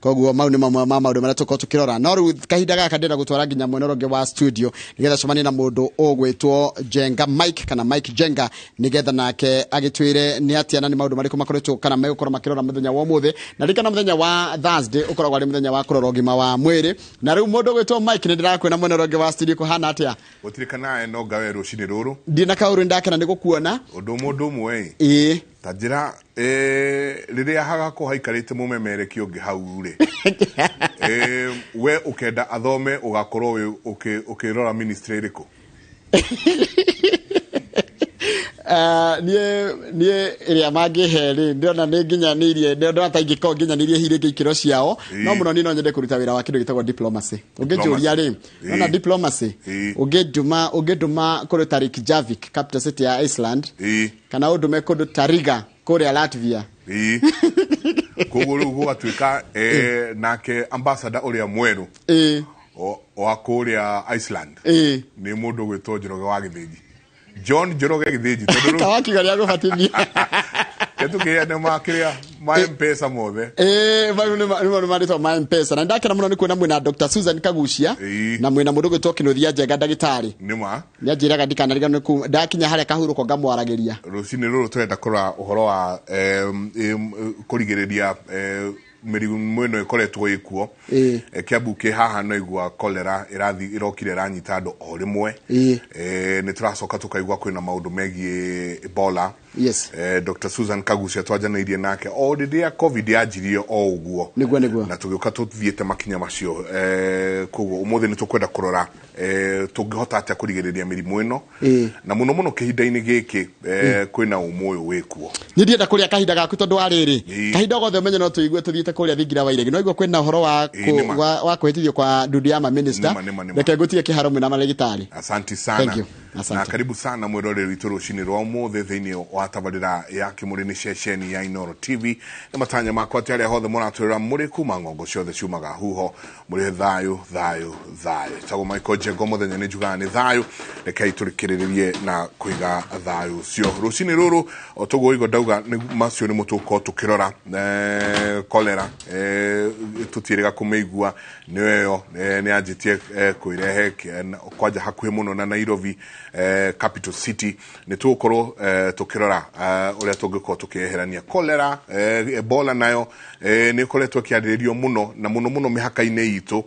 Koguo mau nĩ mamwe ma maũndũ marĩa tũkorwo tũkĩrora. No rĩu kahinda gaka ndĩrenda gũtwara nginya mwena ũrĩa ũngĩ wa studio nĩgetha cemanie na mũndũ ũgwĩtwo Jenga Mike kana Mike Jenga, nĩgetha nake agĩtwĩre nĩ atĩa na nĩ maũndũ marĩkũ makoretwo kana megũkorwo makĩrora mũthenya wa ũmũthĩ. Na ririkana mũthenya wa Thursday ũkoragwo arĩ mũthenya wa kũrora ũgima wa mwĩrĩ. Na rĩu mũndũ ũgwĩtwo Mike, nĩ ndĩrakwĩna mwena ũrĩa ũngĩ wa studio, kũhana atĩa? Gũtirĩ kana no ngawe rũcinĩ rũrũ. Ndina kaũrũ, ndakena nĩ gũkuona. Ũndũ mũndũ ũmwe ĩ. Ĩĩ. Ta njĩra, rĩrĩa hagakorwo haikarĩte mũmemerekia ũngĩ hau rĩ, we ũkenda athome ũgakorwo ũkĩrora ministry ĩrĩkũ? Niĩ ĩrĩa mangĩhe rĩ, ndĩrona nĩ nginyanĩirie, ndĩrona ta ingĩkorwo nginyanĩirie hihi rĩngĩ ikĩro ciao. No mũno niĩ no nyende kũruta wĩra wa kĩndũ gĩtagwo diplomacy. Ũngĩnjũria rĩ, nona diplomacy, ũngĩndũma kũndũ ta Reykjavik, capital city ya Iceland, kana ũndũme kũndũ ta Riga kũrĩa Latvia. Koguo rĩu gũgatuĩka nake ambassador ũrĩa mwerũ wa kũrĩa Iceland nĩ mũndũ ũgwĩtwo Njoroge wa Gĩthĩnji, John Njoroge Gĩthĩnji, tondũ rĩu Kawakiuga rĩa gũbatithia. Tũkĩheane ma kĩrĩa ma M-Pesa mothe. Ĩĩ, mau nĩ marĩtwa ma M-Pesa. Na ndakena mũno nĩ kuona mwĩna Dr. Susan Kagucia na mwĩna mũndũ ũgwĩtwo Kĩnũthia Njenga, ndagĩtarĩ. Nĩ ma. Nĩ anjĩraga ndikanariganĩrwo ndakinya harĩa kahurũko ngamwaragĩria. Rũcinĩ rũrũ tũrenda kũrora ũhoro wa kũrigĩrĩria mĩrimũ ĩno ĩkoretwo ĩkuo. Kiambu kĩ haha no igua cholera ĩrathi ĩrokire ĩranyita andũ o rĩmwe. Nĩ tũracoka tũkaigua kwĩna maũndũ megiĩ Ebola. Dr. Susan Kagucia twanjanĩirie nake o rĩrĩa COVID yanjirie o ũguo. Nĩguo. Na tũgĩũka tũthiĩte makinya macio, koguo ũmũthĩ nĩ tũkwenda kũrora tũngĩhota atĩa kũrigĩrĩria mĩrimũ ĩno na mũno mũno kĩhinda-inĩ gĩkĩ kwĩna ũmũ ũyũ wĩkuo. Niĩ ndienda kũrĩa kahinda gaku tondũ wa rĩrĩ, kahinda o gothe ũmenye no tũigue tũthiĩte kũrĩa thingira wa iregi, no igua kwĩna ũhoro wa Nĩma. wa kũhĩtithio kwa ndundu ya maminista. Nĩma, nĩma, nĩma. Reke ngũtige kĩharo mwĩna marĩgĩtarĩ. Asante sana. Thank you. Asante. Na karibu sana mwĩroreri witũ rũcinĩ rwa ũmũthĩ thĩinĩ wa tabarĩra ya Kĩmũrĩ, nĩ ceceni ya Inoro TV. Nĩ matanya makwa atĩ arĩa hothe mũratwĩrora mũrĩ kuma ng'ongo ciothe ciumaga huho mũrĩ thayũ, thayũ, thayũ. Tagwo Michael Njengo, mũthenya nĩ njugaga nĩ thayũ. Rekei tũrĩkĩrĩrĩrie na kũiga thayũ ũcio rũcinĩ rũrũ. O toguo igo ndauga, nĩ macio nĩmo tũgũkorwo tũkĩrora. Cholera, tũtiĩrĩga kũmĩigua nĩyo ĩyo, nĩ yanjĩtie kwĩrehe kwanja hakuhĩ mũno na Nairobi, capital city. Nĩ tũgũkorwo tũkĩrora ũrĩa tũngĩkorwo tũkĩeherania cholera. Ebola nayo nĩ ĩkoretwo ĩkĩarĩrĩrio mũno na mũno mũno mĩhaka-inĩ itũ.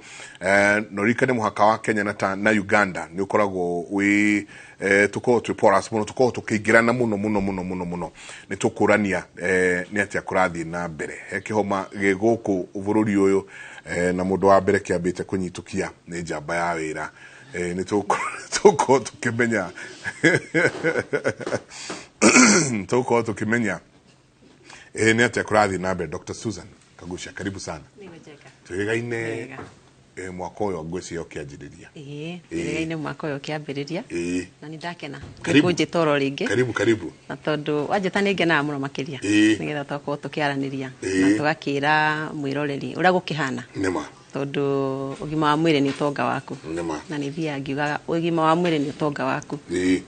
Na ũririkane mũhaka wa Kenya na Uganda nĩ ũkoragwo wĩ tũkoragwo twĩ porous mũno, tũkoragwo tũkĩingĩrana mũno mũno mũno mũno mũno. Nĩ tũkũrania nĩ atĩa kũrathiĩ na mbere he kĩhoma gĩ gũkũ bũrũri ũyũ, na mũndũ wa mbere kĩambĩte kũnyitũkia nĩ njamba ya wĩra. Nĩ tũgũkorwo tũkĩmenya, nĩ atĩa kũrathiĩ na mbere. Dr. Susan Kagucia, karibu sana. Nĩgũnjeka. Twĩrĩgaine. Wega. Mwaka ũyũ ngwĩciria ũkĩanjĩrĩria. Ĩĩ, twĩrĩgaine mwaka ũyũ ũkĩambĩrĩria. Na nĩ ndakena Karibu. kũnjĩta oro rĩngĩ. Karibu, karibu. Na tondũ wanjĩta nĩ ngenaga mũno makĩria, nĩgetha tũgakorwo tũkĩaranĩria na tũgakĩra mwĩroreri ũrĩa gũkĩhana, Nĩma. Tondũ ũgima wa mwĩrĩ nĩ ũtonga waku. Nĩma. Na nĩ thiaga ngiugaga ũgima wa mwĩrĩ nĩ ũtonga waku.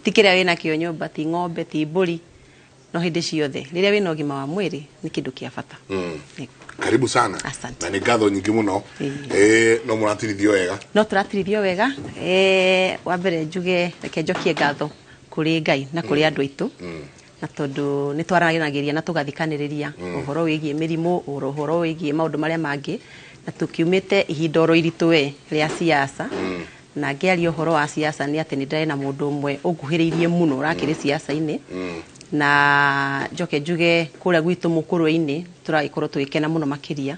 Ti kĩrĩa wĩnakĩo nyũmba, ti ng'ombe, ti mbũri, no hĩndĩ ciothe rĩrĩa wĩna ũgima wa mwĩrĩ nĩ kĩndũ kĩa bata. Nĩguo. Karibu sana. Asante. Na nĩ ngatho nyingĩ mũno. No mũratirithio wega? No tũratirithio wega. Wa mbere njuge reke njokie ngatho kũrĩ Ngai na kũrĩ andũ aitũ, na tondũ nĩ twaranagĩria na tũgathikanĩrĩria ũhoro wĩgiĩ mĩrimũ, ũhoro wĩgiĩ maũndũ marĩa mangĩ, na tũkiumĩte ihinda oro iritũ we rĩa siasa. Na ngĩaria ũhoro wa siasa nĩ atĩ nĩ ndĩrarĩ na mũndũ ũmwe ũnguhĩrĩirie mũno ũrakĩrĩ siasa-inĩ. Na njoke njuge kũrĩa gwitũ mũkũrwe-inĩ tũragĩkorwo tũgĩkena mũno makĩria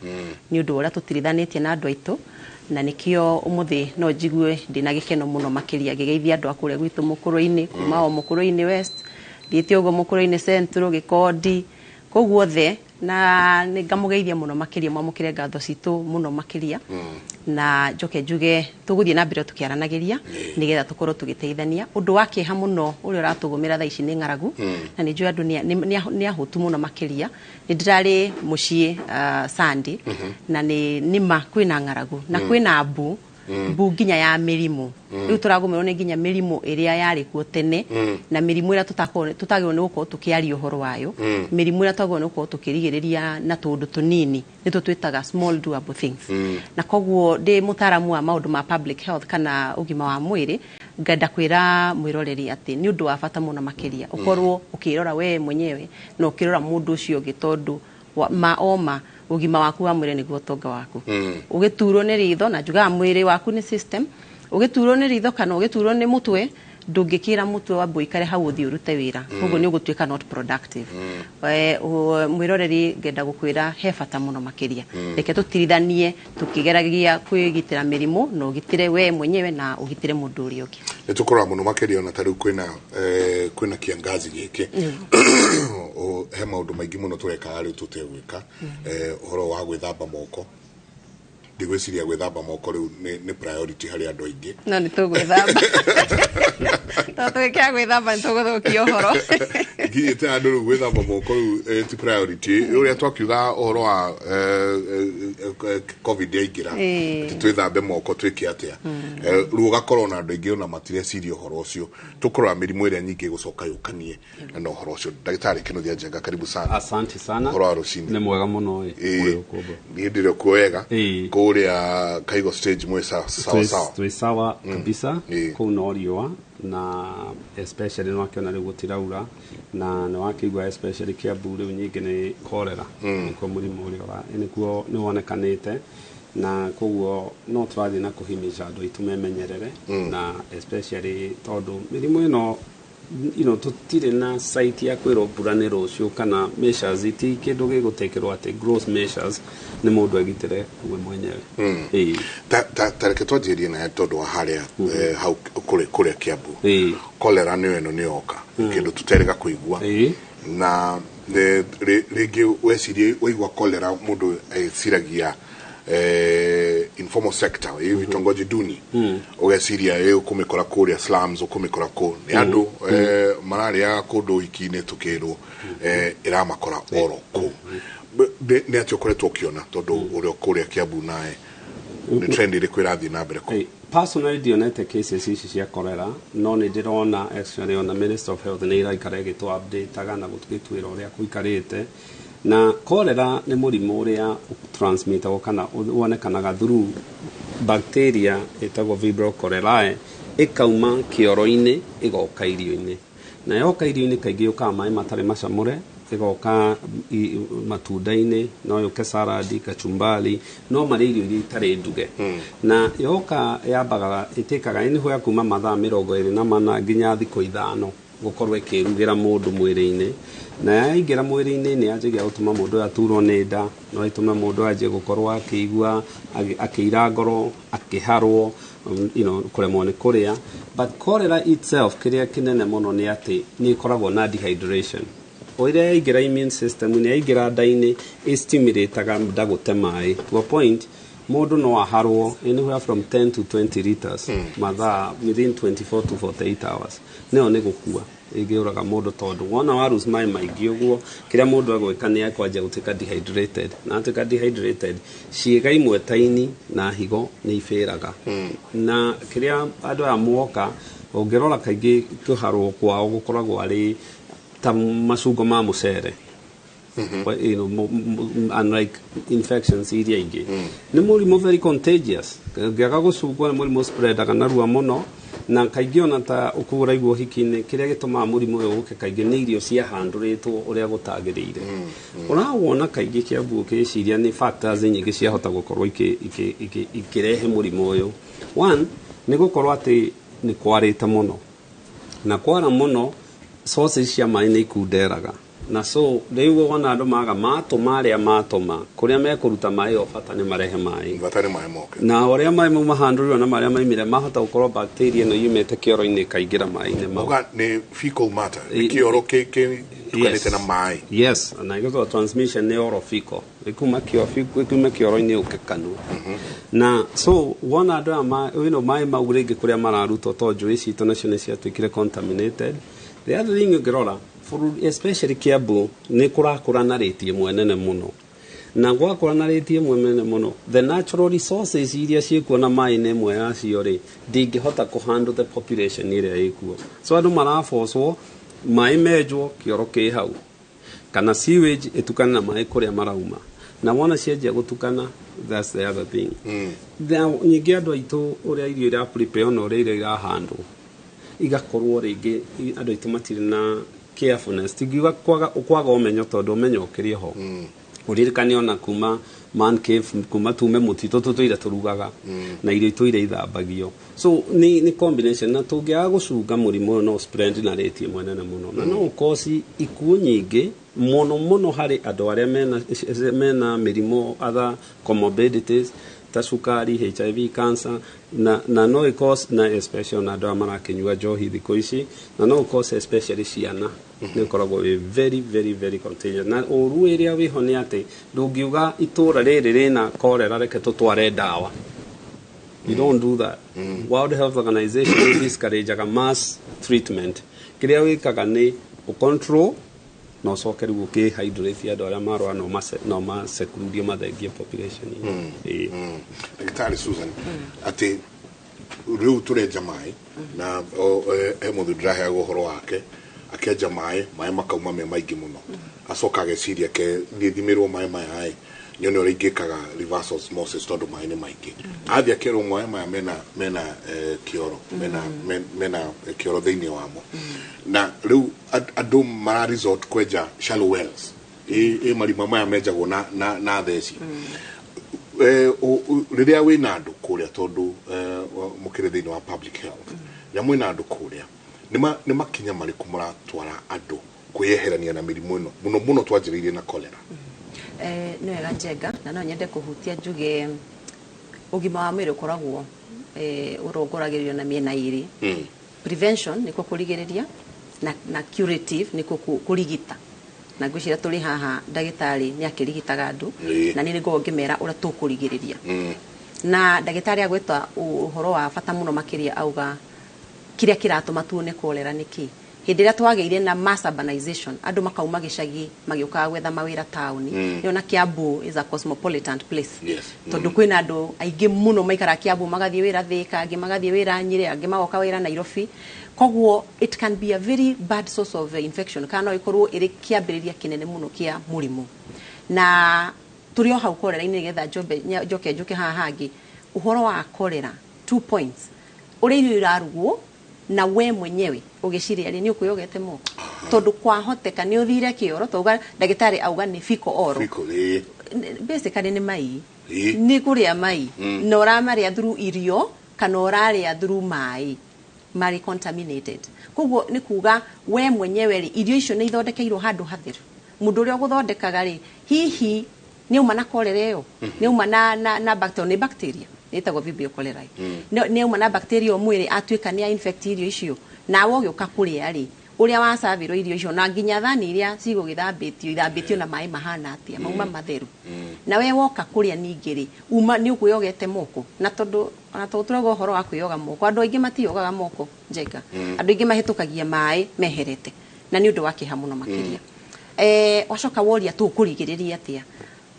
nĩ ũndũ wa ũrĩa tũtirithanĩtie na andũ aitũ, na nĩkĩo ũmũthĩ no njigue ndĩna gĩkeno mũno makĩria ngĩgeithia andũ a kũrĩa gwitũ mũkũrwe-inĩ, kuma o mũkũrwe-inĩ West thiĩte ũguo mũkũrwe-inĩ Central, Gĩkondi, kũu guothe, na nĩ ngamũgeithia mũno makĩria, mwamũkĩre ngatho citũ mũno makĩria. Na njoke njuge tũgũthiĩ na mbere tũkĩaranagĩria nĩgetha tũkorwo tũgĩteithania. Ũndũ wa kĩeha mũno ũrĩa ũratũgũmĩra thaa ici nĩ ng'aragu, na nĩ njũĩ andũ nĩ ahũtu mũno makĩria. Nĩ ndĩrarĩ mũciĩ Sunday, na nĩ nĩma kwĩna ng'aragu na kwĩna mbu. Mbu nginya ya mĩrimũ. Rĩu tũragũmĩrwo nĩ nginya mĩrimũ ĩrĩa yarĩ kuo tene, na mĩrimũ ĩrĩa tũtagĩrĩirwo nĩ gũkorwo tũkĩaria ũhoro wayo, mĩrimũ ĩrĩa twagĩrĩirwo nĩ gũkorwo tũkĩrigĩrĩria na tũũndũ tũnini, nĩtũ twĩtaga small doable things. Na koguo ndĩ mũtaaramu wa maũndũ ma public health kana ũgima wa mwĩrĩ, ngenda kwĩra mwĩroreri atĩ nĩ ũndũ wa bata mũno makĩria ũkorwo ũkĩrora we mwenyewe na ũkĩrora mũndũ ũcio ũngĩ, tondũ ma oma ũgima waku wa mwĩrĩ nĩguo ũtonga waku. Ũgĩturwo nĩ ritho, na njugaga mwĩrĩ waku nĩ system, ũgĩturwo nĩ ritho kana ũgĩturwo nĩ mũtwe, ndũngĩkĩra mũtwe wambe ũikare hau ũthiĩ ũrute wĩra, koguo nĩ ũgũtuĩka not productive. Mwĩroreri, ngenda gũkwĩra he bata mũno makĩria, reke tũtirithanie tũkĩgeragia kwĩgitĩra mĩrimũ, na ũgitĩre we mwenyewe na ũgitĩre mũndũ ũrĩa ũngĩ. Nĩ tũkũrora mũno makĩria, ona ta rĩu kwĩna kiangazi gĩkĩ. He maũndũ maingĩ mũno tũrekaga rĩu tũtegwĩka. Ũhoro wa gwĩthamba moko, ndigwĩciria gwĩthamba moko rĩu nĩ priority harĩ andũ aingĩ. No nĩ tũgwĩthamba, tondũ tũgĩkĩra gwĩthamba nĩ tũgũthũkia ũhoro. Nginyĩte andũ rĩu gwĩthamba moko rĩu ti priority. Ũrĩa twakiuga ũhoro wa COVID yaingĩra, atĩ twĩthambe moko, twĩke atĩa. Rĩu ũgakorwo na andũ aingĩ ona matireciria ũhoro ũcio. Tũkũrora mĩrimũ ĩrĩa nyingĩ ĩgũcoka yũkanie na ũhoro ũcio. Ndagĩtarĩ Kĩnuthia Njenga, karibu sana. Asante sana. Ũhoro wa rũcinĩ? Nĩ mwega mũno ĩ. Ũrĩ ũkũmba. Niĩ ndĩrĩ kuo wega. Kũrĩa Kaigo stage mwĩ sawa sawa? Twĩ sawa kabisa. Kũu no riũa, na especially nĩ wakĩona rĩu gũtiraura, na nĩ wakĩigua especially Kiambu rĩu nyingĩ nĩ cholera, nĩkuo mũrimũ ũrĩa nĩkuo nĩ wonekanĩte, na koguo no tũrathiĩ na kũhimiza andũ aitũ memenyerere, na especially tondũ mĩrimũ ĩno tũtirĩ na site ya kwĩrwo mbura nĩ rũciũ kana measures, ti kĩndũ gĩgũtekĩrwo atĩ gross measures nĩ mũndũ egitĩre we mwenyewe. Ĩĩ. Ta reke twanjĩrĩrie naye tondũ wa harĩa hau kũrĩa Kiambu. Cholera nĩyo ĩno nĩyoka kĩndũ tũterĩga kũigua, na rĩngĩ weciria waigua cholera, mũndũ eciragia informal sector, ĩ vitongoji duni, ũgeciria ĩ ũkũmĩkora kũrĩa slums, ũkũmĩkora kũ nĩ andũ mararĩa kũndũ ũhiki-inĩ, tũkĩrwo ĩramakora oro kũu. Nĩ atĩ ũkoretwo ũkĩona, tondũ ũrĩa kũrĩa Kiambu nawe, nĩ trend ĩrĩkũ ĩrathiĩ na mbere kũu? Personally ndionete cases ici cia cholera, no nĩ ndĩrona actually ona Minister of Health nĩ iraikara ĩgĩtũ updateaga na gũtwĩra ũrĩa gũikarĩte. Na cholera nĩ mũrimũ ũrĩa transmitagwo kana wonekanaga through bacteria ĩtagwo Vibrio cholerae, ĩkauma kĩoro-inĩ ĩgoka irio-inĩ, na yoka irio-inĩ kaingĩ yũkaga maĩ matarĩ macamũre, ĩgoka matunda-inĩ, no yũke salad, kachumbari, no marĩ irio iria itarĩ nduge. Na yoka yambaga ĩtĩkaga anywhere kuma mathaa 24 nginya thikũ 5 gũkorwo ĩkĩrugĩra mũndũ mwĩrĩ-inĩ. Na yaingĩra mwĩrĩ-inĩ nĩ yanjagia gũtũma mũndũ ũyũ aturwo nĩ nda, no ĩtũme mũndũ anjie gũkorwo akĩigua akĩira ngoro, akĩharwo, kũremwo nĩ kũrĩa. But cholera itself, kĩrĩa kĩnene mũno nĩ atĩ nĩ ĩkoragwo na dehydration. O ĩrĩa yaingĩra immune system, nĩ yaingĩra nda-inĩ, ĩstimulataga nda gũte maĩ to a point mũndũ no aharwo anywhere from 10 to 20 liters mathaa within 24 to 48 hours. Nĩyo nĩ gũkua ĩngĩũraga mũndũ, tondũ wona wa lose maĩ maingĩ ũguo, kĩrĩa mũndũ egwĩka nĩ ekwanjia gũtuĩka dehydrated, na atuĩka dehydrated, ciĩga imwe ta ini na higo nĩ ibĩraga. Na kĩrĩa andũ aya moka ũngĩrora kaingĩ kũharwo kwao gũkoragwo arĩ ta macungo ma mũcere. Well, unlike infections iria ingĩ, nĩ mũrimũ very contagious. Ũngĩaga gũcungwo, nĩ mũrimũ spreadaga narua mũno. Na kaingĩ ona ta ũkũraigua ũhiki-inĩ, kĩrĩa gĩtũmaga mũrimũ ũyũ ũke kaingĩ nĩ irio ciahandũrĩtwo ũrĩa gũtagĩrĩire. Ũrawona kaingĩ Kĩambu ũkĩciria nĩ factors nyingĩ ciahota gũkorwo ikĩrehe mũrimũ ũyũ. One nĩ gũkorwo atĩ nĩ kwarĩte mũno, na kwara mũno sources cia maĩ nĩ ikunderaga, na so rĩu wona andũ maga matũma arĩa matũma kũrĩa mekũruta maĩ, o bata nĩ marehe maĩ. Bata nĩ maĩ moke. Na ũrĩa maĩ mau mahandũrirwo na marĩa maimire, mahota gũkorwo bacteria ĩno yumĩte kĩoro-inĩ ĩkaingĩra maĩ-inĩ mau. Uga nĩ fecal matter, nĩ kĩoro kĩ tukanĩte na maĩ. Yes, na ĩgĩtwo transmission nĩ oral fecal, ĩkuma kĩo ĩkume kĩoro-inĩ ũke kanua. Na so wona andũ aya maĩ mau rĩngĩ kũrĩa mararutwo, to njũĩ citũ nacio nĩ ciatuĩkire contaminated. The other thing, ũngĩrora bũrũri especially Kiambu, nĩ kũrakũra na rate ĩmwe nene mũno. Na gwakũra na rate ĩmwe mene mũno, the natural resources iria ciĩkuo na maĩ nĩ ĩmwe yacio rĩ, ndingĩhota kũ handle the population ĩrĩa ĩkuo. So andũ marabocwo maĩ menjwo kĩoro kĩ hau, kana sewage ĩtukane na maĩ kũrĩa marauma, na wona cianjia gũtukana, that's the other thing. Ningĩ andũ aitũ, ũrĩa irio ira prepare na ũrĩa irio irahandwo, igakorwo rĩngĩ andũ aitũ matirĩ na carefulness. Tingiuga kwaga ũmenyo, tondũ ũmenyo ũkĩrĩ ho. Ũririkane ona kuma man cave, kuma tume mũtitũ, tũtũire tũrugaga na irio itũire ithambagio. So nĩ combination, na tũngĩaga gũcunga, mũrimũ ũyũ no spread na rate ĩmwe nene mũno, na no ũkoci ikuũ nyingĩ mũno mũno harĩ andũ arĩa mena mĩrimũ, other comorbidities ta cukari, HIV, cancer, na no ĩcause, na especially na andũ arĩa marakĩnyua njohi thikũ ici, na no ĩcause especially ciana. Nĩ ũkoragwo wĩ very very very contagious, na ũru ĩrĩa wĩho nĩ atĩ ndũngiuga itũra rĩrĩ rĩna cholera, reke tũtware ndawa. You don't do that. World Health Organization discourageaga mass treatment. Kĩrĩa wĩkaga nĩ ũcontrol na ũcoke rĩu ũkĩhydrate andũ arĩa marwara, no maseclude mathengie population. Ĩĩ. Ndagĩtarĩ Susan, atĩ rĩu tũrenja maĩ na he mũndũ ndĩraheagwo ũhoro wake, akenja maĩ, maĩ makauma me maingĩ mũno, acoka ageciria ke thiĩ thimĩrwo maĩ maya ĩ, nyone ũrĩa ingĩkaga reverse osmosis, tondũ maĩ nĩ maingĩ. Athiĩ akerwo maĩ maya mena kĩoro, mena kĩoro thĩinĩ wamo. Na rĩu andũ mara resort kwenja shallow wells, ĩ marima maya menjagwo na theci. Rĩrĩa wĩna andũ kũrĩa, tondũ mũkĩrĩ thĩinĩ wa public health, rĩrĩa mwĩna andũ kũrĩa, nĩ makinya marĩkũ mũratwara andũ kwĩyeherania na mĩrimũ ĩno, mũno mũno twanjĩrĩirie na cholera? Nĩ wega Njenga, na no nyende kũhutia njuge ũgima wa mwĩrĩ ũkoragwo ũrongoragĩrĩrio na mĩena ĩrĩ. Prevention nĩkuo kũrigĩrĩria, na curative nĩkuo kũrigita. Na ngwĩciria tũrĩ haha, ndagĩtarĩ nĩ akĩrigitaga andũ, na niĩ nĩngoragwo ngĩmera ũrĩa tũkũrigĩrĩria. Na ndagĩtarĩ agwĩta ũhoro wa bata mũno makĩria, auga kĩrĩa kĩratũma tuone cholera nĩ kĩ? Hĩndĩ ĩrĩa twagĩire na mass urbanization, andũ makauma gĩcagi magĩũkaga gwetha mawĩra taũni. Nĩona Kiambu is a cosmopolitan place, tondũ kwĩna andũ aingĩ mũno maikaraga Kiambu magathiĩ wĩra Thĩka, angĩ magathiĩ wĩra Nyĩrĩ, angĩ magoka wĩra Nairobi. Koguo it can be a very bad source of infection, kana no ĩkorwo ĩrĩ kĩambĩrĩria kĩnene mũno kĩa mũrimũ. Na tũrĩ o hau cholera-inĩ, nĩgetha njoke njũke haha hangĩ ũhoro wa cholera, two points: ũrĩa irio irarugwo, na we mwenyewe ũgĩciria rĩ, nĩ ũkwĩyogete moko? Tondũ kwahoteka nĩ ũthire kĩoro, tauga ndagĩtarĩ auga nĩ fecal oral. Fecal, ĩ. Basically nĩ mai. Nĩ kũrĩa mai, na ũramarĩa through irio kana ũrarĩa through maĩ marĩ contaminated. Koguo nĩ kuga we mwenyewe rĩ, irio icio nĩ ithondekeirwo handũ hatheru? Mũndũ ũrĩa ũgũthondekaga rĩ, hihi nĩ auma na cholera ĩyo? Nĩ auma na bacteria, nĩ bacteria ĩtagwo Vibrio cholerae. Nĩ auma na bacteria o mwĩrĩ, atuĩka nĩ a infect irio icio, nawe ũgĩũka kũrĩa rĩ, ũrĩa wacabĩrwo irio icio na nginya thani iria cigũgĩthambĩtio, ithambĩtio na maĩ mahana atĩa, mauma matheru? Na we woka kũrĩa ningĩ rĩ, uma nĩ ũkwĩyogete moko? Na tondũ ona tondũ tũrauga ũhoro wa kwĩyoga moko, andũ aingĩ matiyogaga moko, Njenga. Andũ aingĩ mahĩtũkagia maĩ meherete, na nĩ ũndũ wa kĩeha mũno makĩria. Wacoka woria tũkũrigĩrĩria atĩa.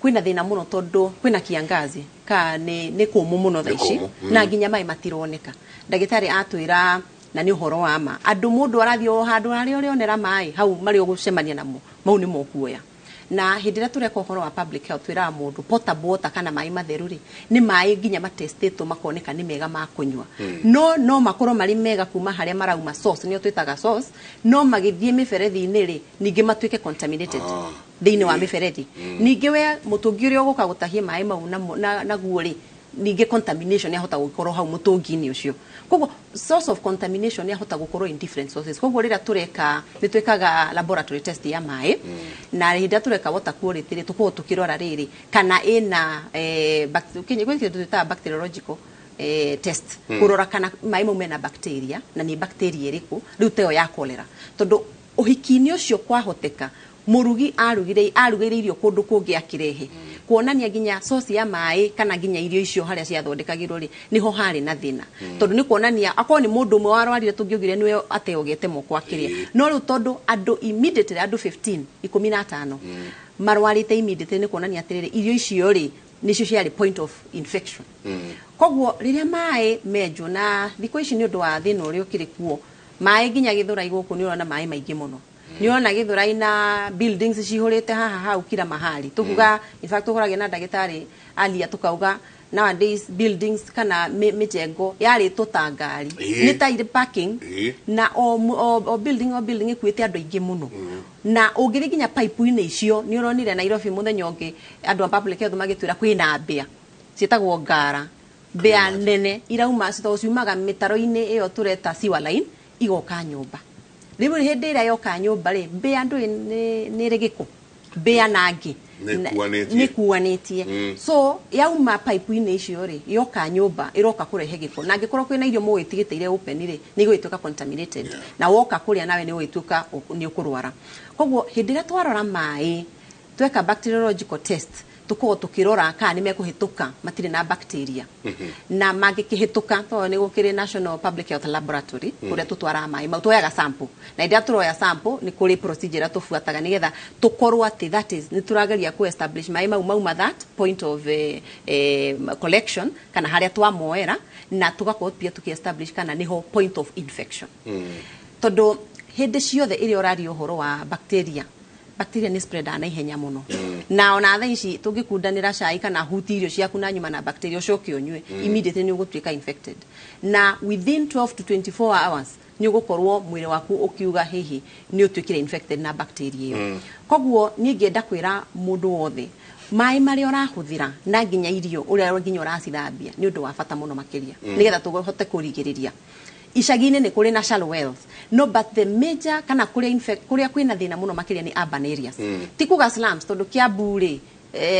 Kwĩna thĩna mũno tondũ kwĩna kiangazi, ka nĩ kũmũ mũno thaa ici. Kũmũ, Na nginya maĩ matironeka. Ndagĩtarĩ atwĩra, na nĩ ũhoro wa ma, andũ mũndũ arathiĩ o handũ harĩa ũrĩonera maĩ hau marĩa ũgũcemania namo, mau nĩ mokuoya. Na hĩndĩ ĩrĩa tũreka ũhoro wa public health, twĩraga mũndũ potable water kana maĩ matheru rĩ, nĩ maĩ nginya matestĩtwo makoneka nĩ mega ma kũnyua. No makorwo marĩ mega kuma harĩa marauma, source, nĩyo twĩtaga source, no magĩthiĩ mĩberethi-inĩ rĩ, ningĩ matuĩke contaminated thĩinĩ wa mĩberethi. Ningĩ we mũtũngi ũrĩa ũgũka gũtahia maĩ mau naguo rĩ, ningĩ contamination yahota gũkorwo hau mũtũngi-inĩ ũcio. Koguo source of contamination yahota gũkorwo in different sources. Koguo rĩrĩa tũreka, nĩ twĩkaga laboratory test ya maĩ, na hĩndĩ ĩrĩa tũreka water quality rĩ, tũkoragwo tũkĩrora rĩrĩ kana ĩna gwĩ kĩndũ twĩtaga bacteriological test, kũrora kana maĩ mau mena bacteria, na nĩ bacteria ĩrĩkũ rĩu, ta ĩyo ya cholera. Tondũ ũhiki-inĩ ũcio kwahoteka mũrugi arugire, arugĩire irio kũndũ kũngĩ, akĩrehe, kuonania nginya source ya maĩ kana nginya irio icio harĩa ciathondekagĩrwo rĩ, nĩho harĩ na thĩna. Tondũ nĩ kuonania akorwo nĩ mũndũ ũmwe warwarire, tũngĩaugire nĩwe ateogete moko akĩrĩa. No rĩu tondũ andũ immediately, andũ 15, 15, Marwarĩte immediately nĩ kuonania atĩrĩrĩ, irio icio rĩ, nĩcio ciarĩ point of infection. Koguo rĩrĩa maĩ menjwo na thikũ ici, nĩ ũndũ wa thĩna ũrĩa ũkĩrĩ kuo, maĩ nginya Gĩthũrai gũkũ nĩ ũrona maĩ maingĩ mũno. Nĩ ũrona Gĩthũrai na buildings cihũrĩte haha hau kila mahali. Tukuga, in fact, tũkoragĩa na ndagĩtarĩ alia, tukauga nowadays buildings kana mĩjengo yarĩtwo ta ngari, nĩ ta irĩ parking, na o building ĩkuĩte andũ aingĩ mũno, na ũngĩthiĩ nginya pipe-inĩ icio. Nĩ ũronire Nairobi mũthenya ũngĩ andũ a public health magĩtwĩra kwĩna mbĩa ciĩtagwo ngara, mbĩa nene irauma, citagwo ciumaga mĩtaro-inĩ ĩyo tũreta sewer line, igoka nyũmba. Rĩu hĩndĩ ĩrĩa yoka nyũmba rĩ, mbĩa ndũĩ nĩ ĩrĩ gĩko, mbĩa na ngĩ. Nĩkuanĩtie. Nĩkuanĩtie. So yauma pipe-inĩ icio rĩ, yoka nyũmba ĩroka kũrehe gĩko, na angĩkorwo kwĩna irio mũgĩtigĩte irĩ open rĩ, nĩ igũgĩtuĩka contaminated, na woka kũrĩa nawe nĩ ũgĩtuĩka nĩ ũkũrwara. Koguo hĩndĩ ĩrĩa twarora maĩ, tweka bacteriological test, tũkorwo tũkĩrora kana nĩ mekũhĩtũka, matirĩ na bacteria. Na mangĩkĩhĩtũka, tondũ nĩ gũkĩrĩ National Public Health Laboratory kũrĩa tũtwaraga maĩ mau, tuoyaga sample, na hĩndĩ ĩrĩa tũroya sample nĩ kũrĩ procedure ĩrĩa tũbuataga nĩgetha tũkorwo atĩ, that is, nĩ tũrageria kũ establish maĩ mau mauma that point of collection kana harĩa twamoera, na tũgakorwo pia tũkĩ establish kana nĩho point of infection. Tondũ hĩndĩ ciothe ĩrĩa ũraria ũhoro wa bacteria, bacteria nĩ spreadaga na ihenya mũno. Na ona thaa ici tũngĩkundanĩra cai kana huti irio ciaku na nyuma na bacteria, ũcoke ũnyue, immediately nĩ ũgũtuĩka infected, na within 12 to 24 hours nĩ ũgũkorwo mwĩrĩ waku ũkiuga hihi nĩ ũtuĩkire infected na bacteria ĩyo. Koguo niĩ ngĩenda kwĩra mũndũ wothe, maĩ marĩa ũrahũthĩra na nginya irio ũrĩa nginya ũracithambia nĩ ũndũ wa bata mũno makĩria, nĩgetha tũhote kũrigĩrĩria. Icagi-inĩ nĩ kũrĩ na shallow wells, no but the major kana kũrĩa kũrĩa kwĩna thĩna mũno makĩria nĩ urban areas, ti kuga slums, tondũ Kiambu rĩ,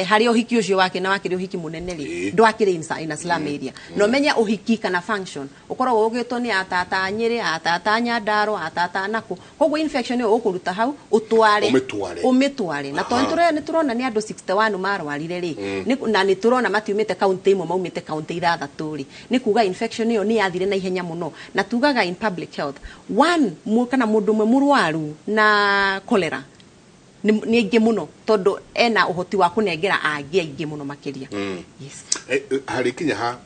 harĩa ũhiki ũcio wake na wakĩrĩ ũhiki mũnene rĩ, ndwakĩrĩ in a slum area. No menye ũhiki kana function ũkoragwo ũgĩtwo nĩ atata a Nyĩrĩ, atata a Nyandarua, atata a nakũ. Koguo infection ĩyo ũkũruta hau ũtware. Ũmĩtware. Ũmĩtware. Na tondũ nĩ tũrona nĩ andũ 61 marwarire rĩ, na nĩ tũrona matiumĩte kaunti ĩmwe, maumĩte kaunti ithathatũ rĩ, nĩ kuga infection ĩyo nĩ yathire na ihenya mũno. Na tugaga in public health, one kana mũndũ ũmwe mũrwaru na cholera nĩ aingĩ mũno, tondũ ena ũhoti wa kũnengera angĩ aingĩ mũno makĩria. Yes. Harĩ kinya ha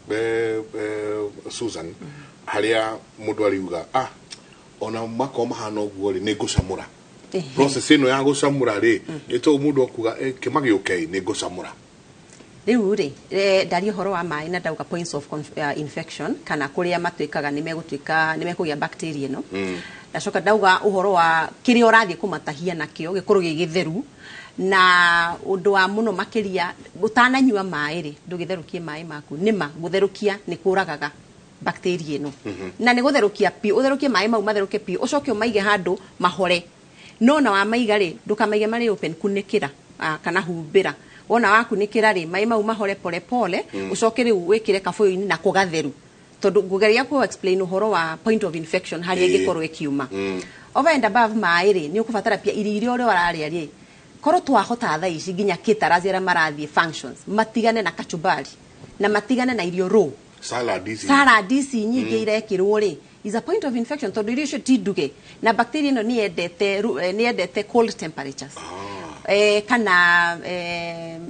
Susan, harĩa mũndũ ariuga, ona makorwo mahana ũguo rĩ, nĩ ngũcamũra. Process ĩno ya gũcamũra rĩ, ĩtũ mũndũ akuga, kĩmagĩũke nĩ ngũcamũra. Rĩu rĩ, ndaria ũhoro wa maĩ na ndauga points of infection kana kũrĩa matuĩkaga nĩ megũtuĩka nĩ mekũgĩa bacteria ĩno. Ndacoka ndauga ũhoro wa kĩrĩa ũrathiĩ kũmatahia nakĩo gĩkorwo gĩ gĩtheru, na ũndũ wa mũno makĩria, ũtananyua maĩ rĩ, ndũgĩtherũkie maĩ maku. Nĩma gũtherũkia nĩ kũragaga bacteria ĩno, na nĩ gũtherũkia piũ, ũtherũkie maĩ mau matherũke piũ, ũcoke ũmaige handũ mahore. No na wamaiga rĩ, ndũkamaige marĩ open, kunĩkĩra kana humbĩra. Wona wakunĩkĩra rĩ, maĩ mau mahore pole pole, ũcoke rĩu wĩkĩre kabũyũ-inĩ na kũgatheru, tondũ ngũgeria kũ explain ũhoro wa point of infection harĩa ĩngĩkorwo ĩkiuma. Over and above maĩ rĩ, nĩ ũkũbatara pia irio iria ũrĩa ũrarĩa rĩ, korwo twahota thaa ici nginya caterers arĩa marathiĩ functions matigane na kachumbari na matigane na irio raw. Salad ici. Salad ici nyingĩ irekĩrwo rĩ, is a point of infection, tondũ irio icio ti nduge, na bacteria ĩno nĩ yendete cold temperatures, kana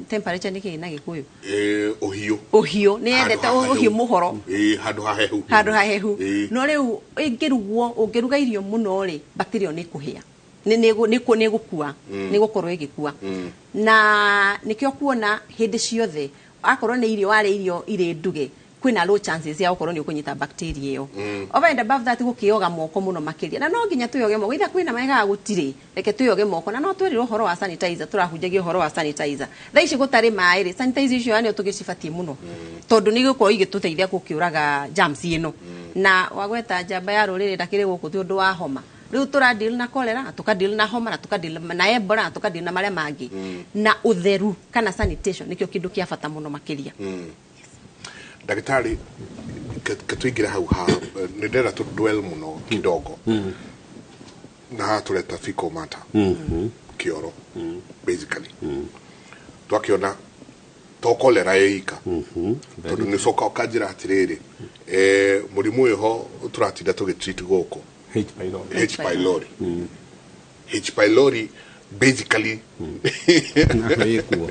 temperature nĩ kĩĩ na Gĩkũyũ? Ũhiũ. Ũhiũ, nĩ yendete Handũ hahehu. Ũhiũ mũhoro. Handũ hahehu. Handũ hahehu. No rĩu ĩngĩrugwo, ũngĩruga irio mũno rĩ, bacteria nĩ ĩkũhĩa, nĩ gũkua, nĩ gũkorwo ĩgĩkua. Na nĩkĩo kuona hĩndĩ ciothe akorwo nĩ irio warĩa irio irĩ nduge, kwĩna low chances ya gũkorwo nĩ ũkũnyita bacteria ĩyo. Over and above that, gũkĩoga moko mũno makĩria, na no nginya twĩoge moko, itha kwĩna maĩ kana gũtirĩ, reke twĩoge moko. Na no twĩrirwo ũhoro wa sanitizer, tũrahunjagia ũhoro wa sanitizer. Thaa ici gũtarĩ maĩ rĩ, sanitizer icio yani tũgĩcibatie mũno, tondũ nĩ igũkorwo igĩtũteithia gũkĩũraga germs ĩno. Na wagweta njamba ya rũrĩrĩ ndakĩrĩ gũkũ ti ũndũ wa homa. Rĩu tũra deal na cholera, na tũka deal na homa, na tũka deal na Ebola, na tũka deal na marĩa mangĩ. Na ũtheru kana sanitation nĩkĩo kĩndũ kĩa bata mũno makĩria. Ndagĩtarĩ, ke tũingĩre hau ha nĩ ndĩrenda tũ dwell mũno kidogo na haha tũreta fecal matter, kĩoro. Basically twakĩona to cholera ĩika, tondũ nĩ coka ũkanjĩra atĩrĩrĩ, mũrimũ ũyũ ho tũratinda tũgĩtreat gũkũ. H. pylori. H. pylori. H. pylori. Basically Ĩkuo.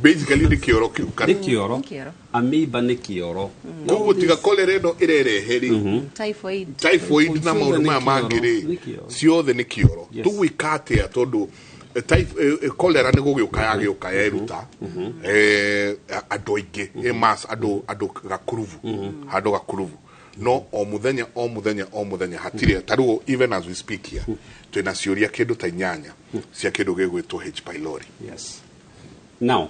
Basically nĩ kĩoro kĩu kana? Nĩ kĩoro. Nĩ kĩoro. Amoeba nĩ kĩoro. Koguo tiga kolera ĩno ĩrerehe rĩ, Typhoid. typhoid na Ciothe maũndũ nĩ maya kĩoro, mangĩ rĩ, nĩ kĩoro. ciothe nĩ kĩoro. Yes. Tũgwĩka atĩa tondũ cholera nĩ gũgĩũka yagĩũka yeruta andũ aingĩ mass, andũ gakurubu handũ gakurubu, no o mũthenya o mũthenya o mũthenya hatirĩ ta rĩu, even as we speak here, twĩna ciũria kĩndũ ta 8 cia kĩndũ gĩgwĩtwo H pylori. Yes. Now,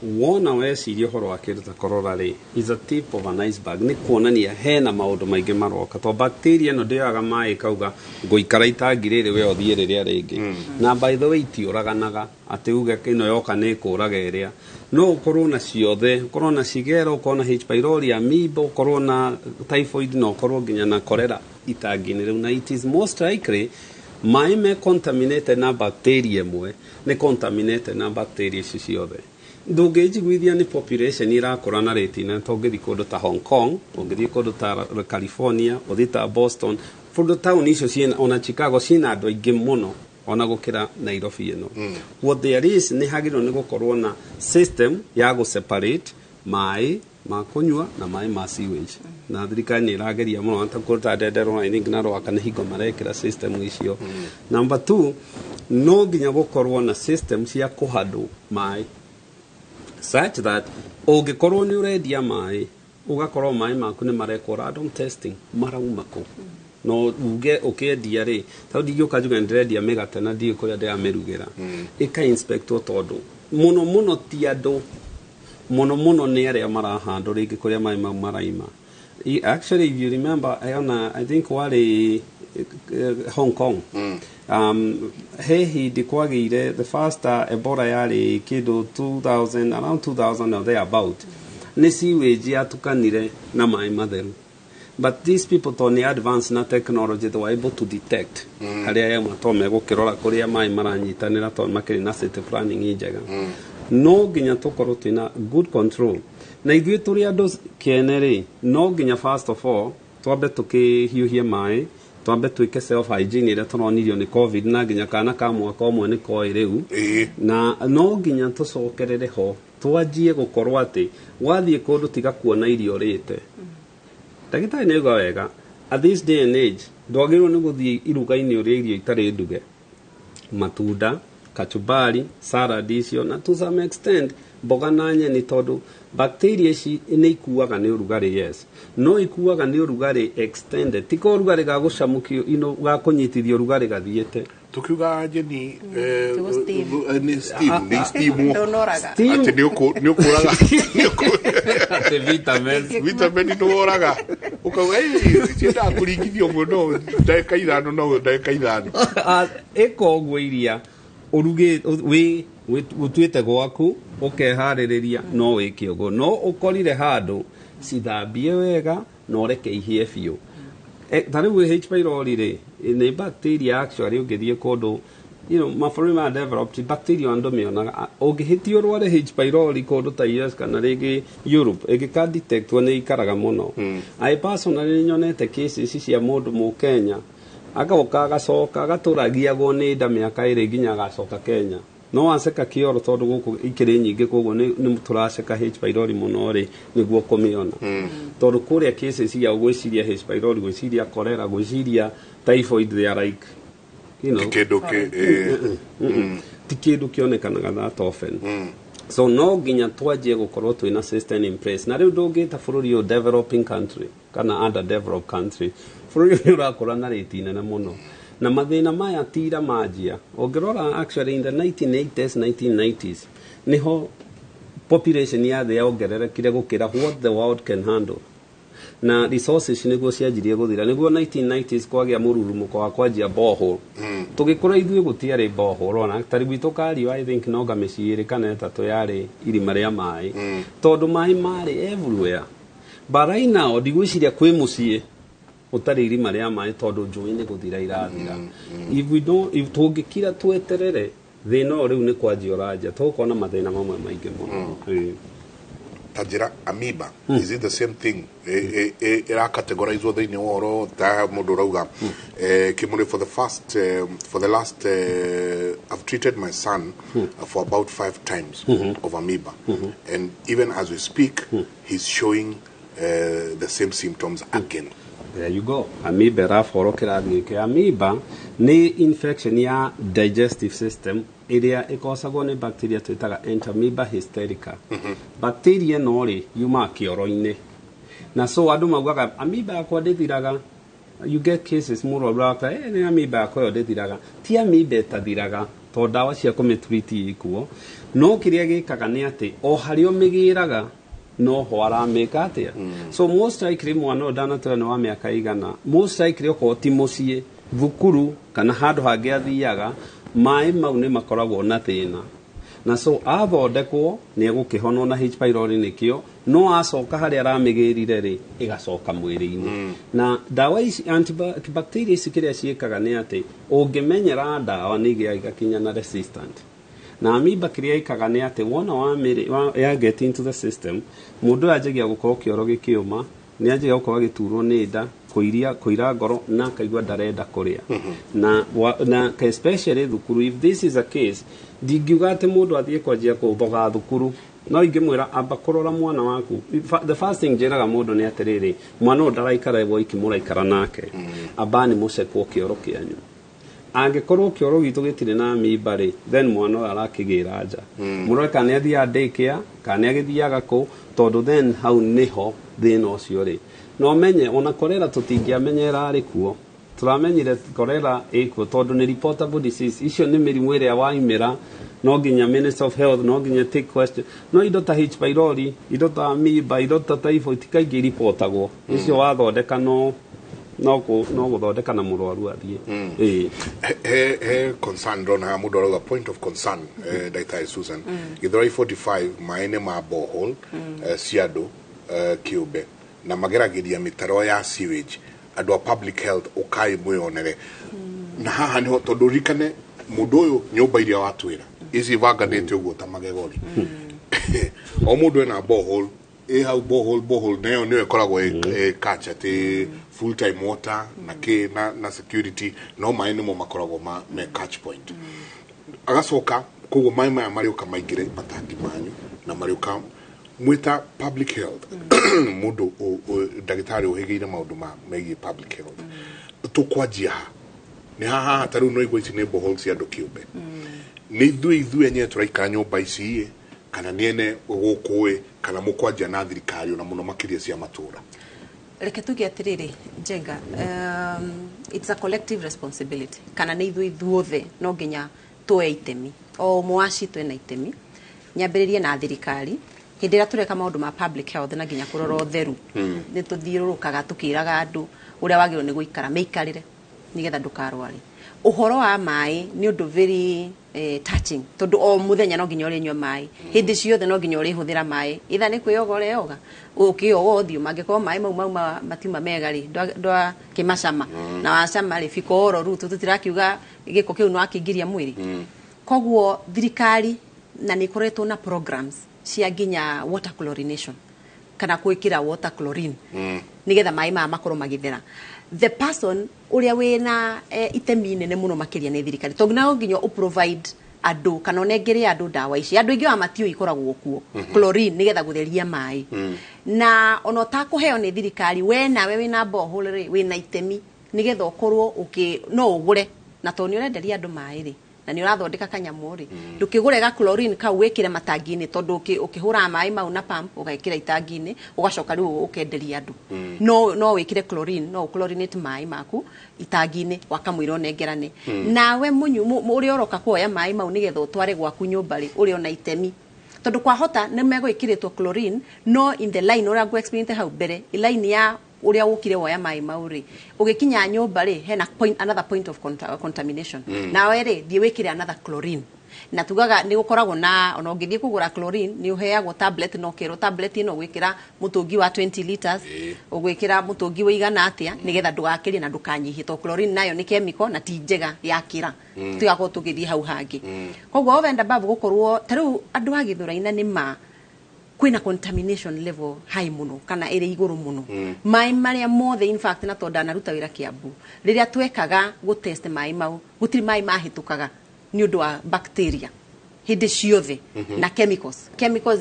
wona weciria ũhoro wa kĩndũ ta korora rĩ, is a tip of an iceberg. Nĩ kuonania hena maũndũ maingĩ maroka, to bacteria ĩno ndĩoyaga maĩ kauga ngũikara itangi rĩrĩ, we ũthiĩ rĩrĩa rĩngĩ. Na by the way, itiũraganaga atĩ uge ĩno yoka nĩ ĩkũraga ĩrĩa. No ũkorwo na ciothe, ũkorwo na Shigella, ũkorwo na H pylori, amoeba, ũkorwo na typhoid, na ũkorwo nginya na cholera itangi-inĩ rĩu. Na it is most likely maĩ me contaminated na bacteria ĩmwe nĩ contaminated na bacteria ici ciothe. Ndũngĩnjiguithia nĩ population irakũra na rate nene, to ũngĩthiĩ kũndũ ta Hong Kong, ũngĩthiĩ kũndũ ta California, ũthiĩ ta Boston, bũndũ taũni icio ciĩna, ona Chicago, ciĩna andũ aingĩ mũno ona gũkĩra Nairobi ĩno. What there is, nĩ hagĩrĩirwo nĩ gũkorwo na system ya gũ separate maĩ ma kũnyua na maĩ ma sewage, na thirikari nĩ ĩrageria mũno ta kũndũ ta Ndenderũ, I think, na Rwaka nĩ hingo marekĩra system icio. Number two, no nginya gũkorwo na system cia kũhandũ maĩ such that ũngĩkorwo nĩ ũrendia maĩ, ũgakorwo maĩ maku nĩ marekwo random testing marauma kũ, no uge ũkĩendia rĩ, tondũ ndingĩũka njuge nĩ ndĩrendia mĩgate na ndiũĩ kũrĩa ndĩramĩrugĩra. Ĩka inspectwo, tondũ mũno mũno ti andũ, mũno mũno nĩ arĩa marahandwo rĩngĩ kũrĩa maĩ mau maraima. Actually, if you remember, ona I think warĩ Hong Kong, he hĩndĩ kwagĩire the first Ebola, yarĩ kĩndũ 2000, around 2000 or thereabout. Nĩ sewage yatukanire na maĩ matheru, but these people, tondũ nĩ advance na technology, they were able to detect harĩa yauma, tondũ megũkĩrora kũrĩa maĩ maranyitanĩra, tondũ makĩrĩ na city planning njega. No nginya tũkorwo twĩna good control, na ithuĩ tũrĩ andũ kĩene rĩ, no nginya first of all twambe tũkĩhiũhie maĩ, twambe twĩke self hygiene ĩrĩa tũronirio nĩ COVID, na nginya kana ka mwaka ũmwe nĩ koĩ rĩu. Na no nginya tũcokerere ho, twanjie gũkorwo atĩ wathiĩ kũndũ, tiga kuona irio ũrĩte. Ndagĩtarĩ nĩ auga wega, at this day and age ndwagĩrĩirwo nĩ gũthiĩ iruga-inĩ ũrĩa irio itarĩ nduge, matunda, kachumbari, salad icio, na to some extent mboga na nyeni, tondũ bacteria ici nĩ ikuaga nĩ ũrugarĩ. Yes, no ikuaga nĩ ũrugarĩ extended, ti ka ũrugarĩ ga gũcamũkio ino ga kũnyitithio ũrugarĩ gathiĩte. Tukiuga njeni Tiguo steam. Nĩ steam, nĩ steam. Ndũnoraga. Steam. Atĩ nĩ ũkũraga Atĩ vitamins. Vitamin nĩ woraga ũkauga, "Ĩ, ciendaga kũringithio ũguo no ndagĩka 5, no ndagĩka 5." Ah, ĩka ũguo, iria ũrugĩ wĩ ũtuĩte gwaku ũkeharĩrĩria, no wĩke ũguo, no ũkorire handũ cithambie wega na ũreke ihĩe biũ. Ta rĩu H pylori rĩ, nĩ bacteria actually ũngĩthiĩ kũndũ, mabũrũri ma developed, bacteria andũ mĩonaga. Ũngĩhĩtia ũrware H pylori kũndũ ta US kana rĩngĩ Europe, ĩngĩka detectwo nĩ ikaraga mũno. I personally nĩ nyonete cases cia mũndũ mũkenya agoka agacoka agatũragiagwo nĩ nda mĩaka 2 nginya agacoka Kenya, no aceka kĩoro, tondũ gũkũ ikĩrĩ nyingĩ, koguo nĩ tũraceka H pylori mũno rĩ nĩguo kũmĩona, tondũ kũrĩa cases cia gwĩciria H pylori, gwĩciria cholera, gwĩciria typhoid, they are like kĩndũ kĩ ti kĩndũ kĩonekanaga that often. So no nginya twanjie gũkorwo twĩna system in place. Na rĩu ndũngĩta bũrũri ũyũ developing country kana underdeveloped country, bũrũri ũyũ ũrakũra na rate nene mũno, na mathĩna maya tira manjia. Ũngĩrora actually in the 1980s, 1990s, niho population ya thĩ yongererekire gũkĩra what the world can handle, na resources nĩguo cianjirie gũthira, nĩguo 1990s kwagĩa mũrurumũko wa kwanjia borehole. Tũgĩkũra ithuĩ gũtiarĩ borehole, ona tarĩ gwitũ Kario, I think nonga mĩciĩ ĩrĩ kana ĩtatũ yarĩ irima rĩa maĩ, tondũ maĩ marĩ everywhere. But right now ndigwĩciria kwĩ mũciĩ ũtarĩ irima rĩa maĩ, tondũ njũĩ nĩ gũthira irathira. If we don't, if tũngĩkira tweterere, thĩna ũyũ rĩu nĩ kwanjia ũranjia, tũgũkorwo na mathĩna mamwe maingĩ mũno. Ĩĩ. Ta njĩra, amoeba, is it the same thing? Ĩracategorizwo thĩinĩ wa ũhoro ta mũndũ ũrauga, Kimuri, for the last, I've treated my son for about five times of amoeba, and even as we speak he's showing the same symptoms again. There you go. Amoeba ĩraborwo kĩrathi gĩkĩ. Amoeba nĩ infection ya digestive system ĩrĩa ĩkosagwo nĩ bacteria twĩtaga Entamoeba hysterica. Bacteria ĩno rĩ, yumaga kĩoro-inĩ, na so andũ maugaga amoeba yakwa ndĩthiraga. You get cases mũrwaru akwa, nĩ amoeba yakwa ĩyo ndĩthiraga. Ti amoeba ĩtathiraga, tondũ ndawa cia kũmĩtreat ikuo, no kĩrĩa gĩkaga nĩ atĩ o harĩa ũmĩgĩraga noho aramĩka atĩa. So most likely mwana ũyũ ndanatwĩra nĩ wa mĩaka igana, most likely okorwo ti mũciĩ, thukuru kana handũ hangĩ athiaga, maĩ mau nĩ makoragwo na thĩna, na so athondekwo nĩ egũkĩhonwo na H pylori nĩkĩo, no acoka harĩa aramĩgĩrire rĩ, ĩgacoka mwĩrĩ-inĩ. Na ndawa ici, antibacteria ici, kĩrĩa ciĩkaga nĩ atĩ ũngĩmenyera ndawa nĩ igĩaga igakinya na resistant. Na amoeba kĩrĩa ĩkaga nĩ atĩ wona wamĩrĩ ya get into the system, mũndũ ũyũ anjagia gũkorwo kĩoro gĩkĩũma, nĩ anjagia gũkorwo agĩturwo nĩ nda, kũiria, kũira ngoro, na akaigua ndarenda kũrĩa, na especially thukuru. If this is a case, ndingiuga atĩ mũndũ athiĩ kwanjia kũthoga thukuru, no ingĩmwĩra amba kũrora mwana waku. The first thing njĩraga mũndũ nĩ atĩrĩrĩ, mwana ũyũ ndaraikara woiki, mũraikara nake, amba nĩ mũcekwo kĩoro kĩanyu. Angĩkorwo kĩoro gitũ gĩtirĩ na amoeba rĩ, then mwana ũyũ arakĩgĩra nja, mũrore kana nĩ athiaga daycare kana nĩ agĩthiaga kũ, tondũ then hau nĩho thĩna ũcio rĩ. Na ũmenye ona korera tũtingĩamenya ĩrarĩ kuo, tũramenyire korera ĩkuo tondũ nĩ reportable disease. Icio nĩ mĩrimũ ĩrĩa waimĩra no nginya Minister of Health no nginya take question. No indo ta H pylori, indo ta amoeba, indo ta typhoid kaingĩ iripotagwo. Icio wathondeka no gũthondeka na mũrwaru athiĩ. Ĩĩ. He concern ndona haha, mũndũ arauga, point of concern, Ndagĩtarĩ Susan, Githurai 45, maĩ nĩ ma borehole cia andũ kĩũmbe na mageragĩria mĩtaro ya sewage. Andũ a public health, ũkai mwĩonere. Na haha nĩho, tondũ ririkane mũndũ ũyũ, nyũmba iria watwĩra ici ibanganĩte ũguo ta magegori, o mũndũ ena borehole ĩ hau, borehole nayo nĩyo ĩkoragwo ĩ catch atĩ full time water na kĩ na security, no maĩ nĩmo makoragwo me catch point. Agacoka koguo maĩ maya marĩũka maingĩre matangi manyu na marĩũka mwĩta public health, mũndũ ndagĩtarĩ ũhĩgĩire maũndũ ma megiĩ public health, tũkwanjia ha? Nĩ haha ta rĩu no igua ici nĩ borehole cia andũ kĩũmbe, nĩ ithuĩ enyewe tũraikara nyũmba ici ĩ, kana nĩ ene gũkũ ĩ, kana mũkwanjia na thirikari, ona mũno makĩria cia matũra? Reke tuge atiriri, Njenga, it's a collective responsibility, kana nĩ ithuĩ ithuothe no nginya tuoe itemi, o ũmwe wacitũ ena itemi. Nyambĩrĩrie na thirikari. Hĩndĩ ĩrĩa tũreka maũndũ ma public health na nginya kũrora ũtheru, nĩ tũthiũrũrũkaga tũkĩraga andũ ũrĩa wagĩrĩirwo nĩ gũikara mĩikarĩre nĩgetha ndũkarware. Ũhoro wa maĩ nĩ ũndũ very touching, tondũ o mũthenya no nginya ũrĩnyua maĩ, hĩndĩ ciothe no nginya ũrĩhũthĩra maĩ, itha nĩ kwĩyoga ũreyoga, ũkĩyoga ũthiũ, mangĩkorwo maĩ mau mauma matiuma mega rĩ, ndwakĩmacama, na wacama rĩ, biko oro rĩu tũtirakiuga gĩko kĩu nĩwakĩingĩria mwĩrĩ. Koguo thirikari na nĩ ĩkoretwo na programs cia nginya water chlorination, kana gwĩkĩra water chlorine nĩgetha maĩ maya makorwo magĩthera. The person ũrĩa wĩna itemi inene mũno makĩria nĩ thirikari, tondũ no nginya ũprovide andũ kana ũnengere andũ ndawa ici. Andũ aingĩ wa matiũĩ ikoragwo kuo chlorine nĩgetha gũtheria maĩ. Na ona ũtakũheo nĩ thirikari, we nawe wĩna borehole rĩ, wĩna itemi nĩgetha ũkorwo ũkĩ no ũgũre, na tondũ nĩ ũrenderia andũ maĩ rĩ, na nĩ ũrathondeka kanyamũ rĩ, ndũkĩgũre ga chlorine kau wĩkĩre matangi-inĩ, tondũ ũkĩhũraga maĩ mau na pump ũgekĩra itangi-inĩ, ũgacoka rĩu ũkenderia andũ. No wĩkĩre chlorine, no ũchlorinate maĩ maku itangi-inĩ wakamwĩra ũnengerane. Nawe mũnyu ũrĩa ũroka kuoya maĩ mau nĩgetha ũtware gwaku nyũmba rĩ, ũrĩ ona itemi, tondũ kwahota nĩ megwĩkĩrĩtwo chlorine, no in the line ũrĩa ngũ hau mbere, line ya ũrĩa ũkire woya maĩ mau rĩ, ũgĩkinya nyũmba rĩ, hena point, another point of contamination. Nawe rĩ, thiĩ wĩkĩre another chlorine. Na tugaga nĩ gũkoragwo na, ona ũngĩthiĩ kũgũra chlorine nĩ ũheagwo tablet, na ũkerwo tablet ĩno ũgwĩkĩra mũtũngi wa 20 liters, ũgwĩkĩra mũtũngi ũigana atĩa, nĩgetha ndũgakĩrie na ndũkanyihie, tondũ chlorine nayo nĩ chemical na ti njega yakĩra. Tigakorwo tũgĩthiĩ hau hangĩ. Koguo over and above gũkorwo ta rĩu andũ a Gĩthũrai na nĩ ma Kwĩna contamination level high mũno kana ĩrĩ igũrũ mũno. Maĩ marĩa mothe, in fact, na tondũ ndanaruta wĩra Kiambu, rĩrĩa twekaga gũtest maĩ mau, gũtirĩ maĩ mahĩtũkaga nĩ ũndũ wa bacteria hĩndĩ ciothe na chemicals.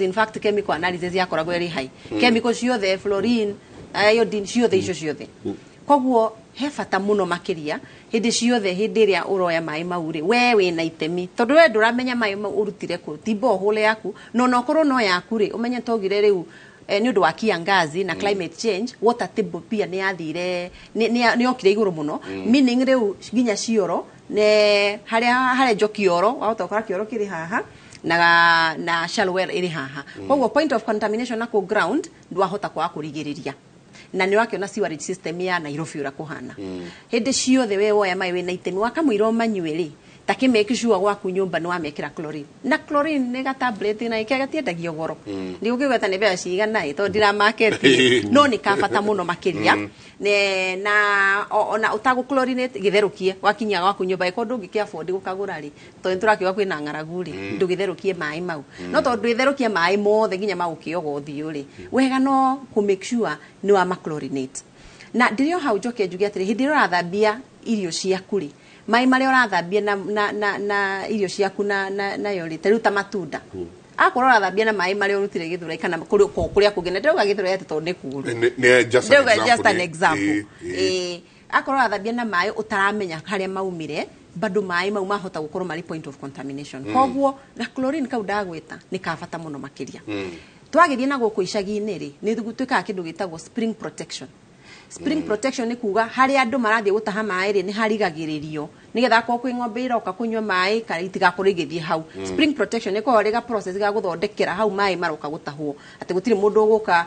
In fact, chemical analysis yakoragwo ĩrĩ high, chemicals ciothe, fluorine, iodine, ciothe icio ciothe. Koguo he bata mũno makĩria hĩndĩ ciothe, hĩndĩ ĩrĩa ũroya maĩ mau rĩ, we wĩna itemi, tondũ we ndũramenya maĩ mau ũrutire kũ, ti borehole yaku, no na okorwo no yaku rĩ, ũmenye togire rĩu nĩ ũndũ wa kiangazi na climate change, water table pia nĩ yathire, nĩ yokire igũrũ mũno, meaning rĩu nginya cioro ne harĩa harenjwo kĩoro, wahota gũkora kĩoro kĩrĩ haha na shallow well ĩrĩ haha. Koguo point of contamination na kũ ground ndwahota kwaga kũrigĩrĩria, na nĩ ũrakĩona sewerage system ya Nairobi ũrĩa kũhana. Hĩndĩ ciothe we woya maĩ wĩna itemi, wakamũira ũmanyue rĩ, ta kĩ make sure gwaku nyũmba nĩ wamekĩra chlorine, na chlorine nĩ ga tablet na ĩkĩa gatiendagio goro, ndigũkĩgweta nĩ mbeca cigana ĩ tondũ ndiramaketi, no nĩ kabata mũno makĩria. Na ona ũtagũ chlorinate, gĩtherũkie wakinya gwaku nyũmba, ĩkorwo ndũngĩkĩ afford gũkagũra rĩ, tondũ nĩtũrakiuga kwĩna ng'aragu rĩ, ndũgĩtherũkie maĩ mau. No tondũ ndwĩtherũkia maĩ mothe nginya magũkĩoga ũthiũ rĩ, wega no kũ make sure nĩ wa chlorinate. Na ndĩrĩ o hau njoke njuge atĩrĩ, hĩndĩ ĩrĩa ũrathambia irio ciaku rĩ, maĩ marĩa ũrathambia na irio ciaku na nayo rĩ, ta rĩu ta matunda, akorwo ũrathambia na maĩ marĩa ũrutire Gĩthũrai kana kũrĩa kũngĩ, na ndĩrauga Gĩthũrai atĩ tondũ nĩ kũũru. Nĩ just an Ndĩrauga just an example. Example. Akorwo ũrathambia na maĩ ũtaramenya harĩa maumire, bado maĩ mau mahota gũkorwo marĩ point of contamination. Koguo na chlorine kau ndagwĩta nĩ ka bata mũno makĩria. Twagĩthiĩ na gũkũ icagi-inĩ rĩ, nĩ twĩkaga kĩndũ gĩtagwo spring protection. Spring protection nĩ kuga harĩa andũ marathiĩ gũtaha maĩ rĩ, nĩ harigagĩrĩrio nĩgetha akorwo kwĩ ng'ombe iroka kũnyua maĩ kana itigakorwo igĩthiĩ hau. Spring protection nĩ ĩkoragwo ĩrĩ ga process ga gũthondekera hau maĩ maroka gũtahwo, atĩ gũtirĩ mũndũ ũgũka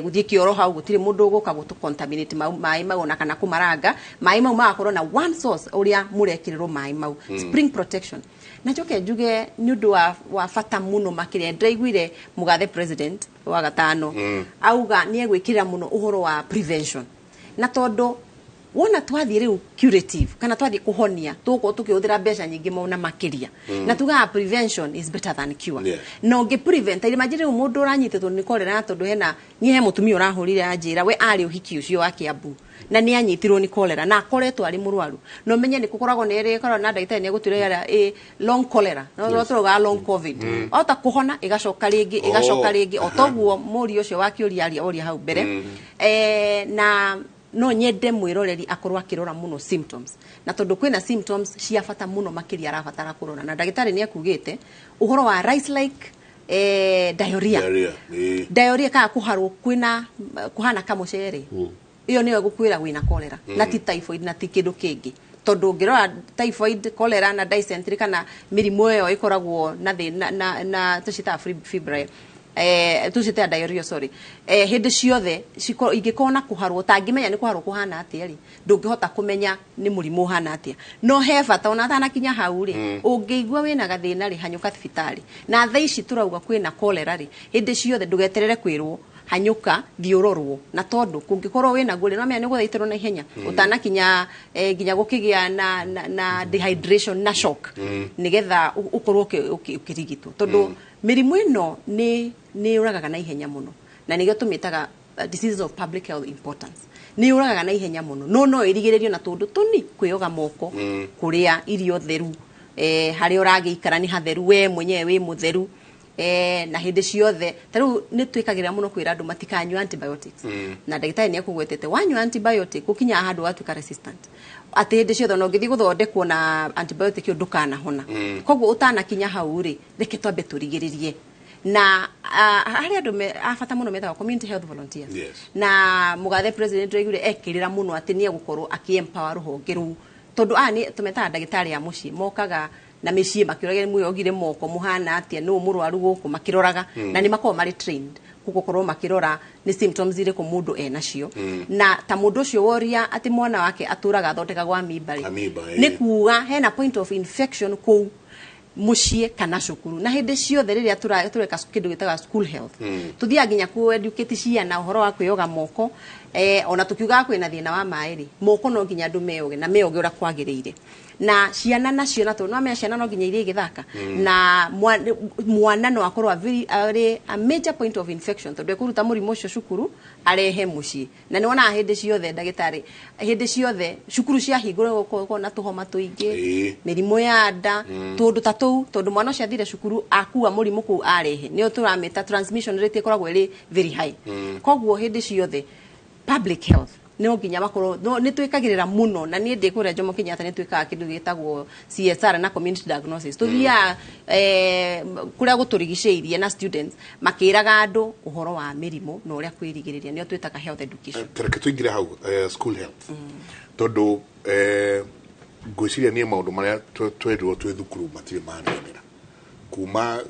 gũthiĩ kĩoro hau, gũtirĩ mũndũ ũgũka gũtũ contaminate maĩ mau ona kana kũmaranga maĩ mau, magakorwo na one source ũrĩa mũrekĩrĩrwo maĩ mau. Spring protection. Na njoke njuge nĩ ũndũ wa bata mũno makĩria, ndĩraiguire mũgathe president wa gatano auga nĩ egwĩkĩrĩra mũno ũhoro wa prevention, na tondũ wona twathiĩ rĩu curative kana twathiĩ kũhonia, tũgũkorwo tũkĩhũthĩra mbeca nyingĩ mũno makĩria, na tugaga prevention is better than cure. Na ũngĩ prevent, imagine rĩu mũndũ ũranyitĩtwo nĩ cholera, tondũ hena niĩ he mũtumia ũrahũrire anjĩra we arĩ ũhiki ũcio wa Kiambu na nĩ anyitirwo nĩ cholera na akoretwo arĩ mũrwaru, na ũmenye nĩ gũkoragwo nĩ ĩrĩ na ndagĩtarĩ nĩ egũtwĩra ĩ long cholera, no tũraugaga long covid, ota kũhona ĩgacoka rĩngĩ, ĩgacoka rĩngĩ, o toguo mũriũ ũcio wa kĩũria aria oria hau mbere. Na no nyende mwĩroreri akorwo akĩrora mũno symptoms, na tondũ kwĩna symptoms cia bata mũno makĩria arabatara kũrora, na ndagĩtarĩ nĩ ekugĩte ũhoro wa rice like diarrhea. Diarrhea, Diarrhea kana kũharwo kwĩna kũhana kamũcere, ĩyo nĩyo ĩgũkwĩra wĩna cholera na ti typhoid na ti kĩndũ kĩngĩ, tondũ ũngĩrora typhoid, cholera na dysentery kana mĩrimũ ĩyo ĩkoragwo na thĩna na tũciĩtaga febrile, tũciĩtaga diarrhea, sorry, hĩndĩ ciothe ingĩkorwo na kũharwo, ũtangĩmenya nĩ kũharwo kũhana atĩa rĩ, ndũngĩhota kũmenya nĩ mũrimũ ũhana atĩa. No he bata ona atanakinya hau rĩ, ũngĩigua wĩna gathĩna rĩ, hanyũka thibitarĩ. Na thaa ici tũrauga kwĩna cholera rĩ, hĩndĩ ciothe ndũgeterere kwĩrwo, hanyũka thiĩ ũrorwo, na tondũ kũngĩkorwo wĩna guo rĩ, no menya nĩ gũthaitĩrwo na ihenya ũtanakinya nginya gũkĩgĩa na dehydration na shock, nĩgetha ũkorwo ũkĩrigitwo, tondũ mĩrimũ ĩno nĩ yũragaga na ihenya mũno, na nĩkĩo tũmĩtaga diseases of public health importance. Nĩ yũragaga na ihenya mũno, no ĩrigĩrĩrio na tũndũ tũni: kwĩyoga moko, kũrĩa irio theru, harĩa ũragĩikara nĩ hatheru, we mwenyewe wĩ mũtheru, na hĩndĩ ciothe ta rĩu nĩ twĩkagĩrĩra mũno kwĩra andũ matikanyue antibiotics, na ndagĩtarĩ nĩ ekũgwetete wanyua antibiotic gũkinyaga handũ watuĩka resistant, atĩ hĩndĩ ciothe ona ũngĩthiĩ gũthondekwo na antibiotic ĩyo ndũkanahona. Koguo ũtanakinya hau rĩ, reke twambe tũrigĩrĩrie. Na harĩ andũ a bata mũno metagwo community health volunteers. Na mũgathe president raiguire ekĩrĩra mũno atĩ nĩ egũkorwo akĩ empower rũhonge rũu, tondũ aya nĩ tũmetaga ndagĩtarĩ a mũciĩ, mokaga na mĩciĩ makĩũragia mwĩyogire moko, mũhana atĩa, nũ mũrwaru gũkũ, makĩroraga, na nĩ makoragwo marĩ trained gũkorwo makĩrora nĩ symptoms irĩkũ mũndũ enacio. Na ta mũndũ ũcio woria atĩ mwana wake atũraga athondekagwo amoeba rĩ, Amoeba, nĩ kuga hena point of infection kũu mũciĩ kana cukuru. Na hĩndĩ ciothe rĩrĩa tũreka kĩndũ gĩtaga school health, tuthiaga nginya ku educate ciana ũhoro wa kwĩyoga moko, ona tũkiugaga kwĩna thĩna wa maĩ rĩ, moko no nginya andũ meyoge na meyoge ũrĩa kwagĩrĩire. Na ciana nacio, na tondũ nĩwamenya ciana no nginya iria igĩthaka, na mwana no akorwo arĩ a major point of infection, tondũ ekũruta mũrimũ ũcio cukuru arehe mũciĩ. Na nĩ wonaga hĩndĩ ciothe, ndagĩtarĩ, hĩndĩ ciothe cukuru ciahingũrwo gũkorwo na tũhoma tũingĩ, mĩrimũ ya nda, tũndũ ta tũu, tondũ mwana ũcio athire cukuru akua mũrimũ kũu arehe. Nĩyo tũramĩta transmission rate ĩkoragwo ĩrĩ very high. Koguo hĩndĩ ciothe public health no nginya makorwo no nĩ twĩkagĩrĩra mũno. Na niĩ ndĩ kũrĩa Jomo Kenyatta nĩ twĩkaga kĩndũ gĩtagwo CSR na community diagnosis. Tũthiaga kũrĩa gũtũrigicĩirie na students makĩraga andũ ũhoro wa mĩrimũ na ũrĩa kwĩrigĩrĩria, nĩyo twĩtaga health education. Tareke tũingĩre hau school health, tondũ ngwĩciria niĩ maũndũ marĩa twerirwo twĩ thukuru matirĩ manemera kuma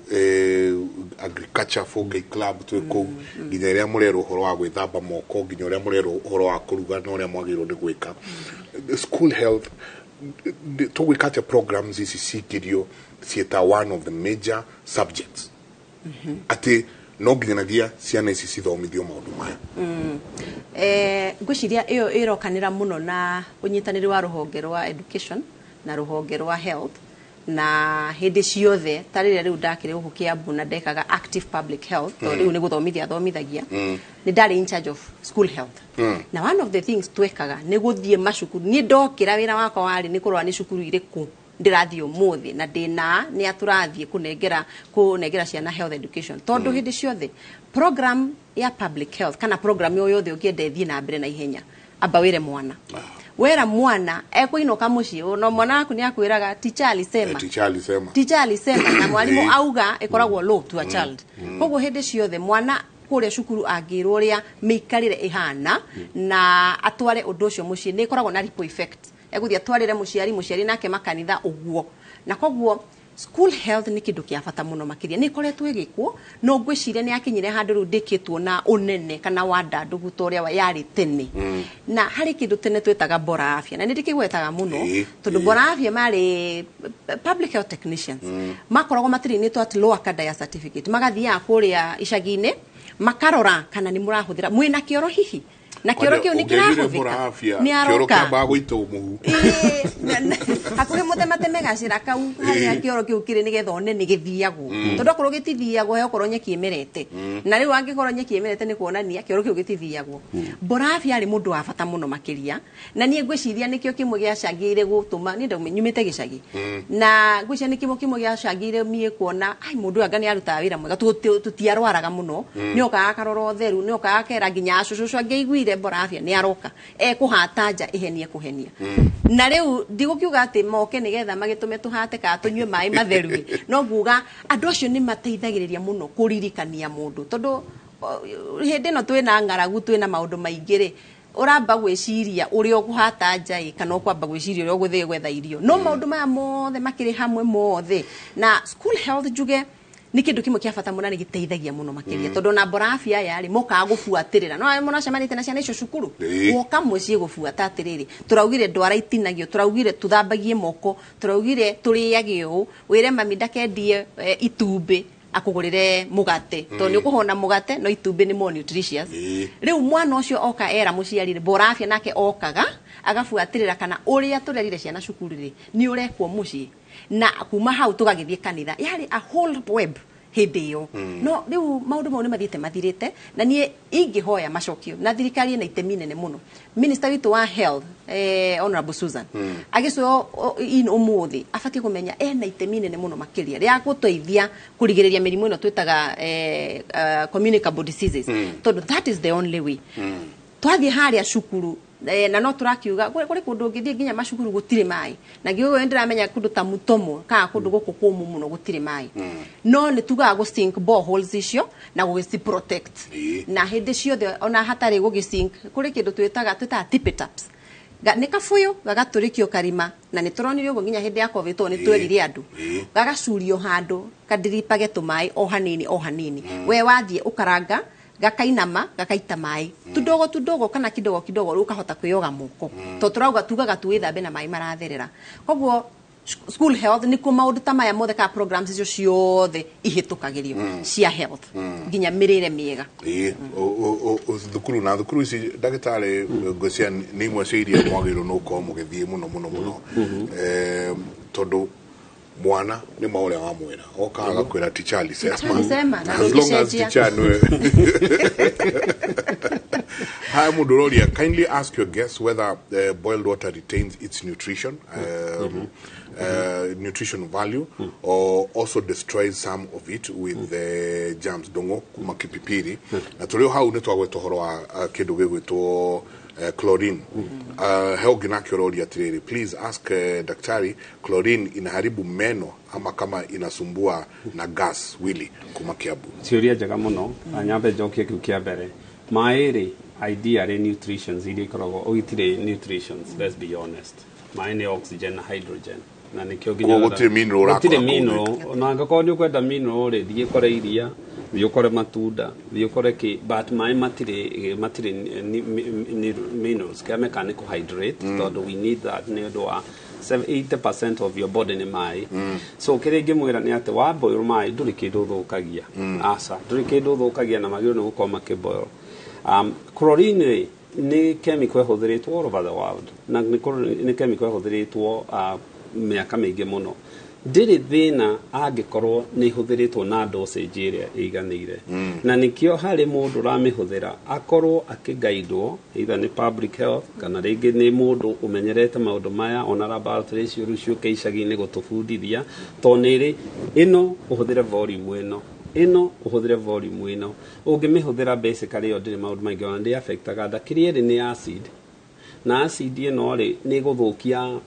agriculture 4K club twĩ kũu, nginya ĩrĩa mũrerwo ũhoro wa gwĩthamba moko, nginya ũrĩa mũrerwo ũhoro wa kũruga na ũrĩa mwagĩrĩirwo nĩ gwĩka. School health tũgwĩka atĩa programs ici cingĩrio ciĩta one of the major subjects, atĩ no nginyanagia ciana ici cithomithio maũndũ maya? Ngwĩciria ĩyo ĩrokanĩra mũno na ũnyitanĩri wa rũhonge rwa education na rũhonge rwa health. Na hĩndĩ ciothe ta rĩrĩa rĩu ndakĩrĩ gũkũ Kiambu na ndekaga active public health, tondũ rĩu nĩ gũthomithia thomithagia, nĩ ndarĩ in charge of school health. Na one of the things twekaga nĩ gũthiĩ macukuru. Niĩ ndokĩra, wĩra wakwa warĩ nĩ kũrora nĩ cukuru irĩkũ ndĩrathiĩ ũmũthĩ na ndĩna nĩ atũrathiĩ kũnengera ciana health education, tondũ hĩndĩ ciothe program ya public health kana program yo yothe ũngĩenda ĩthiĩ na mbere na ihenya, amba wĩre mwana. Wera mwana ekũinũka mũciĩ, no mwana waku nĩ akwĩraga, "Teacher alisema." Teacher alisema. Teacher alisema, na mwarimũ auga ĩkoragwo law to a child. Koguo hĩndĩ ciothe mwana kũrĩa cukuru angĩrwo ũrĩa mĩikarĩre ĩhana na atware ũndũ ũcio mũciĩ, nĩ ĩkoragwo na ripple effect. Egũthiĩ atwarĩre mũciari, mũciari nake makanitha ũguo. Na koguo school health nĩ kĩndũ kĩa bata mũno makĩria. Nĩ ĩkoretwo ĩgĩkwo, no ngwĩciria nĩ yakinyire handũ rĩu ndĩkĩtwo na ũnene kana wandandũku ta ũrĩa yarĩ tene. Na harĩ kĩndũ tene twĩtaga bora afya, na nĩ ndĩkĩgwetaga mũno, tondũ bora afya marĩ public health technicians makoragwo matĩrĩnĩtwo at lower cadre ya certificate, magathiaga kũrĩa icagi-inĩ makarora kana nĩ mũrahũthĩra, mwĩna kĩoro hihi, na kĩoro kĩu nĩ kĩrahũthĩka. Nĩ kĩoro aroka kĩambaga gũitwo mũhu. Ĩĩ, hakuhĩ mũtemateme gacĩra kau harĩa kĩoro kĩu kĩrĩ, nĩgetha one nĩ gĩthiagwo, tondũ okorwo gĩtithiagwo he okorwo nyeki ĩmerete. Na rĩu angĩkorwo nyeki ĩmerete nĩ kuonania kĩoro kĩu gĩtithiagwo. Borafia arĩ mũndũ wa bata mũno makĩria, na niĩ ngwĩciria nĩkĩo kĩmwe gĩacangĩire gũtũma niĩ nyumĩte gĩcagi, na ngwĩciria nĩ kĩmwe gĩacangĩire niĩ kuona ai mũndũ ũyũ anga nĩ arutaga wĩra mwega. Tũtiarwaraga mũno. Nĩ okaga akarora ũtheru, nĩ okaga akera nginya acũcũ ũcio angĩaiguire Borafia nĩ aroka ekũhata nja ĩhenie kũhenia. Na rĩu ndigũkiuga atĩ moke nĩgetha magĩtũme tũhate kana tũnyue maĩ matheru, no nguga andũ acio nĩ mateithagĩrĩria mũno kũririkania mũndũ, tondũ hĩndĩ ĩno twĩna ng'aragu, twĩna maũndũ maingĩ rĩ, ũramba gwĩciria ũrĩa ũkũhata nja ĩ, kana ũkwamba gwĩciria ũrĩa ũgũthiĩ gwetha irio. No maũndũ maya mothe makĩrĩ hamwe mothe, na school health njuge nĩ kĩndũ kĩmwe kĩa bata mũno na nĩ gĩteithagia mũno makĩria, tondũ ona borafia aya rĩ mokaga gũbuatĩrĩra no mũracemanĩtie na ciana icio cukuru. Woka mũciĩ gũbuata atĩrĩrĩ, tũraugire ndwara itinagio, tũraugire tũthambagie moko, tũraugire tũrĩage ũũ, wĩre mami ndakendie itumbĩ, akũgũrĩre mũgate, tondũ nĩ ũkũhona mũgate no itumbĩ nĩ more nutritious. Rĩu mwana ũcio oka era mũciari rĩ, borafia nake okaga agabuatĩrĩra kana ũrĩa tũrerire ciana cukuru rĩ nĩ ũrekwo mũciĩ, na kuma hau tũgagĩthiĩ kanitha. Yarĩ a whole web hĩndĩ ĩyo. No rĩu maũndũ mau nĩ mathiĩte mathirĩte, na niĩ ingĩhoya macokio na thirikari ĩna itemi nene mũno. Minister witũ wa health, Honorable Susan, agĩcoyo in ũmũthĩ, abatiĩ kũmenya ena itemi nene mũno makĩria rĩa gũteithia kũrigĩrĩria mĩrimũ ĩno twĩtaga communicable diseases, tondũ that is the only way. Twathiĩ harĩa cukuru na no tũrakiuga kũrĩ kũndũ ũngĩthiĩ nginya macukuru gũtirĩ maĩ, na ngĩũĩ ndĩramenya kũndũ ta Mutomo kana kũndũ gũkũ kũmũ mũno gũtirĩ maĩ, no nĩ tugaga gũ sink boreholes icio na gũgĩci protect. Na hĩndĩ ciothe ona hatarĩ gũgĩ sink, kũrĩ kĩndũ twĩtaga tippy taps. Nĩ kabũyũ gagatũrĩkio karima, na nĩ tũronire ũguo nginya hĩndĩ ya COVID, tondũ nĩ twerire andũ gagacurio handũ kadiripage tũmaĩ o hanini o hanini. We wathiĩ ũkaranga gakainama gakaita maĩ tudogo tudogo kana kidogo kidogo, rĩu ũkahota kwĩyoga moko, tondũ tũrauga tugaga tuwĩthambe na maĩ maratherera. Koguo School health nĩkuo maũndũ ta maya mothe ka programs icio ciothe ihĩtũkagĩrio cia health nginya mĩrĩre mĩega. Ĩĩ, thukuru na thukuru ici, ndagĩtarĩ, ngwĩciria nĩ imwe cia iria mwagĩrĩirwo nĩ gũkorwo mũgĩthiĩ mũno mũno mũno. Tondũ mwana nĩ ma ũrĩa wamwĩra oka agakwĩra, "Teacher alisema." Alisema, na As long as ndũngĩcenjia. teacher nĩwe. Haya, mũndũ ũroria, "Kindly ask your guests whether boiled water retains its nutrition nutrition value or also destroys some of it with the germs." Ndũng'ũ kuma Kipipiri. Na tũrĩ o hau nĩ twagweta ũhoro wa kĩndũ gĩgwĩtwo chlorine. He ũngĩ nake ũroria atĩrĩrĩ, "Please ask daktari, chlorine inaharibu meno ama kama inasumbua na gas?" Willy kuma Kiambu. Ciũria njega mũno. Na nyambe njokie kĩu kĩa mbere. Maĩ rĩ, ideally nutritions iria ikoragwo ũgĩtirĩ nutritions, let's be honest, maĩ nĩ oxygen na hydrogen, na nĩkĩo nginya Koguo gũtirĩ mineral ũrakora gũtirĩ kũu. Mineral. Na angĩkorwo nĩ ũkwenda mineral rĩ, thiĩ ũkore iria, thiĩ ũkore matunda, thiĩ ũkore kĩ, but maĩ matirĩ minerals. Kĩrĩa mekaga nĩ kũ-hydrate, tondũ we need that nĩ ũndũ wa 80% of your body nĩ maĩ. So kĩrĩa ingĩmwĩra nĩ atĩ wa boil maĩ ndũrĩ kĩndũ ũthũkagia. Aca, ndũrĩ kĩndũ ũthũkagia, na magĩrĩirwo nĩ gũkorwo makĩboil. Chlorine rĩ, nĩ chemical ĩhũthĩrĩtwo all over the world, na nĩ chemical ĩhũthĩrĩtwo mĩaka mĩingĩ mũno. Ndĩrĩ thĩna angĩkorwo nĩ ĩhũthĩrĩtwo na dosage ĩrĩa ĩiganĩire. Na nĩkĩo harĩ mũndũ ũramĩhũthĩra akorwo akĩgaidwo either nĩ public health kana rĩngĩ nĩ mũndũ ũmenyerete maũndũ maya, ona laboratory icio rĩu ciũke icagi-inĩ gũtũbundithia, tondũ nĩ ĩrĩ ĩno ũhũthĩre volume ĩno, ĩno ũhũthĩre volume ĩno. Ũngĩmĩhũthĩra basically ĩyo ndĩrĩ maũndũ maingĩ, ona ndĩ affectaga nda. Kĩrĩa ĩrĩ nĩ acid, na acid ĩno rĩ, nĩ ĩgũthũkia,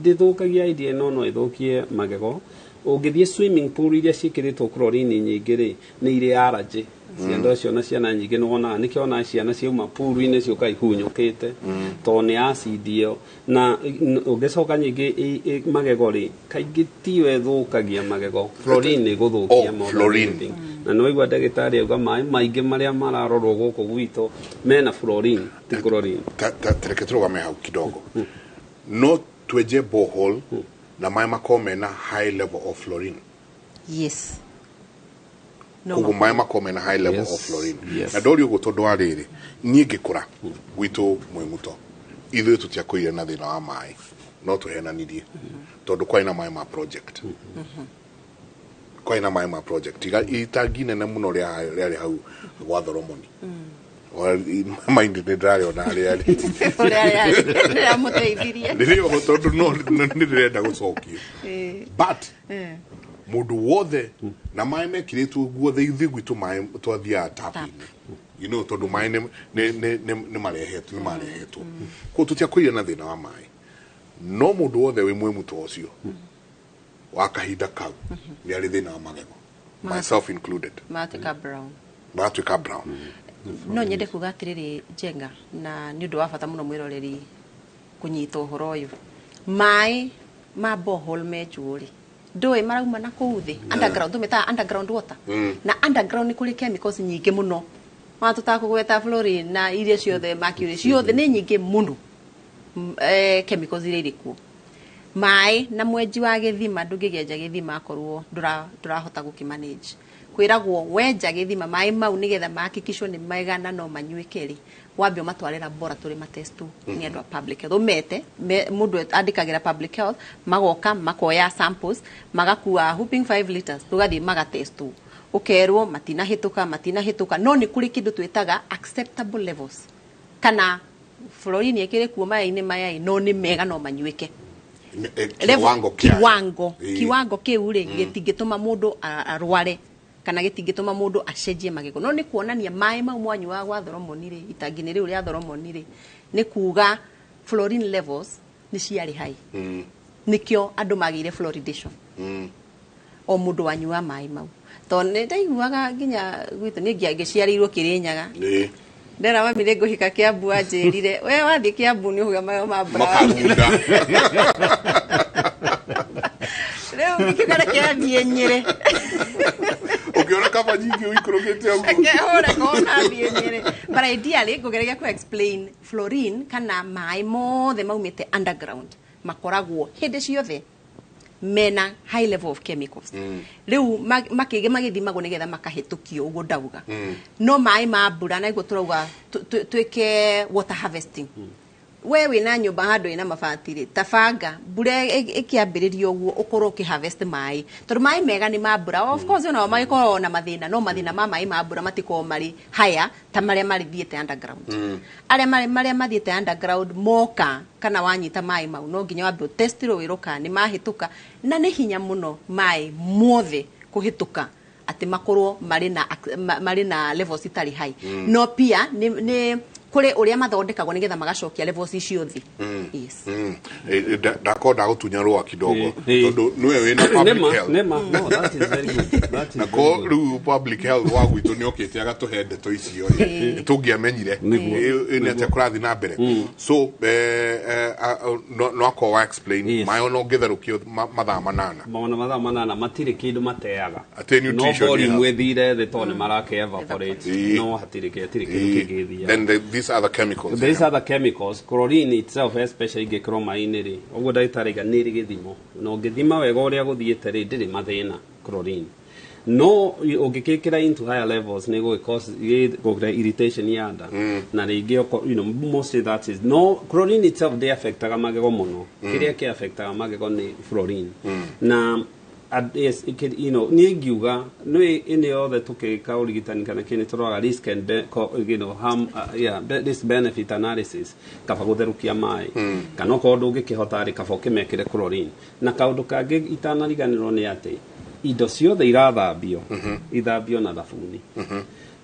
ndĩthũkagia idea ĩno, no ĩthũkie magego. Ũngĩthiĩ swimming pool iria ciĩkĩrĩtwo chlorine nyingĩ rĩ, nĩ irĩ allergy ciana ũcio, na ciana nyingĩ nĩ wonaga, nĩkĩo wonaga ciana ciauma pool-inĩ ciũka ihunyũkĩte, tondũ nĩ acid ĩyo. Na ũngĩcoka nyingĩ magego rĩ, kaingĩ tiyo ĩthũkagia magego, chlorine ĩgũthũkia Oh, more than fluorine. anything. Na nĩ waigua ndagĩtarĩ auga maĩ maingĩ marĩa mararorwo gũkũ gwitũ mena fluorine, ti chlorine. Reke tũrũgame hau kidogo. No twenje borehole na maĩ makorwo mena high level of fluorine? Yes. No. Koguo maĩ makorwo mena high level Yes, of fluorine? Yes. Na ndori ũguo tondũ wa rĩrĩ, niĩ ngĩkũra gwitũ Mwĩmuto, ithuĩ tũtiakũrire na thĩna wa maĩ, no tũhenanirie, tondũ kwarĩ na maĩ ma project, kwarĩ na maĩ ma project. Itangi nene mũno rĩarĩ hau gwa Thoromoni. Mind nĩ ndĩrarĩona harĩa rĩ. Ũrĩa rĩrĩa mũteithirie. Rĩrĩ oho, tondũ no nĩ ndĩrenda gũcokio, but mũndũ wothe na maĩ mekĩrĩtwo guothe, ithuĩ gwitũ maĩ twathiaga tap-inĩ, tondũ maĩ nĩ marehetwo koguo tũtiakũire na thĩna wa maĩ. No mũndũ wothe wĩ mwĩmuto ũcio wa kahinda kau nĩ arĩ thĩna wa magego, myself included. Magatuĩka brown. Magatuĩka brown. No nyende kuga atĩrĩrĩ, Njenga, na nĩ ũndũ wa bata mũno mwĩroreri kũnyita ũhoro ũyũ. Maĩ ma borehole menjwo rĩ, ndũĩ marauma na kũu thĩ, underground, tũmĩtaga underground water. Na underground nĩ kũrĩ chemicals nyingĩ mũno, ma tũtakũgweta fluorine na iria ciothe, mercury ciothe nĩ nyingĩ mũno. Chemicals iria irĩ kuo maĩ na mwenji wa gĩthima, ndũngĩgĩenja gĩthima akorwo ndũrahota gũkĩmanage. Kwĩragwo wenja gĩthima, maĩ mau nĩgetha mahakikishwo nĩ mega na no manyuĩke rĩ, wambe ũmatware laboratory matestwo nĩ andũ a public health. Ũmete mũndũ andĩkagĩra public health, magoka makoya samples, magakua whooping 5 liters, tũgathiĩ magatestwo, ũkerwo matinahĩtũka, matinahĩtũka. No nĩ kũrĩ kĩndũ twĩtaga acceptable levels, kana fluorine ĩkĩrĩ kuo maĩ-inĩ maya ĩ, no nĩ mega, no manyuĩke. Kiwango kĩa Kiwango, kiwango kĩu rĩ, gĩtingĩtũma mũndũ arware kana gĩtingĩtũma mũndũ acenjie magego. No nĩ kuonania maĩ mau mwanyuaga gwa Thoromoni rĩ, itangi-inĩ rĩu rĩa Thoromoni rĩ, nĩ kuga fluorine levels nĩ ciarĩ high. Nĩkĩo andũ magĩire fluoridation, o mũndũ wanyua maĩ mau, tondũ nĩ ndaiguaga nginya gwitũ niĩ ngĩciarĩirwo Kĩrĩnyaga. Ndera mami nĩ ngũhika Kĩambu, anjĩrire we wathiĩ Kĩambu nĩ ũhuga mayo ma brown. Makagunda. Rĩu ngĩkiuga reke athiĩ Nyĩrĩ. Ũngĩona kaba nyingĩ ũikũrũkĩte ũguo. Reke hũre kona thiĩ Nyĩrĩ. But ideally ngũgereria ku explain fluorine kana maĩ mothe maumĩte underground makoragwo hĩndĩ ciothe. Mena high level of chemicals. Rĩu magĩthimagwo nĩgetha makahĩtũkio ũguo ndauga. No maĩ ma mbura na iguo tũrauga twĩke water harvesting. We wĩna nyũmba handũ ĩna mabati rĩ, tabanga mbura ĩkĩambĩrĩria ũguo ũkorwo ũkĩ harvest maĩ, tondũ maĩ mega nĩ ma mbura. Of course ona magĩkoragwo na mathĩna, no mathĩna ma maĩ ma mbura matikoragwo marĩ haya ta marĩa marĩthiĩte underground. Arĩa marĩa mathiĩte underground moka kana wanyita maĩ mau, no nginya wambe ũtestirwo wĩrwo kana nĩ mahĩtũka, na nĩ hinya mũno maĩ mothe kũhĩtũka atĩ makorwo marĩ na levels itarĩ high. No pia nĩ kũrĩ ũrĩa mathondekagwo nĩgetha magacokia levels icio thĩ, yes. Ndakorwo ndagũtunya rũa kidogo tondũ nĩwe wĩna public Nema, health. nema. No, that is very good. That is Na very ko good. rĩu public health wa gwitũ nĩ okĩte agatũhe ndeto icio rĩ, nĩ tũngĩamenyire nĩ atĩa kũrathiĩ na mbere. So no akorwo wa explain maĩ ona ũngĩtherũkio mathaa 8. Maona mathaa 8 matirĩ kĩndũ mateaga. Atĩ no nutrition volume ĩthire thĩ tondũ nĩ marake evaporate, no hatirĩ kĩndũ kĩngĩthia. Then these other chemicals. These other chemicals, chlorine itself especially ingĩkĩrwo maĩ-inĩ rĩ, ũguo ndagĩtarĩ aiga nĩ ĩrĩ gĩthimo, na ũngĩthima wega ũrĩa gũthiĩte rĩ, ndĩrĩ mathĩna chlorine, no ũngĩkĩkĩra into higher levels nĩ gũgĩkũre irritation ya nda na rĩngĩ mostly that is no chlorine itself ndĩ affectaga magego mũno. Kĩrĩa kĩ affectaga magego nĩ fluorine na yes, niĩ ngiuga nĩ ĩnĩ yothe tũkĩka ũrigitani kana kĩnĩ tũroraga risk and be, co, you know, harm, yeah, risk benefit analysis. Kaba gũtherũkia maĩ kana okorwo ndũngĩkĩhota rĩ, kaba ũkĩmekĩre chlorine. Na kaũndũ kangĩ itanariganĩrwo nĩ atĩ indo ciothe irathambio ithambio na thabuni,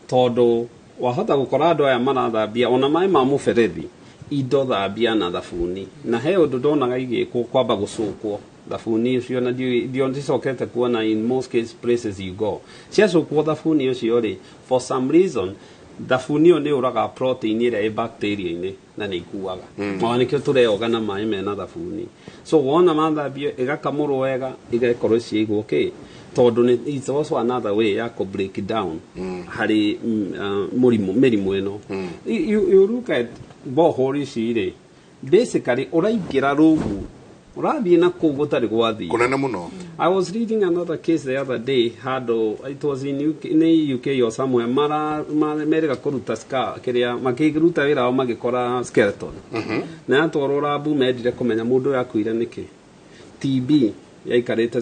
tondũ wahota gũkora andũ aya marathambia ona maĩ ma mũberethi. Indo thambia na thabuni, na he ũndũ ndonaga igĩkwo kwamba gũcũkwo thabuni ũcio, na ndio ndicokete kuona in most case places you go ciacũkwo thabuni ũcio rĩ, for some reason thabuni ũyũ nĩ ũragaga protein ĩrĩa ĩ bacteria-inĩ na nĩ ikuaga. Ona nĩkĩo tũreoga na maĩ mena thabuni. So wona mathambio ĩgakamũrwo wega, ĩgakorwo ciaigwo kĩ, tondũ it's also another way ya kũ break down harĩ mũrimũ mĩrimũ ĩno. You look at borehole ici rĩ, basically ũraingĩra rungu, ũrathiĩ na kũu gũtarĩ gwathiĩ kũnene mũno. I was reading another case the other day, handũ it was in UK, nĩ UK or somewhere, mara merĩga kũruta scar kĩrĩa makĩruta wĩra wao magĩkora skeleton na yatwarwo rabu, mendire kũmenya mũndũ ũyũ akuire nĩkĩ. TB yaikarĩte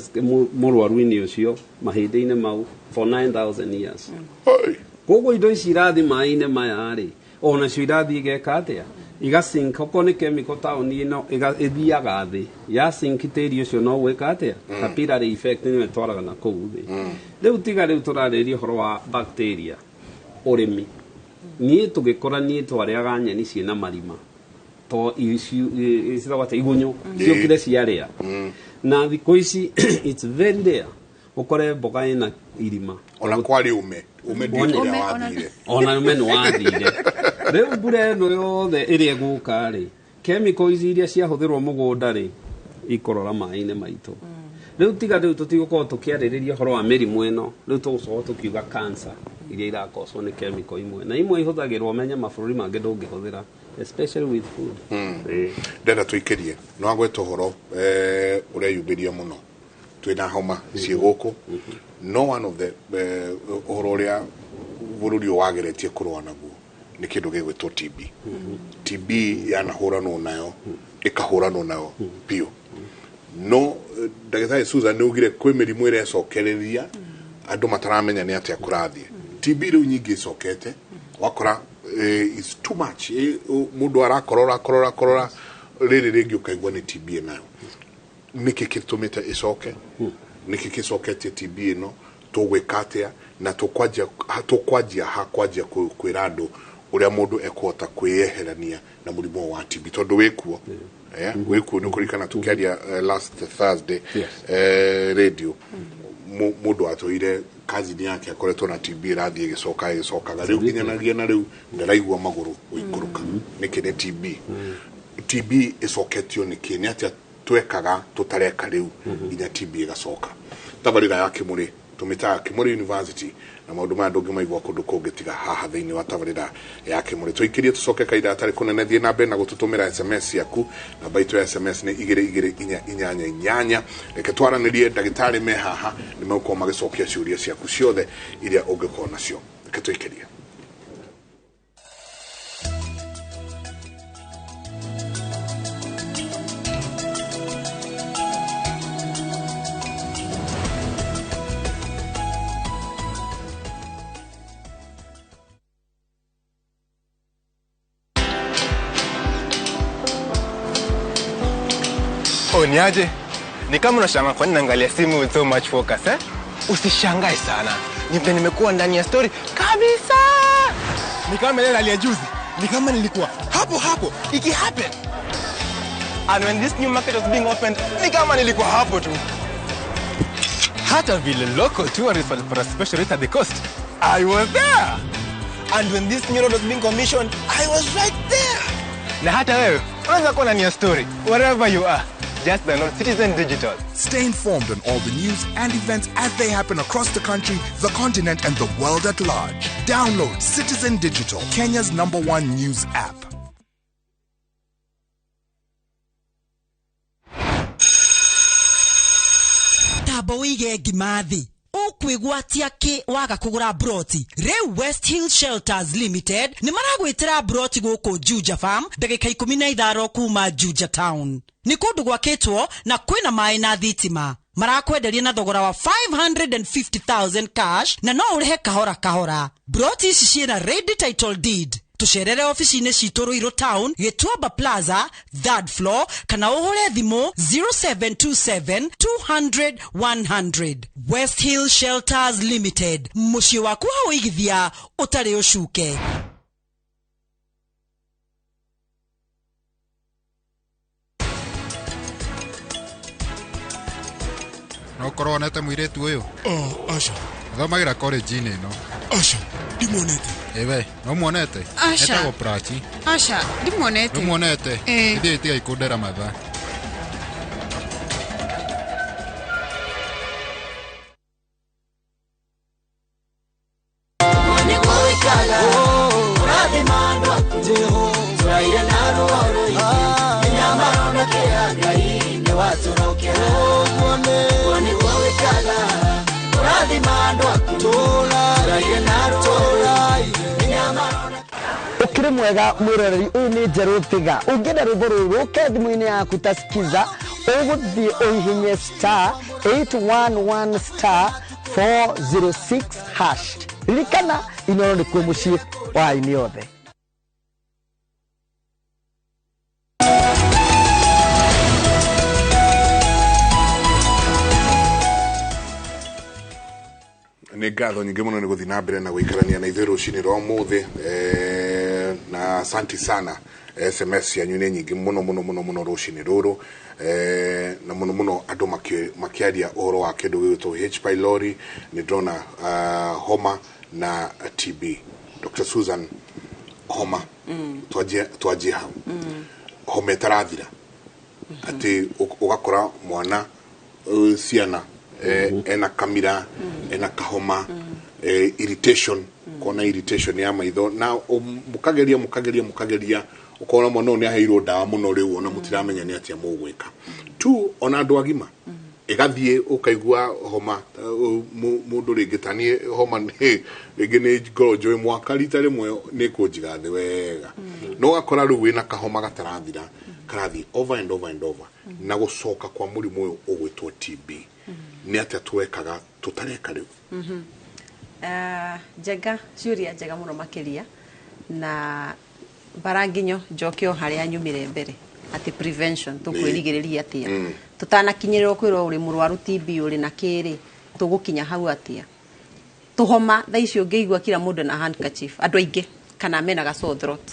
mũrwaru-inĩ ũcio mahĩndĩ-inĩ mau for 9000 years. Hey. Koguo indo ici irathiĩ maĩ-inĩ maya rĩ, onacio irathiĩ igeka atĩa, igasink. Okorwo nĩ chemical taũni ĩno ĩthiaga thĩ ya sink tĩri ũcio, no gwĩka atĩa, capillary effect nĩyo ĩtwaraga na kũu thĩ. Rĩu tiga rĩu tũrarĩrĩria ũhoro wa bacteria, ũrĩmi, niĩ tũgĩkũra niĩ twarĩaga nyeni ciĩna marima to citagwo atĩa, igunyũ ciũkire ciarĩa, na thikũ ici it's very rare ũkore mboga ĩna irima. Ona kwarĩ ũme ũme ndiũĩ One. ũrĩa Ũme, wathire. Ona ũme nĩ wathire. Rĩu mbura ĩno yothe ĩrĩa ĩgũka rĩ, chemicals iria ciahũthĩrwo mũgũnda rĩ, ikorora maĩ-inĩ maitũ. Rĩu tiga rĩu tũtigũkorwo tũkĩarĩrĩria ũhoro wa mĩrimũ ĩno, rĩu tũgũcoka tũkiuga cancer iria irakoswo nĩ chemical imwe na imwe ihũthagĩrwo menye mabũrũri mangĩ ndũngĩhũthĩra, especially with food. Ndenda tũikĩrie no agweta ũhoro ũreyumĩria mũno twĩna homa ciĩ gũkũ, no one of the ũhoro ũrĩa bũrũri ũyũ wageretie kũrũa naguo nĩ kĩndũ gĩgwĩtwo TB. TB yanahũranwo nayo, ĩkahũranwo nayo biũ, no ndagĩtarĩ Susan nĩ ugire kwĩ mĩrimũ ĩrecokereria andũ mataramenya nĩ atĩa kũrathiĩ. TB rĩu nyingĩ icokete, wakora is too much. Mũndũ arakorora korora korora rĩrĩ rĩngĩ ũkaigua nĩ TB ĩnayo. Nĩkĩ gĩtũmĩte ĩcoke? Nĩkĩ gĩcoketie TB ĩno? Tũgwĩka atĩa na tũkwanjia ha kwanjia kwĩra andũ ũrĩa mũndũ ekũhota kwĩyeherania na mũrimũ wa TB, tondũ wĩkuo? Wĩkuo nĩ kũririkana tũkĩaria last Thursday radio, mũndũ atũire kazini yake akoretwo na TB ĩrathiĩ ĩgĩcoka ĩgĩcokaga, rĩu nginyanagia na rĩu ndaraigua magũrũ gũikũrũka. Nĩkĩ nĩ TB? TB ĩcoketio nĩkĩ? Nĩ atĩa twekaga tũtareka rĩu nginya TB ĩgacoka? Tabarĩra ya Kĩmũrĩ. Tũmĩtaga Kĩmũrĩ University na maũndũ maya ndũngĩmaigua kũndũ kũngĩ tiga haha thĩinĩ wa tabarĩra ya Kĩmũrĩ. Tũikĩrie tũcoke kahinda gatarĩ kũnene. Thiĩ na mbere na gũtũtũmĩra SMS ciaku. Namba itũ ya SMS nĩ 22488. Reke twaranĩrie, ndagĩtarĩ me haha nĩ megũkorwo magĩcokia ciũria ciaku ciothe iria ũngĩkorwo nacio. Reke tũikĩrie. Oh, niaje? Ni kama unashangaa kwa nini naangalia simu with so much focus, eh? Usishangae sana. Ni vile nimekuwa ndani ya story kabisa. Ni kama ile hali ya juzi. Ni kama nilikuwa hapo hapo iki happen. And when this new market was being opened, ni kama nilikuwa hapo tu. Hata vile local tourists walipata special rate at the coast, I was there. And when this new road was being commissioned, I was right there. Na hata wewe unaweza kuwa ndani ya story wherever you are. Just download Citizen Digital. Stay informed on all the news and events as they happen across the country, the continent, and the world at large. Download Citizen Digital, Kenya's #1 news app. Tamba wĩige ngima thĩ, ũkwĩgwatia kĩ waga kũgũra broti? Rĩu West Hill Shelters Limited nĩ maragwĩtĩra broti gũkũ Juja Farm, ndagĩka 15 kuma Juja Town. Nĩ kũndũ gwakĩtwo na kwĩna maĩ na thitima. Marakwenderia na thogora wa 550,000 cash na no ũrĩhe kahora kahora. Broti ici ciĩna ready title deed. Tũcerere ofici-inĩ citũ Ruiru Town, Gĩtuamba Plaza, third floor, kana ũhũre thimũ 0727 200 100. West Hill Shelters Limited, mũciĩ waku wa ũigithia ũtarĩ ũcuke. No ũkorwo wonete mũirĩtu ũyũ? Oh, aca. Athomagĩra college-inĩ ĩno. Aca, ndimuonete. Ĩwe, no muonete? Aca. Etagwo Prachi. Aca, ndimuonete. Ndũmuonete? Ĩĩ. Ithiĩ tiga ikũndera mathaa. Ukiri mwega mwiroreri, uyu ni Njerũ Thiga. Ũngĩenda rwĩmbo rũrũ rũke thimũ-inĩ yaku ta skiza, ũgũthiĩ ũhihinye *811*406#. Ririkana Inooro nĩkuo mũciĩ wa aini othe. Nĩ ngatho nyingĩ mũno nĩ gũthiĩ na mbere na gũikarania na ithuĩ rũcinĩ rwa ũmũthĩ, na asanti sana. SMS cianyu nĩ nyingĩ mũno mũno mũno mũno rũcinĩ rũrũ, na mũno mũno andũ makĩaria ũhoro wa kĩndũ gĩgwĩtwo H pylori. Nĩ ndĩrona homa na TB. Dr. Susan, homa twanjie hau. Homa ĩtarathira, atĩ ũgakora mwana, ciana, ena kamira, ena kahoma, irritation, kona irritation ya maitho, na mũkageria mũkageria mũkageria, ũkona mwana ũyũ nĩ aheirwo ndawa mũno rĩu ona mũtiramenya nĩ atĩa mũgwĩka. Tu ona andũ agima ĩgathiĩ ũkaigua homa, mũndũ rĩngĩ ta niĩ homa nĩ rĩngĩ nĩ ngorwo njũĩ mwaka rita rĩmwe nĩ kũnjiga thĩ wega, no ũgakora rĩu wĩna kahoma gatarathira, karathiĩ over and over and over, na gũcoka kwa mũrimũ ũyũ ũgwĩtwo TB. Nĩ atĩa twekaga tũtareka rĩu? Njega, ciũria njega mũno makĩria, na baranginyo njoke o harĩa nyumire mbere atĩ prevention, tũkwĩrigĩrĩria atĩa tũtanakinyĩrĩrwo kwĩrwo ũrĩ mũrwaru TB ũrĩ na kĩrĩ, tũgũkinya hau atĩa? Tũhoma thaa ici ũngĩigua kila mũndũ na handkerchief, andũ aingĩ kana mena ga sore throat,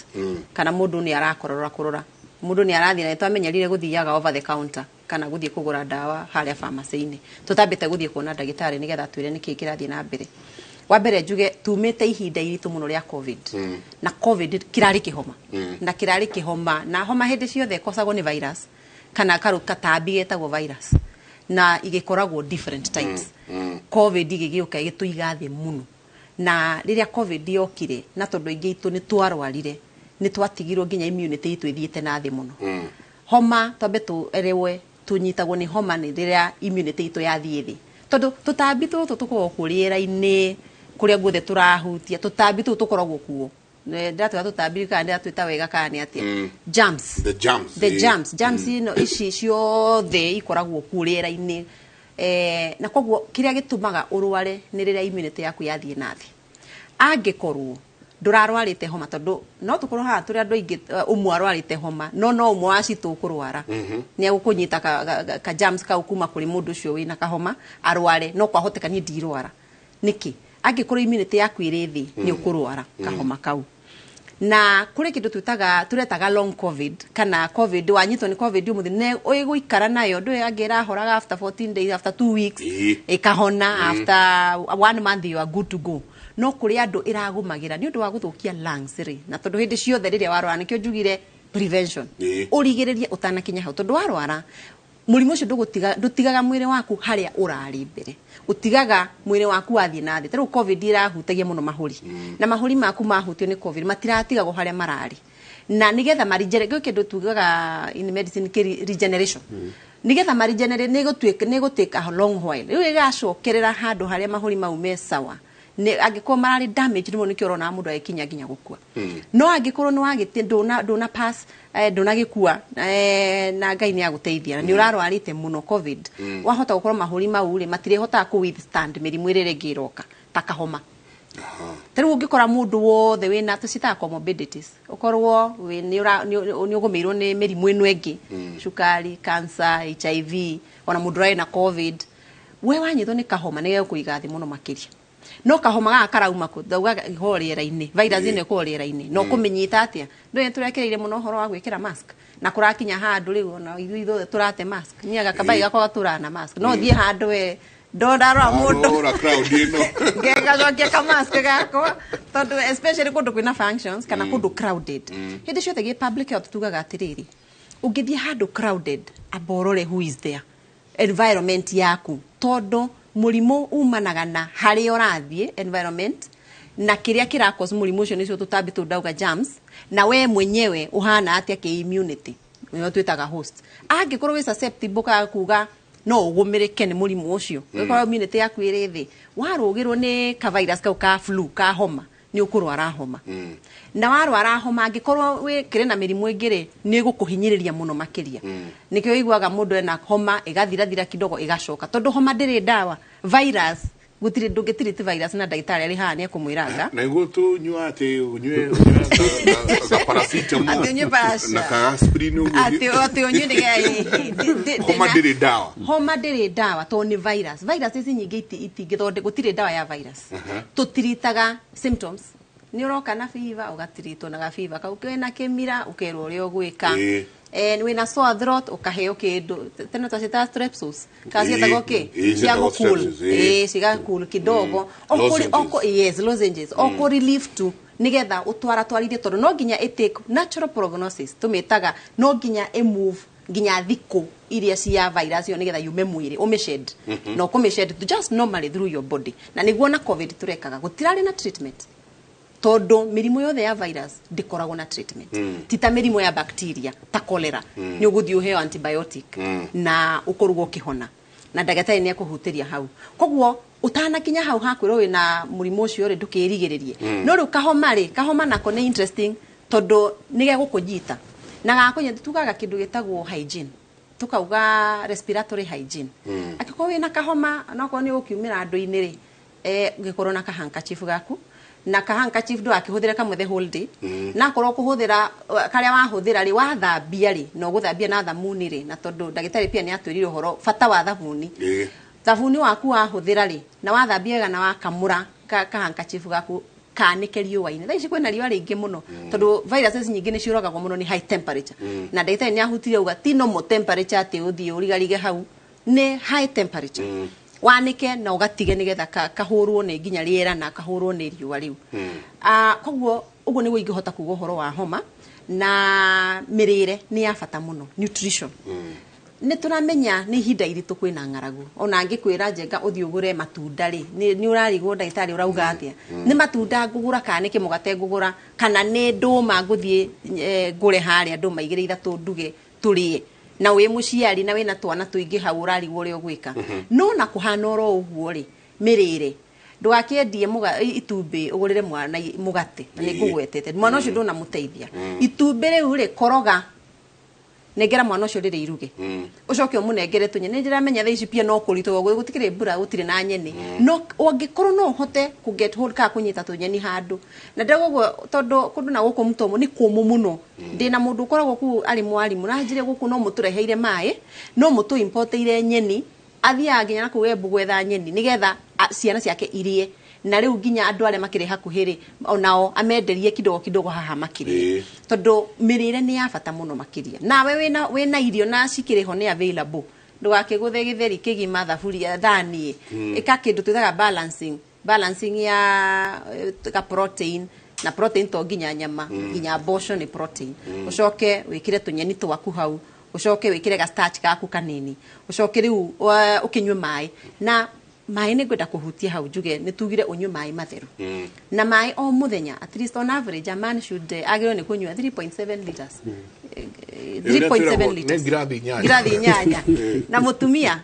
kana mũndũ nĩ arakorora kũrora, mũndũ nĩ arathiĩ na twamenyerire gũthiaga over the counter kana gũthiĩ kũgũra ndawa harĩa pharmacy-inĩ, tũtambĩte gũthiĩ kuona ndagĩtarĩ nĩgetha atwĩre nĩkĩĩ kĩrathiĩ na mbere. Wa mbere njuge tumĩte ihinda iritũ mũno rĩa COVID, na COVID kĩrarĩ kĩhoma, na kĩrarĩ kĩhoma, na homa hĩndĩ ciothe ĩkosagwo nĩ virus kana katambi getagwo virus. Na igĩkoragwo different types. Covid igĩgĩũka ĩgĩtũiga thĩ mũno, na rĩrĩa Covid yokire, na tondũ aingĩ itũ nĩ twarwarire, nĩ twatigirwo nginya immunity itũ ĩthiĩte na thĩ mũno. Homa, twambe tũerewe, tũnyitagwo nĩ homa nĩ rĩrĩa immunity itũ yathiĩ thĩ, tondũ tũtambi tũtũ tũkoragwo kuo rĩera-inĩ, kũrĩa guothe tũrahutia tũtambi tũu tũkoragwo kuo. Ndĩratwĩra tũtambi kana ndĩratwĩta wega kana nĩ atĩa? Germs. The germs. The germs ino ici ciothe ikoragwo kuo rĩera-inĩ, na koguo kĩrĩa gĩtũmaga ũrware nĩ rĩrĩa immunity yaku yathiĩ na thĩ. Angĩkorwo ndũrarwarĩte homa, tondũ no tũkorwo haha tũrĩ andũ aingĩ, ũmwe arwarĩte homa, no ũmwe wa citũ ũkũrwara nĩ egũkũnyita ka germs kau kuma kũrĩ mũndũ ũcio wĩna kahoma arware, no kwahoteka niĩ ndirwara. Nĩkĩ? Angĩkorwo immunity yaku ĩrĩ thĩ, nĩ ũkũrwara kahoma kau. Na kũrĩ kĩndũ twĩtaga, tũretaga long Covid, kana Covid wanyitwo nĩ Covid ũmũthĩ nĩ ĩgũikara nayo, ndũĩ angĩ ĩrahoraga after 14 days, after 2 weeks ĩkahona, after one month you are good to go. No kũrĩ andũ ĩragũmagĩra nĩ ũndũ wa gũthũkia lungs rĩ, na tondũ hĩndĩ ciothe rĩrĩa warwara, nĩkĩo njugire prevention, ũrigĩrĩrie ũtanakinya hau, tondũ warwara mũrimũ ũcio ndũgũtiga, ndũtigaga mwĩrĩ waku harĩa ũrarĩ mbere, ũtigaga mwĩrĩ waku wathiĩ na thĩ. Ta rĩu Covid ĩrahutagia mũno mahũri, na mahũri maku mahutio nĩ Covid matiratigagwo harĩa mararĩ, na nigetha maregenerate, gwĩ kĩndũ tugaga in medicine kĩ regeneration, nigetha maregenerate nĩ gũtuĩka nĩ gũtake a long while. Rĩu ĩgacokerera handũ harĩa mahũri mau me sawa, nĩ angĩkorwo mararĩ damage mũno, nĩkĩo ũrona mũndũ agĩkinya nginya gũkua. No angĩkorwo nĩ wagĩte ndũna pass, ndũnagĩkua, na Ngai nĩ agũteithia na nĩ ũrarwarĩte mũno Covid, wahota gũkorwo mahũri mau rĩ matirĩhotaga kũ withstand mĩrimũ ĩrĩa ĩngĩ ĩroka ta kahoma. Ta rĩu ũngĩkora mũndũ wothe wĩna tũcitaga comorbidities, ũkorwo nĩ ũgũmĩirwo nĩ mĩrimũ ĩno ĩngĩ, cukari, cancer, HIV, ona mũndũ ũrarĩ na Covid, we wanyitwo nĩ kahoma nĩ gegũkũiga thĩ mũno makĩria. No kahoma gaka karauma kũ? Ndauga ho rĩera-inĩ, virus ĩno ĩkoragwo rĩera-inĩ. No kũmĩnyita atĩa? Ndũĩ tũrekereire mũno ũhoro wa gwĩkĩra mask, na kũrakinya handũ rĩu ona ithuĩ ithuothe tũrate mask. Niĩ gakabai gakwa gatũraga na mask, no thiĩ handũ we ndondarora mũndũ Arora crowd ĩno. Ngacokia kamask gakwa, tondũ especially kũndũ kwĩna functions kana kũndũ crowded. Hĩndĩ ciothe gĩ public health tugaga atĩrĩrĩ, ũngĩthiĩ handũ crowded, amba ũrore who is there, environment yaku, tondũ mũrimũ umanaga na harĩa ũrathiĩ, environment, na kĩrĩa kĩrakos mũrimũ ũcio nĩcio tũtambi tũu ndauga germs, na we mwenyewe ũhana atĩa kĩ immunity, nĩyo twĩtaga host. Angĩkorwo wĩ susceptible, ka kuga no ũgũmĩrĩke nĩ mũrimũ ũcio, ũgĩkorwo immunity yaku ĩrĩ thĩ, warũgĩrwo nĩ ka virus kau ka flu, ka homa, nĩ ũkũrwara homa. Na warwara homa, angĩkorwo wĩ kĩrĩ na mĩrimũ ĩngĩ rĩ, nĩ ĩgũkũhinyĩrĩria mũno makĩria. Nĩkĩo ũiguaga mũndũ ena homa ĩgathirathira kidogo ĩgacoka, tondũ homa ndĩrĩ ndawa. Virus gũtirĩ, ndũngĩtiriti virus, na ndagĩtarĩ arĩ haha nĩ ekũmwĩranga. Na iguo tunyua atĩ ũnyue ka paracetamol Atĩ ũnyue na ka aspirin ũguo. Atĩ ũnyue nĩgetha Homa ndĩrĩ ndawa. Homa ndĩrĩ ndawa tondũ nĩ virus. Virus ici nyingĩ itingĩthondekwo, gũtirĩ ndawa ya virus. Tũtiritaga symptoms. Nĩ ũroka na fever, ũgatiritwo na ga fever kau, wĩna kĩmira ũkerwo ũrĩa ũgwĩka, wĩna sore throat ũkaheo kĩndũ tene twacĩtaga Strepsils, kana ciĩtagwo kĩ? Ĩĩ, cia ciĩtagwo gũcool. Strepsils, ĩĩ. Ĩĩ, cigacool kidogo. Lozenges. Yes, lozenges, o relief tu nigetha ũtwaratwarithie, tondũ no nginya ĩtake natural prognosis tũmĩtaga, no nginya ĩmove nginya thikũ iria cia virus ĩyo nĩgetha yume mwĩrĩ, ũmĩshed, na ũkũmĩshed just normally through your body. Na nĩguo na Covid tũrekaga, gũtirarĩ na treatment, tondũ mĩrimũ yothe ya virus ndĩkoragwo na treatment. Ti ta mĩrimũ ya bacteria ta cholera, nĩ ũgũthiĩ ũheo antibiotic na ũkorwo ũkĩhona, na ndagĩtarĩ nĩ ekũhutĩria hau. Koguo ũtanakinya hau hakwĩrwo wĩna mũrimũ ũcio rĩ, ndũkĩrigĩrĩrie. No rĩu kahoma rĩ, kahoma nako nĩ interesting, tondũ nĩ gegũkũnyita, na gakũnyita tugaga kĩndũ gĩtagwo hygiene, tukauga respiratory hygiene. Angĩkorwo wĩna kahoma, onokorwo nĩ ũkiumĩra andũ-inĩ rĩ, ũgĩkorwo na kahandkerchief gaku, na kahandkerchief ndũgakĩhũthĩre kamwe the whole day. Na akorwo kũhũthĩra karĩa wahũthĩra rĩ, wathambia rĩ, na ũgũthambia na thamuni rĩ, na tondũ ndagĩtarĩ pia nĩ atwĩrire ũhoro bata wa thabuni. Thabuni waku wahũthĩra rĩ, na wathambia wega na wakamũra kahandkerchief gaku, kanĩke riũa-inĩ. Thaa ici kwĩna riũa rĩingĩ mũno, tondũ viruses nyingĩ nĩ ciũragagwo mũno nĩ high temperature. Na ndagĩtarĩ nĩ ahutirie auga ti normal temperature atĩ ũthiĩ ũrigarige hau, nĩ high temperature. Wanĩke na ũgatige nĩgetha kahũrwo nĩ nginya rĩera na kahũrwo nĩ riũa rĩu. Koguo ũguo nĩguo ingĩhota kuga ũhoro wa homa. Na mĩrĩre nĩ ya bata mũno, nutrition. Nĩ tũramenya nĩ ihinda iritũ kwĩna ng'aragu. Ona angĩkwĩra Njenga ũthiĩ ũgũre matunda rĩ, nĩ ũrarigwo ndagĩtarĩ ũrauga atĩa. Nĩ matunda ngũgũra kana nĩ kĩmũgate ngũgũra kana nĩ ndũma ngũthiĩ ngũre harĩa ndũma 2 3 nduge tũrĩe. Na wĩ mũciari na wĩna twana tũingĩ hau ũrarigwo ũrĩa ũgwĩka. No na kũhana oro ũguo rĩ, mĩrĩre ndũgakĩendie itumbĩ ũgũrĩre mwana mũgate na nĩ ngũgwetete mwana ũcio ndũnamũteithia. Itumbĩ rĩu rĩ, koroga, nengera mwana ũcio rĩrĩ iruge, ũcoke ũmũnengere tũnyeni. Nĩ ndĩramenya thaa ici pia no kũritũha, gũtikĩrĩ mbura, gũtirĩ na nyeni, no ũngĩkorwo no ũhote kũ get hold kana kũnyita tũnyeni handũ. Na ndĩrauga ũguo tondũ kũndũ na gũkũ Mũtomo nĩ kũmũ mũno. Ndĩna mũndũ ũkoragwo kũu arĩ mwarimũ na anjĩre gũkũ no mũtũreheire maĩ, no mũtũ-importeire nyeni, athiaga nginya nakũu Embu gwetha nyeni nĩgetha ciana ciake irie. Na rĩu nginya andũ arĩa makĩrĩ hakuhĩ rĩ, onao amenderie kidogo kidogo haha makĩrĩe. Tondũ mĩrĩre nĩ ya bata mũno makĩria. Nawe wĩna irio na cikĩrĩ ho nĩ available, ndũgakĩgũthe gĩtheri kĩgima thaburia thani. Ĩka kĩndũ twĩtaga balancing, balancing ya ka protein, na protein to nginya nyama, nginya mboco nĩ protein. Ũcoke wĩkĩre tũnyeni twaku hau, ũcoke wĩkĩre ga starch gaku kanini, ũcoke rĩu ũkĩnyue maĩ. Na maĩ nĩ ngwenda kũhutia hau njuge nĩ tugire ũnyue maĩ matheru. Na maĩ o mũthenya, at least on average a man should agĩrĩirwo nĩ kũnyua 3.7 liters. 3.7 liters. Nĩ ngirathi 8. Ngirathi 8. Na mũtumia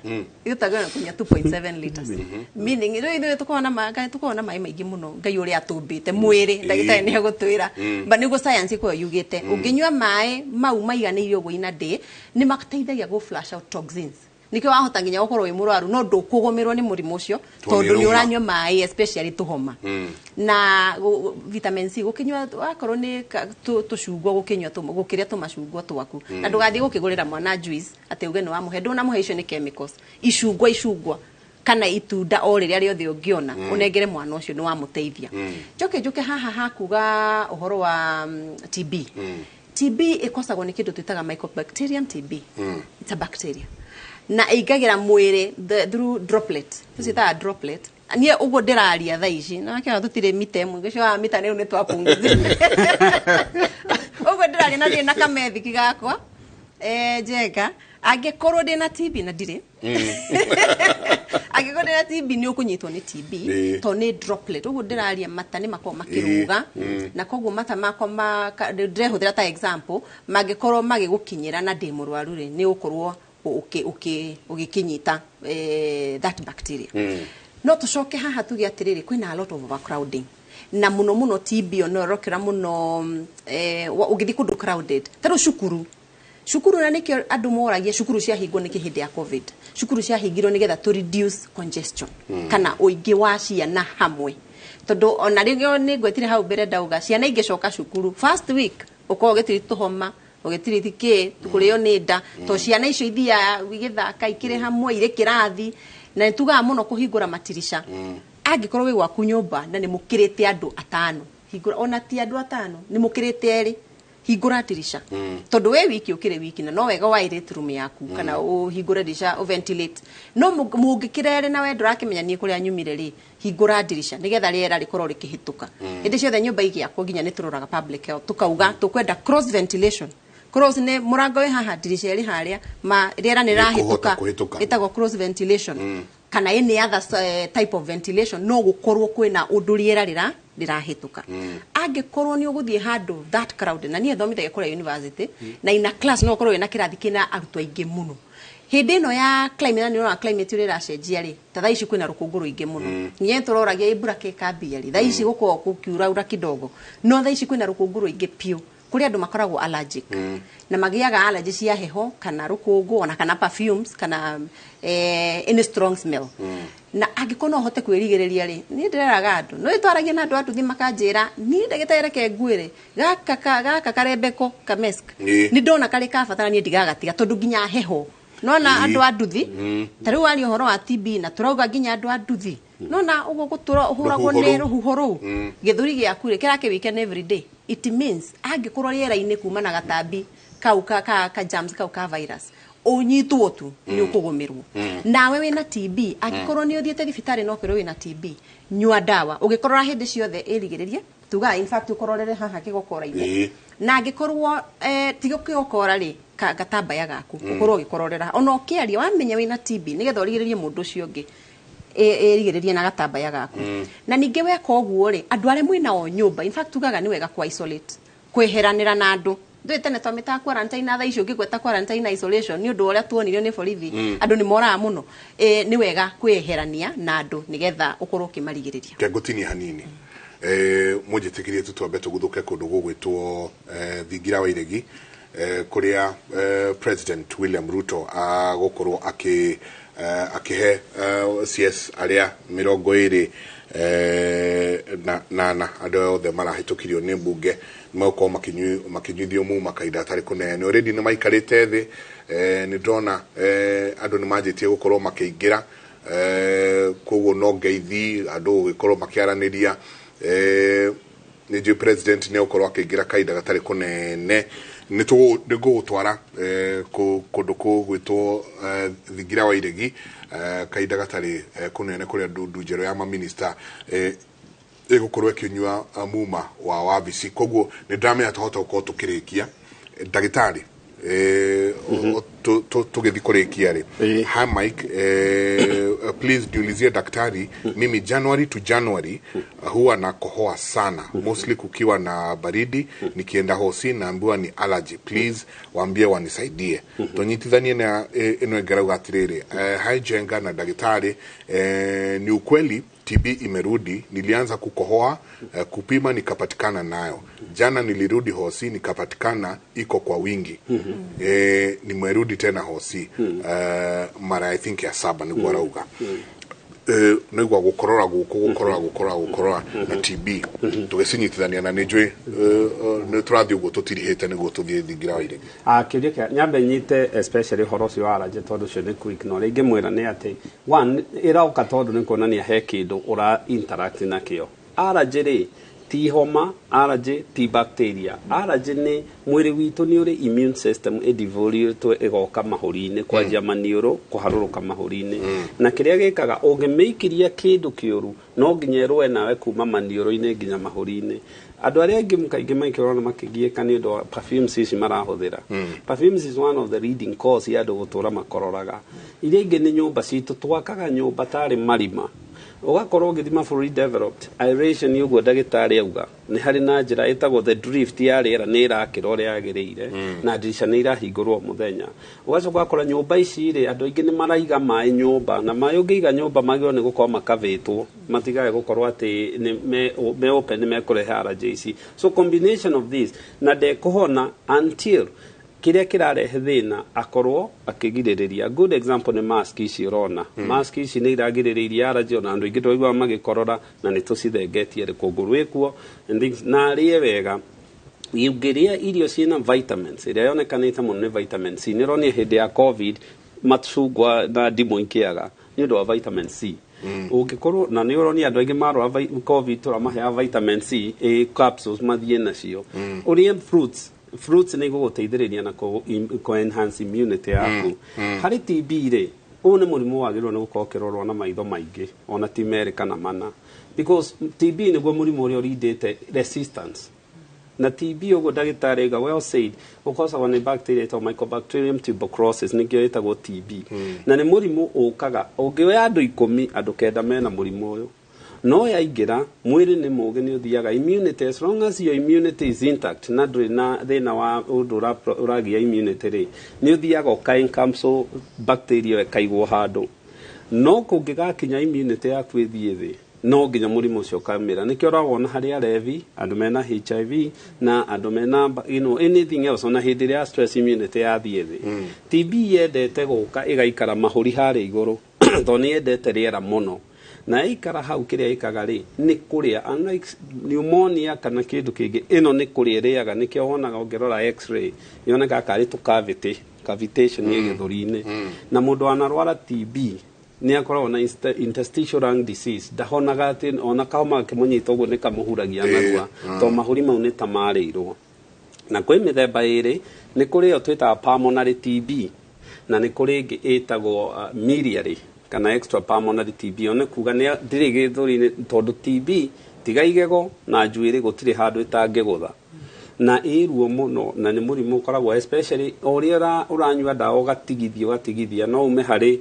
itagĩrĩirwo nĩ kũnyua 2.7 liters. Meaning rĩu ithuĩ tũkoragwo na maĩ, tũkoragwo na maĩ maingĩ mũno Ngai ũrĩa atũmbĩte mwĩrĩ, ndagĩtarĩ nĩ egũtwĩra. But nĩguo science ĩkoragwo yugĩte, ũngĩnyua maĩ mau maiganĩire ũguo in a day, nĩ mateithagia gũ flush out toxins. Nĩkĩo wahota nginya gũkorwo wĩ mũrwaru no ndũkũgũmĩrwo nĩ mũrimũ ũcio tondũ nĩ ũranyua maĩ, especially tũhoma. Na vitamin C gũkĩnyua wakorwo nĩ tũcungwa, gũkĩnyua gũkĩrĩa tũmacungwa twaku. Na ndũgathiĩ gũkĩgũrĩra mwana juice atĩ uge nĩ wamũhe, ndũnamũhe, icio nĩ chemicals. Icungwa kana itunda o rĩrĩa rĩothe ũngĩona, ũnengere mwana ũcio, nĩ wamũteithia. Njoke njũke haha hakuga ũhoro wa TB. TB ĩkosagwo nĩ kĩndũ twĩtaga Mycobacterium TB. It's a bacteria. Na ĩingagĩra mwĩrĩ through droplet. Tũciĩtaga droplet. Niĩ ũguo ndĩraria thaa ici, na kĩona tũtirĩ mita ĩmwe, gĩcio wa mita rĩu nĩ twapunguzire. Ũguo ndĩraria na ndĩ na kamethiki gakwa, Njenga, angĩkorwo ndĩna TB na ndirĩ, angĩkorwo ndĩna TB nĩ ũkũnyitwo nĩ TB, tondũ nĩ droplet. Ũguo ndĩraria mata nĩ makoragwo makĩrũga, na koguo mata makwa ndĩrehũthĩra ta example, mangĩkorwo magĩgũkinyĩra na ndĩ mũrwaru rĩ, nĩ ũgũkorwo ũgĩkĩnyita that bacteria. No tũcoke haha tuge atĩrĩrĩ, kwĩna a lot of overcrowding. Na mũno mũno TB ono ĩrokĩra mũno, ũngĩthiĩ kũndũ crowded. Ta rĩu cukuru. Cukuru na nĩkĩo andũ moragia cukuru ciahingwo nĩkĩ hĩndĩ ya COVID. Cukuru ciahingirwo nĩgetha to reduce congestion, kana ũingĩ wa ciana hamwe. Tondũ ona rĩngĩ nĩ ngwetire hau mbere ndauga ciana ingĩcoka cukuru first week ũkorwo ũgĩtiri tũhoma, ũgĩtiriti kĩ, kũrĩo nĩ nda, tondũ ciana icio ithiaga igĩthaka ikĩrĩ hamwe irĩ kĩrathi, na nĩ tugaga mũno kũhingũra matirisha. Angĩkorwo wĩ gwaku nyũmba na nĩ mũkĩrĩte andũ 5, hingũra, ona ti andũ 5, nĩ mũkĩrĩte 2, hingũra ndirisha. Tondũ we wiki ũkĩrĩ wiki na no wega wa aerate room yaku, kana ũhingũre ndirisha, ũventilate. No mũngĩkĩra erĩ na we ndũrakĩmenya niĩ kũrĩa nyumire rĩ, hingũra ndirisha nĩgetha rĩera rĩkorwo rĩkĩhĩtũka. Hĩndĩ ciothe nyũmba igĩakwo nginya nĩ tũroraga public health, tukauga tũkwenda cross ventilation. Cross nĩ mũrango wĩ haha, ndirisha ĩrĩ harĩa, ma rĩera nĩ Nĩkũhota rĩrahĩtũka. kũhĩtũka. Ĩtagwo cross ventilation. Kana any other type of ventilation, no gũkorwo kwĩna ũndũ rĩera rĩrahĩtũka. Angĩkorwo nĩ ũgũthiĩ handũ that crowded, na niĩ thomithagia kũrĩa university, na ina class no ũkorwo wĩna kĩrathi kĩna arutwo aingĩ mũno. Hĩndĩ ĩno ya climate, na nĩ ũrona climate ũrĩa ĩracenjia rĩ, ta thaa ici kwĩna rũkũngũ rũingĩ mũno. Nginya tũroragia ĩ mbura kĩkambia rĩ, thaa ici gũkoragwo gũkiuraura kidogo, no thaa ici kwĩna rũkũngũ rũingĩ piũ. Kũrĩ andũ makoragwo allergic. Na magĩaga allergy cia heho kana rũkũngũ ona kana perfumes kana any strong smell. Na angĩkorwo no ũhote kwĩrigĩrĩria rĩ, niĩ ndĩreraga andũ, no twaragia na andũ a nduthi makanjĩra, niĩ ndagĩtarĩ reke nguĩre, gaka karembeko ka mask, nĩ ndona karĩ ka bata na niĩ ndigagatiga tondũ nginya heho. Nona andũ a nduthi, ta rĩu waria ũhoro wa TB na tũrauga nginya andũ a nduthi. Nona ũguo gũtũra ũhũragwo Rũhuho nĩ rũu. rũhuho rũu. Gĩthũri gĩaku rĩ, kĩrakĩ weekend every day. It means angĩkorwo rĩera-inĩ kuma na gatambi kau ka germs kau ka virus, ũnyitwo tu nĩ ũkũgũmĩrwo. Nawe wĩna TB, angĩkorwo nĩ ũthiĩte thibitarĩ na ũkwĩrwo wĩna TB, nyua ndawa. Ũngĩkorora hĩndĩ ciothe ĩrigĩrĩrie, tugaga in fact ũkororere haha kĩgokora-inĩ. Na angĩkorwo ti kĩgokora rĩ, gatambaya gaku ukorwo ugikororera ona ukiaria wamenya wina TB nigetha urigiririe mundu ucio ungi irigiririe na gatambaya gaku. Na ningi weka uguo ri andu aria mwina o nyumba, in fact tugaga ni wega kwa isolate, kweheranira na andu. Ndui tene twamitaga quarantine na thaa icio ũngĩgweta quarantine isolation ni undu uria tuonirio ni borithi andu ni moraga muno. Ni wega kweherania na andu nigetha ukorwo ukimarigiriria. Ngũtinia hanini, mũnjĩtĩkĩrie tu twambe tũguthũke kũndũ gũgwĩtwo Thingira wa Iregi, kũrĩa President William Ruto agũkorwo akĩhe CS arĩa 28 na andũ othe marahĩtũkirio nĩ mbunge megũkorwo makĩnyuithio muma kahinda gatarĩ kũnene. Already nĩ maikarĩte thĩ, nĩ ndĩrona andũ nĩ manjĩtie gũkorwo makĩingĩra, koguo no ngeithi andũ gũgĩkorwo makĩaranĩria. Nĩ njũĩ president nĩ egũkorwo akĩingĩra kahinda gatarĩ kũnene. Nĩ ngũgũtwara kũndũ kũgwĩtwo Thingira wa Iregi kahinda gatarĩ kũnene, kũrĩa ndundu njerũ ya maminista ĩgũkorwo ĩkĩnyua muma wa wabici. Koguo nĩ ndĩramenya twahota gũkorwo tũkĩrĩkia. Ndagĩtarĩ, tũgĩthiĩ kũrĩkia rĩ, hi Mike, please niulizie daktari, mimi January to January huwa nakohoa sana, mostly kukiwa na baridi, nikienda hosi naambiwa ni allergy, please waambie wanisaidie. Tũnyitithanie na ĩno ĩngĩ atĩrĩrĩ, hi Jenga na daktari, ni ukweli TB imerudi, nilianza kukohoa, kupima nikapatikana nayo. Jana nilirudi hosi nikapatikana iko kwa wingi. Nimerudi tena hosi mara I think ya 7 niguo arauga. Nĩguo gũkorora gũkũ gũkorora gũkorora gũkorora na TB tũgĩcinyitithania na nĩ njũĩ nĩ tũrathiĩ ũguo tũtirihĩte nĩguo tũthiĩ Thingira wa Iregi. Kĩũria kĩa nyambe nyite especially ũhoro ũcio wa allergy tondũ ũcio nĩ quick, no rĩngĩ mwĩra nĩ atĩ one ĩroka tondũ nĩ kuonania he kĩndũ ũra interact nakĩo. Allergy rĩ ti homa, allergy ti bacteria. Allergy nĩ mwĩrĩ witũ nĩ ũrĩ immune system ĩdevelopĩtwo ĩgoka mahũri-inĩ, kwanjia maniũrũ kũharũrũka mahũri-inĩ. Na kĩrĩa gĩkaga ũngĩmĩikĩria kĩndũ kĩũru no nginya ĩrũe nawe kuma maniũrũ-inĩ nginya mahũri-inĩ. Andũ arĩa aingĩ kaingĩ maikĩrona makĩgiĩka nĩ ũndũ wa perfumes ici marahũthĩra. Perfumes is one of the leading cause ya andũ gũtũra makororaga. Iria ingĩ nĩ nyũmba citũ, twakaga nyũmba tarĩ marima. Ũgakorwo ũgĩthiĩ mabũrũri developed, aeration ũguo ndagĩtarĩ auga nĩ harĩ na njĩra ĩtagwo the drift ya rĩera nĩ ĩrakĩra ũrĩa yagĩrĩire, na ndirica nĩ irahingũrwo mũthenya. Ũgacoka ũgakora nyũmba ici rĩ andũ aingĩ nĩ maraiga maĩ nyũmba, na maĩ ũngĩiga nyũmba magĩrĩirwo nĩ gũkorwo makavĩtwo, matigae gũkorwo atĩ nĩ me open, nĩ mekũrehe allergy ici. So combination of this na ndekũhona until kĩrĩa kĩrarehe thĩna akorwo akĩgirĩrĩria. Good example nĩ mask ici ũrona. Mask ici nĩ iragirĩrĩirie allergy, ona andũ aingĩ twaiguaga magĩkorora na nĩ tũcithengetie rũkũngũ rwĩkuo and things. Na arĩe wega, ũngĩrĩa irio ciĩna vitamins, ĩrĩa yonekanĩte mũno nĩ vitamin C. Nĩ ũronire hĩndĩ ya COVID macungwa na ndimũ ikĩaga nĩ ũndũ wa vitamin C. Ũngĩkorwo na nĩ ũronire andũ aingĩ marwara COVID tũramaheaga vitamin C capsules mathiĩ nacio. Ũrĩe fruits, fruits nĩ igũgũteithĩrĩria na kũ enhance immunity yaku. Harĩ TB rĩ, ũyũ nĩ mũrimũ wagĩrĩirwo nĩ gũkorwo ũkĩrorwo na maitho maingĩ, ona ti merĩ kana mana, because TB nĩguo mũrimũ ũrĩa ũrindĩte resistance. Na TB ũguo ndagĩtarĩ auga, well said, ũkocagwo nĩ bacteria ĩtagwo Mycobacterium tuberculosis, nĩkĩo ĩtagwo TB. Na nĩ mũrimũ ũkaga ũngĩoya andũ 10, andũ 9 mena mũrimũ ũyũ. No yaingĩra mwĩrĩ nĩ mũũgĩ, nĩ ũthiaga immunity, as long as your immunity is intact na ndũrĩ na thĩna wa ũndũ ũragia immunity rĩ, nĩ ũthiaga ũka encapsule bacteria ĩkaigwo handũ. No kũngĩgakinya immunity yaku ĩthiĩ thĩ, no nginya mũrimũ ũcio ũkamĩra. Nĩkĩo ũrawona harĩ arevi, andũ mena HIV na andũ mena anything else, ona hĩndĩ ĩrĩa stress immunity yathiĩ thĩ. TB yendete gũka ĩgaikara mahũri harĩa igũrũ tondũ nĩ yendete rĩera mũno. Na yaikara hau kĩrĩa ĩkaga rĩ nĩ kũrĩa, unlike pneumonia kana kĩndũ kĩngĩ, ĩno nĩ kũrĩa ĩrĩaga. Nĩkĩo wonaga ũngĩrora x-ray yonekaga karĩ tũ cavity, cavitation gĩthũri-inĩ. Na mũndũ wanarwara TB nĩ akoragwo na interstitial lung disease, ndahonaga atĩ ona kahoma gakĩmũnyita ũguo nĩ kamũhuragia narua, tondũ mahũri mau nĩ ta marĩirwo. Na kwĩ mĩthemba ĩrĩ, nĩ kũrĩ ĩyo twĩtaga pulmonary TB na nĩ kũrĩ ĩngĩ ĩtagwo miliary kana extra pulmonary TB. Ĩyo nĩ kuga nĩ ndĩrĩ gĩthũri-inĩ, tondũ TB tiga igego na njuĩrĩ gũtirĩ handũ ĩtangĩgũtha. Na ĩruo mũno, na nĩ mũrimũ ũkoragwo especially o ũrĩa ũranyua ndawa ũgatigithia no ume harĩ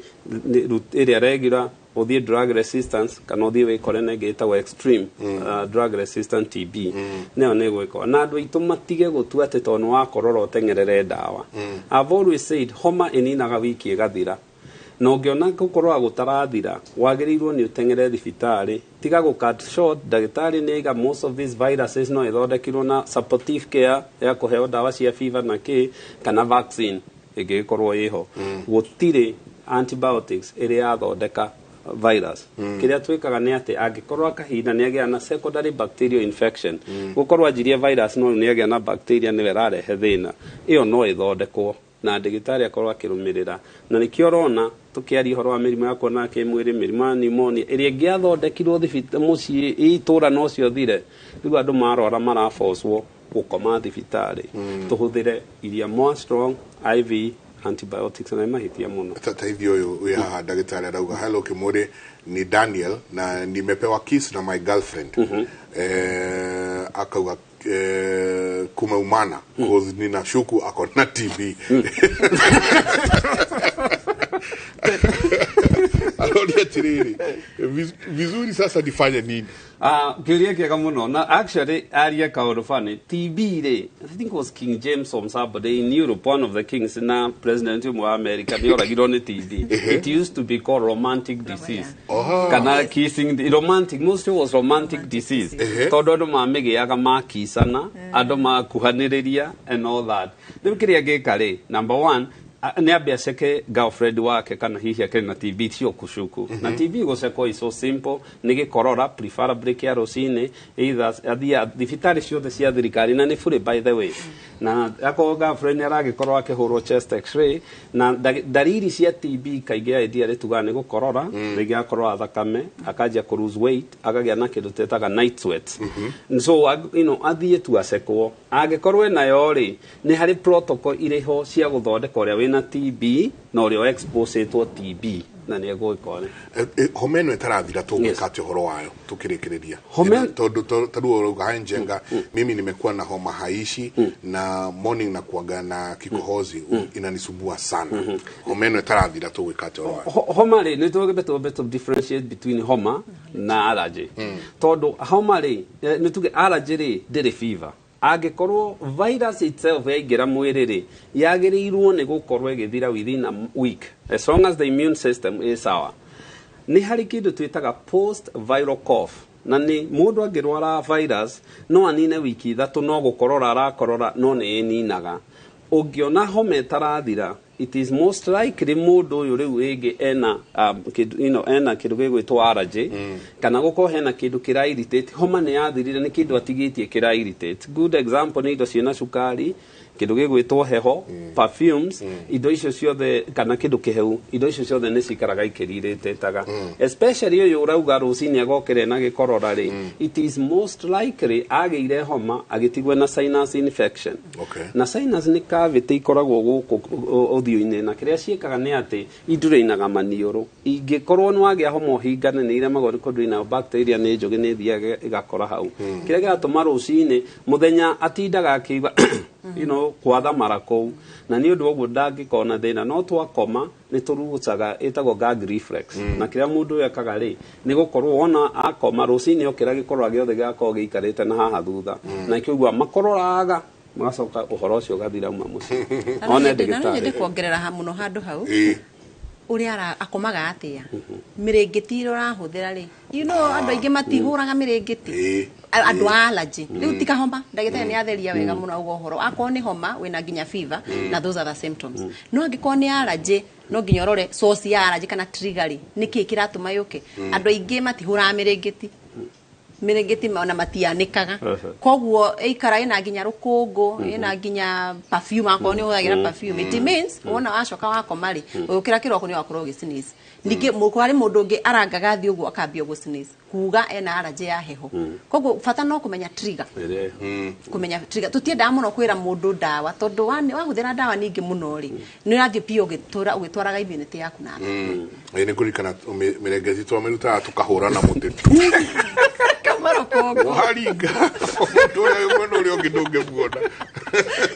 ĩrĩa regular ũthiĩ drug resistance kana ũthiĩ wĩkore na ĩngĩ ĩtagwo extreme drug resistant TB. Nayo nĩ gwĩkora na andũ aitũ matige gũtua atĩ tondũ nĩ wakorora ũteng'erere ndawa. I've always said homa ĩninaga wiki ĩgathira, na ũngĩona gũkorwo gũtarathira wagĩrĩirwo nĩ ũteng'ere thibitarĩ, tiga gũ cut short. Ndagĩtarĩ nĩ aiga most of these viruses no ĩthondekirwo na supportive care ya kũheo ndawa cia fever na kĩ kana vaccine ĩngĩgĩkorwo ĩho. Gũtirĩ antibiotics ĩrĩa yathondeka virus. Kĩrĩa twĩkaga nĩ atĩ angĩkorwo kahinda nĩ agĩa na secondary bacterial infection, gũkorwo anjirie virus no nĩ agĩa na bacteria nĩwe ĩrarehe thĩna, ĩyo no ĩthondekwo na ndagĩtarĩ akorwo akĩrũmĩrĩra. Na nĩkĩo ũrona tũkĩaria ũhoro wa mĩrimũ ya kuonana kĩmwĩrĩ, mĩrimũ ya pneumonia ĩrĩa ĩngĩathondekirwo mũciĩ itũra no ciothire, rĩu andũ marwara marabocwo gũkoma thibitarĩ. Tũhũthĩre iria more strong IV antibiotics na mahĩtia mũno. Taithio ũyũ wĩ haha ndagĩtarĩ arauga, "Hello Kimuri, ni Daniel na nimepewa kiss na my girlfriend." Akauga kumeumana cause ninashuku ako na TB. Aroria atiriri, vizuri sasa nifanye nini? Kĩũria kĩega mũno, na actually aria kaũndũ funny. TB rĩ, I think it was King James or somebody in Europe, one of the kings na president ũmwe wa America nĩ oragirwo nĩ TB. It used to be called romantic disease. Kana kissing romantic, mostly was romantic disease, tondũ andũ mamĩgĩaga makicana, andũ makuhanĩrĩria and all that. Rĩu kĩrĩa ngĩka rĩ, number one, nĩ ambe aceke girlfriend wake kana hihi akĩrĩ na TB tio kũcuku. Na TB gũcekwo is so simple, nĩ gĩkorora preferably kĩa rũcinĩ, either athiĩ thibitarĩ ciothe cia thirikari na nĩ free by the way. Na akorwo girlfriend nĩ aragĩkorwo akĩhũrwo chest x-ray na dariri cia TB kaingĩ idea rĩtugaga nĩ gũkorora, rĩngĩ akorora thakame, akanjia kũ lose weight, akagĩa na kĩndũ twĩtaga night sweats. So you know, athiĩ tu acekwo. Angĩkorwo enayo rĩ, nĩ harĩ protocol irĩ ho cia gũthondeka ũrĩa wĩna TB na ũrĩa exposetwo TB na nĩ egũgĩkora. Homa ĩno ĩtarathira tũgwĩka atĩa ũhoro wayo tũkĩrĩkĩrĩria? Tondũ tarĩu ũrauga hai Njenga, mimi nimekuwa na homa haishi na morning na kuaga na kikohozi inanisumbua sana. Homa ĩno ĩtarathira tũgwĩka atĩa ũhoro wayo? Homa rĩ, nĩ twagĩrĩire twambe tũ differentiate between homa na allergy, tondũ homa rĩ, nĩ tuge allergy rĩ ndĩrĩ fever. Angĩkorwo virus itself yaingĩra mwĩrĩ rĩ, yagĩrĩirwo nĩ gũkorwo ĩgĩthira within a week as long as the immune system is sawa. Nĩ harĩ kĩndũ twĩtaga post viral cough, na nĩ mũndũ angĩrwara virus no anine wiki 3 no gũkorora arakorora, no nĩ ĩninaga. Ũngĩona homa ĩtarathira, it is most likely mũndũ ũyũ rĩu rĩngĩ ena kĩndũ, you know, ena kĩndũ gĩgwĩtwo allergy, kana gũkorwo hena kĩndũ kĩra irritate. Homa nĩ yathirire, nĩ kĩndũ atigĩtie kĩra irritate. Good example nĩ indo ciĩna cukari, kĩndũ gĩgwĩtwo heho, perfumes, indo icio ciothe, kana kĩndũ kĩhehu, indo icio ciothe nĩ cikaraga ikĩrirĩtĩtaga. Especially ũyũ ũrauga rũcinĩ agokĩra na gĩkorora rĩ, it is most likely agĩire homa agĩtigwo na sinus infection. Na sinus nĩ cavity ikoragwo gũkũ ũthiũ-inĩ, na kĩrĩa ciĩkaga nĩ atĩ indurainaga maniũrũ. Ingĩkorwo nĩ wagĩa homa ũhingane, nĩ iremagwo nĩ kũnduraina, bacteria nĩ njũgĩ, nĩ ĩthiaga ĩgakora hau. Kĩrĩa kĩratũma rũcinĩ mũthenya atindaga akĩigua you know, kwathamara kũu, na nĩ ũndũ ũguo ndangĩkorwo na thĩna. No twakoma nĩ tũrucaga ĩtagwo gag reflex, na kĩrĩa mũndũ ũyũ ekaga rĩ, nĩ gũkorwo wona akoma rũcinĩ okĩra gĩkorora gĩothe gĩgakorwo gĩikarĩte na haha thutha, na kĩigua makororaga magacoka, ũhoro ũcio ũgathira uma mũciĩ one Na no nyende ndagĩtarĩ. kuongerera mũno handũ hau ũrĩa akomaga atĩa, mĩrĩngĩti ĩrĩa ũrahũthĩra rĩ, you know, andũ aingĩ matihũraga mĩrĩngĩti, andũ a allergy. Rĩu ti kahoma, ndagĩtarĩ nĩ atheria wega mũno auga ũhoro akorwo nĩ homa wĩna nginya fever na those are the symptoms. No angĩkorwo nĩ allergy, no nginya ũrore source ya allergy kana trigger rĩ, nĩkĩ kĩratũma yũke. Andũ aingĩ matihũraga mĩrĩngĩti, mĩrĩngĩti ona matianĩkaga, koguo ĩikara ĩna nginya rũkũngũ, ĩna nginya perfume, akorwo nĩ ũhũthagĩra perfume. It means wona wacoka wakoma rĩ, ũgĩũkĩra kĩroko nĩ wakorwo ũgĩ sneeze. Ningĩ harĩ mũndũ ũngĩ arangaga thiĩ ũguo akambia gũ sneeze, kuga ena allergy ya heho. Koguo bata no kũmenya trigger, kũmenya trigger. Tũtiendaga mũno kwĩra mũndũ ndawa, tondũ wahũthĩra ndawa nyingĩ mũno rĩ, nĩ ũrathiĩ piũ ũgĩtwaraga immunity yaku na thĩ. Ĩ nĩ kũririkana mĩrengeti twamĩrutaga tũkahũra na mũtĩ. Kamarũkũngũ. Rũkũngũ. Waringa mũndũ ũrĩa wĩ mwena ũrĩa ũngĩ ndũngĩmuona.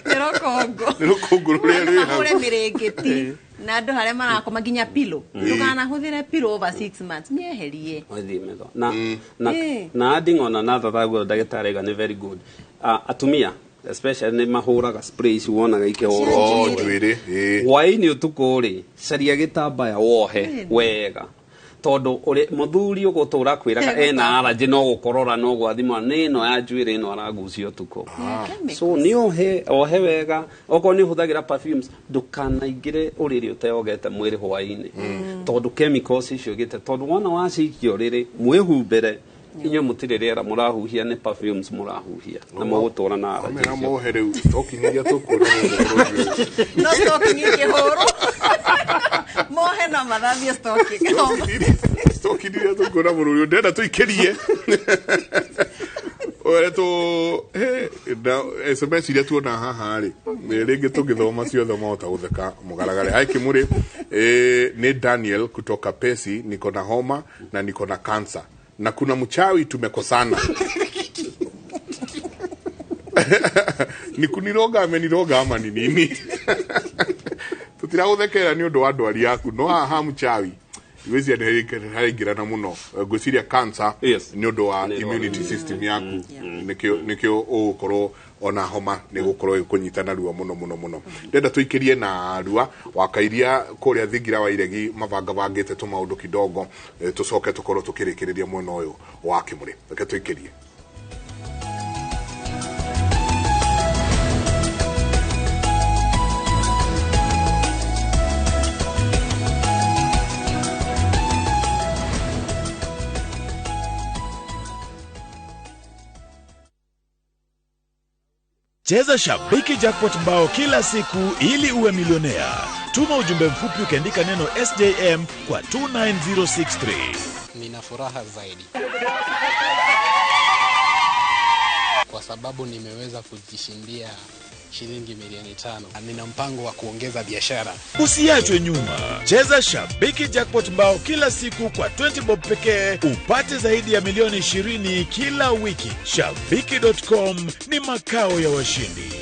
Nĩ rũkũngũ. Nĩ rũkũngũ rũrĩa rwĩ hau. Mahũre mĩrĩngĩti na andũ harĩa marakoma nginya pillow. Ndũkanahũthĩre pillow over 6 months, mĩeherie. Wathi metho na na na adding on another thaguo ndagĩtarĩ ga nĩ very good. Atumia especially nĩ mahũraga spray ici wonaga ikĩhũrwo. Oh, njuĩrĩ, ĩĩ. Hwaĩ-inĩ ũtukũ rĩ, caria gĩtambaya wohe wega, tondũ mũthuri ũgũtũra kwĩraga ena allergy no gũkorora no gwathima nĩ ĩno ya njuĩrĩ ĩno aragucia ũtukũ. So nĩ ohe wega. Okorwo nĩ ũhũthagĩra perfumes, ndũkanaingĩre ũrĩrĩ ũteogete mwĩrĩ hwaĩ-inĩ, tondũ chemicals icio gĩte, tondũ wona wacikia ũrĩrĩ mwĩhumbĩre, inyuĩ mũtirĩ rĩera mũrahuhia, nĩ perfumes mũrahuhia na mũgũtũra na allergy Amera icio. mohe rĩu stocking iria tũkuona gũkũ bũrũri. No stocking ikĩhũrwo, mohe no mathambie stocking. Stocking iria tũkuona bũrũri ũyũ ndĩrenda tũikĩrie ũrĩa tũ na SMS iria tuona haha rĩ, rĩngĩ tũngĩthoma ciothe mahota gũtheka mũgaragare. Hai Kimuri, nĩ Daniel kutoka Pesi, niko na homa na niko na cancer na kuna mchawi tumekosana, ni kuniroga ameniroga ama ni nini? Tutiragũthekera nĩ ũndũ wa ndwari yaku, no haha mchawi ngwĩciria nĩ haraingĩrana mũno. Ngwĩciria cancer nĩ ũndũ wa immunity system yaku, nĩkĩo ũgũkorwo ona homa nĩ gũkorwo ĩkũnyita narua mũno mũno mũno. Ndĩrenda tũikĩrie na rua wakairia kũrĩa thingira wa iregi mabangabangĩte tũmaũndũ kidogo, tũcoke tũkorwo tũkĩrĩkĩrĩria mwena ũyũ wa Kĩmũrĩ. Reke tũikĩrie. Cheza Shabiki Jackpot mbao kila siku ili uwe milionea. Tuma ujumbe mfupi ukiandika neno SJM kwa 29063. Nina furaha zaidi kwa sababu nimeweza kujishindia shilingi milioni 5. Nina mpango wa kuongeza biashara. Usiachwe nyuma. Cheza Shabiki Jackpot mbao kila siku kwa 20 bob pekee upate zaidi ya milioni 20 kila wiki. Shabiki.com ni makao ya washindi.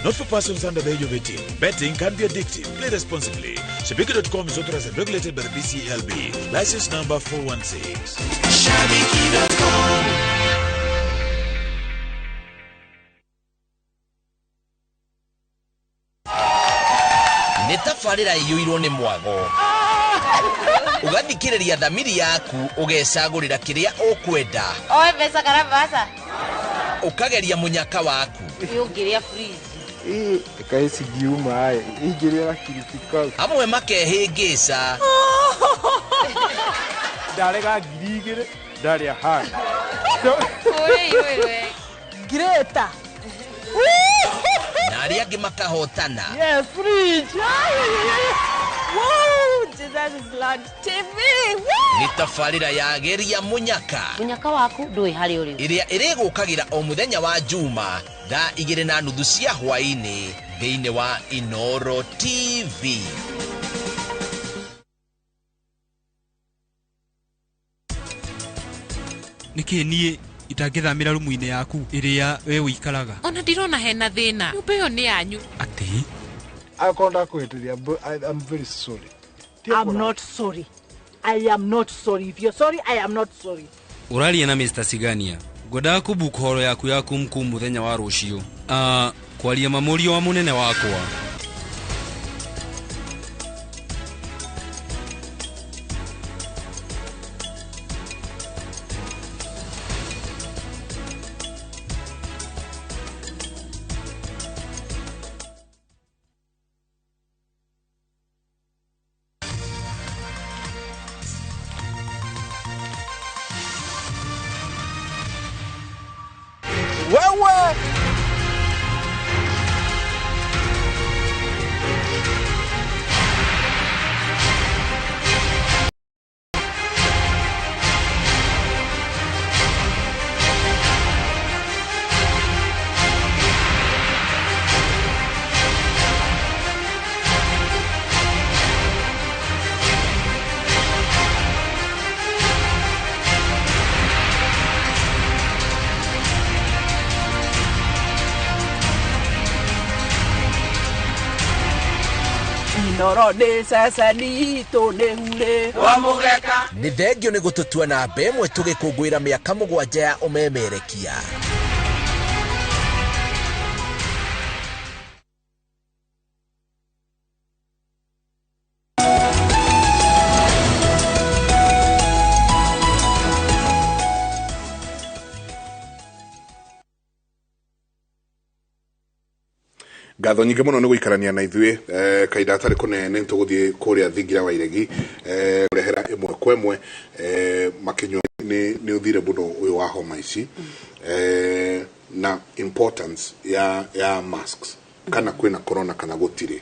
Not for persons under the age of 18. Betting can be addictive. Play responsibly. Shabiki.com is authorized and regulated by the BCLB. License number 416. Shabiki.com. Nĩ tabarĩra ĩiyũirwo nĩ mwago, ũgathikĩrĩria thamiri yaku, ũgecagũrĩra kĩrĩa ũkwenda. Oe mbeca kana mbaca. Ũkageria mũnyaka waku. Ũngĩrĩa fridge. Ĩkaĩ cingiuma ingĩrĩa gakiriti kau. Amwe makehĩngĩca. Ndarega 2000 ndarĩa hana. Greta. Na arĩa angĩ makahotana. Yes, fridge. Woo, Jesus is Lord TV. Nĩ tabarĩra ya geria mũnyaka. Mũnyaka waku ndũĩ harĩa ũrĩ. Ĩrĩa ĩrĩgũkagĩra o mũthenya wa Juma thaa 2:30 cia hwaĩ-inĩ thĩinĩ wa Inoro TV. Nĩkĩ niĩ itangĩthamĩra rumu-inĩ yaku ĩrĩa we ũikaraga? Ona ndirona hena thĩna, nyũmba ĩyo nĩ yanyu. Atĩ? Akorwo ndakũhĩtĩria, I'm very sorry. I'm not sorry. I am not sorry. If you're sorry, I am not sorry. Ũraria na Mr. Sigania. Ngwendaga kũbook horo yaku ya kumkum mũthenya wa rũciũ. Kwaria ma mũriũ wa mũnene wakwa. Wewe. Inoro nĩ ceceni itũ nĩ hurĩ wa mũgeka. Nĩ thengio nĩ gũtũtua namba ĩmwe tũgĩkũngũĩra mĩaka 7 ya ũmemerekia. Ngatho nyingĩ mũno nĩ gũikarania na ithuĩ kahinda gatarĩ kũnene nĩ tũgũthiĩ kũrĩa thingira wa iregi kũrehera ĩmwe kwa ĩmwe makinyua nĩ ũthire mũno ũyũ wa homa ici na importance ya masks kana kwĩna corona kana gũtirĩ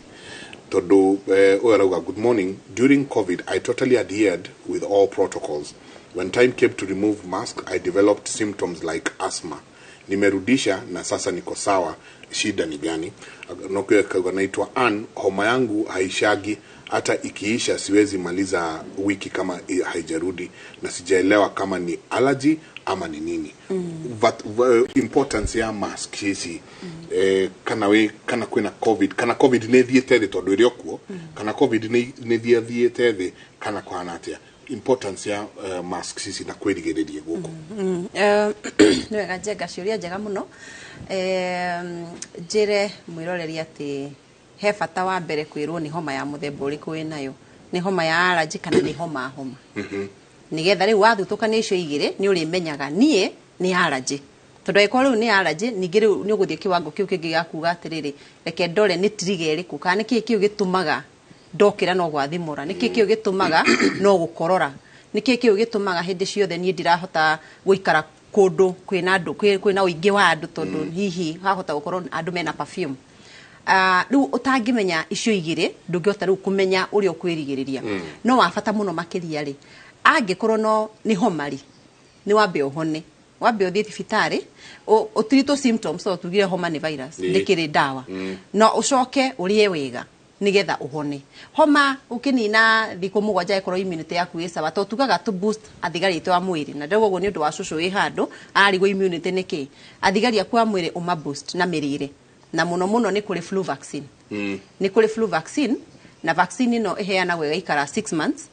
tondũ ũyũ arauga good morning. During COVID I totally adhered with all protocols. When time came to remove mask I developed symptoms like asthma. Nimerudisha na sasa niko sawa. Shida ni gani? Nokio kauga naitwa Ann, homa yangu haishagi hata ikiisha siwezi maliza wiki kama haijarudi na sijaelewa kama ni allergy ama ni nini. But importance ya mask hizi kana we kana kwina COVID, kana COVID ne thiete thi tondu iri okuo, kana COVID ne thiete thi kana kwana atia. Importance ya mask hizi na kwirigiriria guku. Nĩ wega Njenga, ciũria njega mũno. Njĩre mwĩroreri atĩ he bata wa mbere kwĩrwo nĩ homa ya mũthemba ũrĩkũ wĩnayo, nĩ homa ya allergy kana nĩ homa homa, nĩgetha rĩu wathutũkania icio igĩrĩ nĩ ũrĩmenyaga niĩ nĩ allergy, tondũ angĩkorwo rĩu nĩ allergy ningĩ rĩu nĩ ũgũthiĩ kĩwango kĩu kĩngĩ gĩa kuga atĩrĩrĩ reke ndore nĩ trigger ĩrĩkũ kana nĩ kĩĩ kĩu gĩtũmaga ndokĩra no gwathimũra, nĩ kĩĩ kĩu gĩtũmaga no gũkorora, nĩ kĩĩ kĩu gĩtũmaga hĩndĩ ciothe niĩ ndirahota gũikara kũndũ kwĩna andũ kwĩna ũingĩ wa andũ tondũ hihi hahota gũkorwo andũ mena perfume. Rĩu ũtangĩmenya icio igĩrĩ ndũngĩhota rĩu kũmenya ũrĩa ũkwĩrigĩrĩria. No wa bata mũno makĩria rĩ, angĩkorwo no nĩ homa rĩ, nĩ wambe ũhone, wambe ũthiĩ thibitarĩ ũtiritwo symptoms, o tugire homa nĩ virus ndĩkĩrĩ ndawa, no ũcoke ũrĩe wega nigetha uhone. Homa ukinina thikũ 7 ĩkorwo immunity yaku ĩ sawa, to tugaga to boost athigari aitũ a mwĩrĩ, na ndauga ũguo nĩ ũndũ wa cũcũ wĩ handũ ararigwo immunity nĩ kĩ, athigari aku a mwĩrĩ ũma boost na mĩrĩre, na mũno mũno nĩ kũrĩ flu vaccine. Nĩ kũrĩ flu vaccine, na vaccine ĩno ĩheanagwo ĩgaikara 6 months,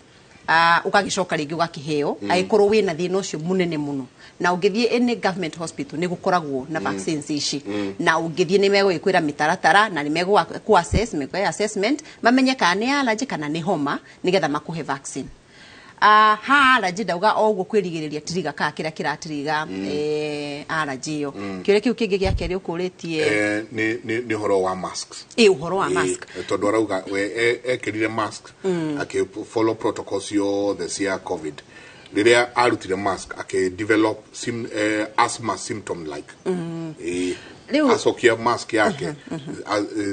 ũgagĩcoka rĩngĩ ũgakĩheo angĩkorwo wĩna thĩna ũcio mũnene mũno. Na ũngĩthiĩ any government hospital nĩ gũkoragwo na vaccines ici, na ũngĩthiĩ nĩ megũgĩkwĩra mĩtaratara na nĩ megũ assess, megũkũhe assessment mamenye kana nĩ allergy kana nĩ homa nĩgetha makũhe vaccine. Ha allergy ndauga o ũguo kwĩrigĩrĩria trigger kana kĩrĩa kĩratiriga allergy ĩyo. Kĩũria kĩu kĩngĩ gĩa kerĩ ũkũrĩtie nĩ ũhoro wa masks. Ĩ ũhoro wa mask tondũ arauga we ekĩrire mask akĩ follow protocols ciothe cia COVID. Rĩrĩa arutire mask akĩ develop asthma symptom like. Acokia mask yake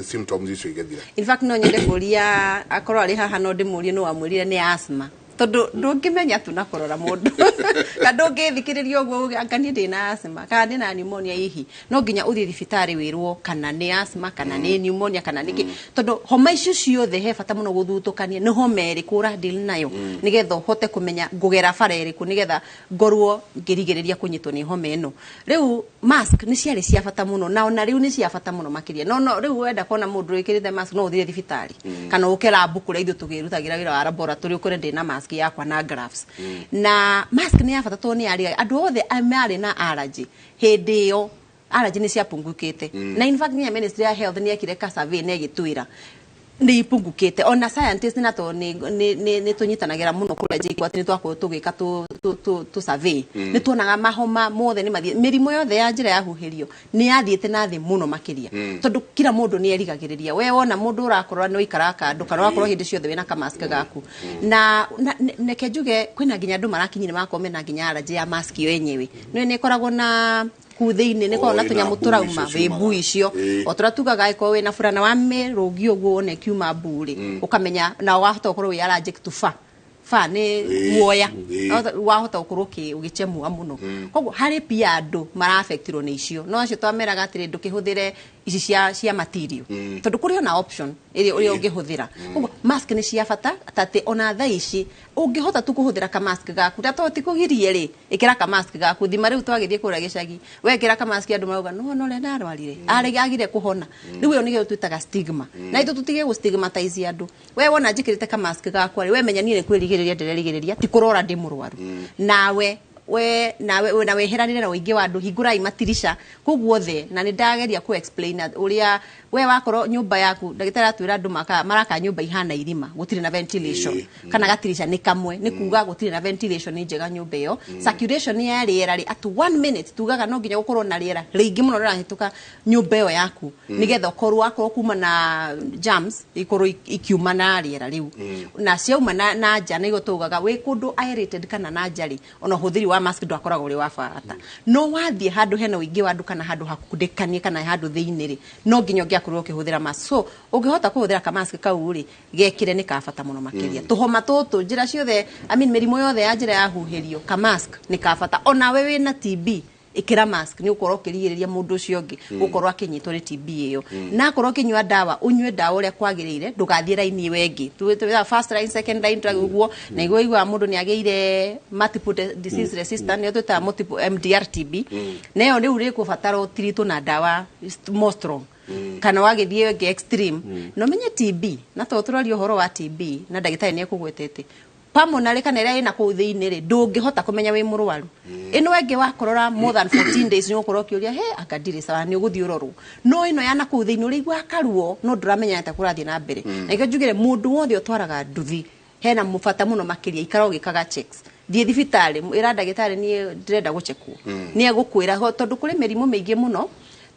symptoms icio igethira. In fact no nyende kũria akorwo arĩ haha no ndĩmũrie no amwĩrire nĩ asthma, tondũ ndũngĩmenya tu na kũrora mũndũ kana ndũngĩthikĩrĩria ũguo uge anga niĩ ndĩna asthma kana ndĩna pneumonia hihi, no nginya ũthiĩ thibitarĩ wĩrwo kana nĩ asthma kana nĩ pneumonia kana nĩkĩ, tondũ homa icio ciothe he bata mũno gũthutũkania nĩ homa ĩrĩkũ ũra deal nayo nĩgetha ũhote kũmenya ngũgera bara ĩrĩkũ nĩgetha ngorwo ngĩrigĩrĩria kũnyitwo nĩ homa ĩno. Rĩu mask nĩ ciarĩ cia bata mũno, na ona rĩu nĩ cia bata mũno makĩria. No rĩu wenda kuona mũndũ wĩkĩrĩte mask no ũthiĩ thibitarĩ kana ũke lab kũrĩa ithuĩ tũgĩrutagĩra wĩra wa laboratory ũkore ndĩna mask yakwa na gloves. Na mask nĩ ya bata tondũ nĩ yarĩ andũ othe marĩ na allergy hĩndĩ ĩyo allergy nĩ ciapungukĩte. Na in fact nginya Ministry ya Health nĩ yekire ka survey na ĩgĩtwĩra nĩ ipungukĩte. Ona scientists na to nĩ tũnyitanagĩra mũno kũrĩa JKUAT nĩ twakorwo tũgĩka tũ survey, nĩ tuonaga mahoma mothe nĩ mathiĩ, mĩrimũ yothe ya njĩra ya huhĩrio nĩ yathiĩte na thĩ mũno makĩria, tondũ kila mũndũ nĩ erigagĩrĩria. We wona mũndũ ũrakorwo nĩ ũikaraga kando kana ũrakorwo hĩndĩ ciothe wĩna kamask gaku, na neke njuge kwĩna nginya andũ marakinyire magakorwo mena nginya allergy ya mask ĩyo yenyewe, nĩ ĩkoragwo na kuu thĩinĩ nĩ koragwo na tũnyamũ tũrauma wĩ mbui icio, o tũrĩa tugaga ĩkorwo wĩna burana wa mĩrũngi ũguo wone ĩkiuma mbu rĩ, ũkamenya na wahota gũkorwo wĩ allergic to fur. Fur nĩ guoya, wahota gũkorwo ũgĩchemua mũno. Koguo harĩ pia andũ maraafectirwo nĩ icio, no acio twameraga atĩrĩ ndũkĩhũthĩre ici cia material tondu kuri ona option iri uria ungihuthira. Koguo mask ni cia bata tate ona thaa ici ungihota tu kuhuthira ka mask gaku ta to ti kugirie ri ikira ka mask gaku thima riu twagithie kuria gicagi wekira ka mask andu marauga no no rena arwarire agire kuhona. Riu iyo nigio twitaga stigma na ithu tutige gu stigmatize andu. We wona njikirite ka mask gakwa ri we menya nie ni kwirigiriria ndirerigiriria ti kurora ndi murwaru. Nawe we nawe na weheranire na uingi wa andu hingurai matirisha koguo the na ni ndageria ku explain uria we wakorwo nyumba yaku ndagitari atwira andu maraka nyumba ihana irima gutiri na ventilation kana gatirisha ni kamwe ni kuga gutiri na ventilation njega nyumba iyo. Circulation ya riera ri at 1 minute tugaga no nginya gukorwo na riera riingi muno rirahituka nyumba iyo yaku nigetha ukorwo wakorwo kuma na germs ikorwo ikiuma na riera riu na ciauma na nja niguo tugaga wi kundu aerated kana na nja ri ona huthiri wa mask ndwakoragwo uri wa bata. No wathie handu hena uingi wa andu kana handu hakundikanie kana handu thiini ri no nginya ungiakorwo ukihuthira mask. So ungihota kuhuthira ka mask kau ri gekire ni ka bata muno makiria. Tuhoma tutu njira ciothe I mean mirimu yothe ya njira ya huhirio ka mask ni ka bata. Ona we wina TB ikira mask ni ukorwo ukirigiriria mundu ucio ungi gukorwo akinyitwo ni TB iyo. Na akorwo ukinyua ndawa unyue ndawa uria kwagiriire ndugathie raini wengi tu first line second line twaguo na igua igua mundu ni ageire multiple disease resistant ni twita multiple MDR TB nayo riu ri kubatara utiritwo na ndawa more strong kana wagithie wengi extreme. No menye TB na to turaria uhoro wa TB na ndagitari ni ekugwetete pulmonary kana ira ina kuu thiini ri ndungihota kumenya wi murwaru. Ino enge wakorora more than 14 days ni ukorwo ukiuria he anga ndiri sawa ni uguthii urorwo. No ino yana kuu thiini uri karuo no nduramenya ata kurathie na mbere. Na ikio njugire mundu wothe utwaraga nduthi hena mubata muno makiria ikara ugikaga checks thie thibitari ira ndagitari ni ndirenda guchekwo ni egukwira tondu kuri mirimu miingi muno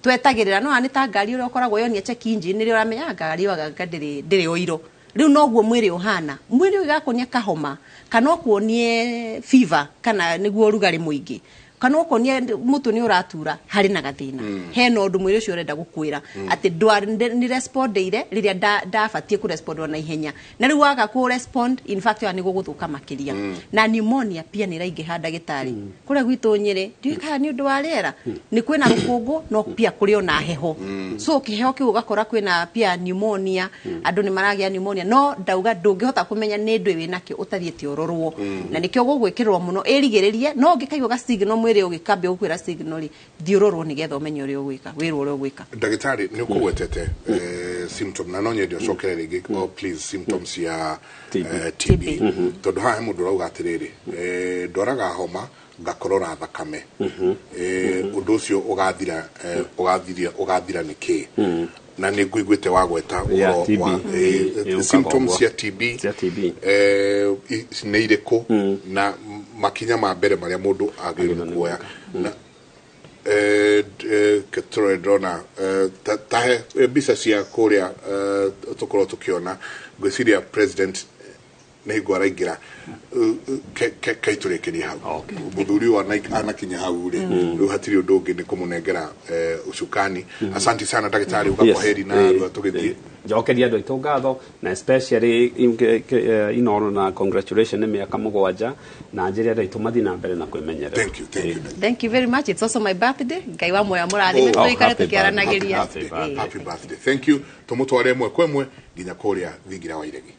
twetagirira no ani ta ngari uria ukoragwo yonia check engine ri uramenya ngari waga ndiri oiro. Riu noguo mwiri uhana mwiri ugakuonia kahoma kana ukuonie fever kana niguo rugari muingi kana ukuonie mutu ni uratura hari na gathina. Hena undu mwiri ucio urenda gukwira ati ni respondeire riria ndabatie ku respond na ihenya na riu waga ku respond in fact ya niguo guthuka makiria. Na pneumonia pia ni raingiha ndagitari kuria gwitu Nyeri ndiui kana ni undu wa riera ni kwina rukungu no pia kuri ona heho. So kiheho kiu ugakora kwina pia pneumonia andu ni maragia pneumonia no ndauga ndungihota kumenya ni ndui winakio utathiete urorwo. Na nikio gugwikirwo muno irigiririe no ngikaigua ga signal mwiri ugikambia gukwira signal ri thiurorwo nigetha umenye uria ugwika wirwo uria ugwika. Ndagitari ni ukugwetete symptom na no nyende ucokere ringi oh please symptoms ya TB tondu haha mundu urauga atiriri ndoraga homa ngakorora thakame undu ucio ugathira ugathira niki na nĩ ngũiguĩte wagweta ũhoro wa symptoms ya TB nĩ irĩkũ na makinya ma mbere marĩa mũndũ agĩrĩirwo kuoya. Na ketũrore ndĩrona tahe mbica cia kũrĩa tũkorwo tũkĩona ngwĩciria president nĩ hingo araingĩra kaitũrĩkĩrie hau mũthuri ũyũ anakinya hau rĩ rĩu hatirĩ ũndũ ũngĩ nĩ kũmũnengera ucukani. Asante sana ndagĩtarĩ uga kwaheri na rĩu tũgĩthiĩ. Njokeria andũ aitũ ngatho na especially Inooro na congratulations nĩ mĩaka 7 na njĩre andũ aitũ mathiĩ na mbere na kwĩmenyerera. Thank you, thank you. Thank you very much. It's also my birthday. Ngai wa moyo mũrathime tũikare tũkĩaranagĩria. Happy birthday. Thank you. Tũmũtware ĩmwe kwa ĩmwe nginya kũrĩa thingira wa iregi.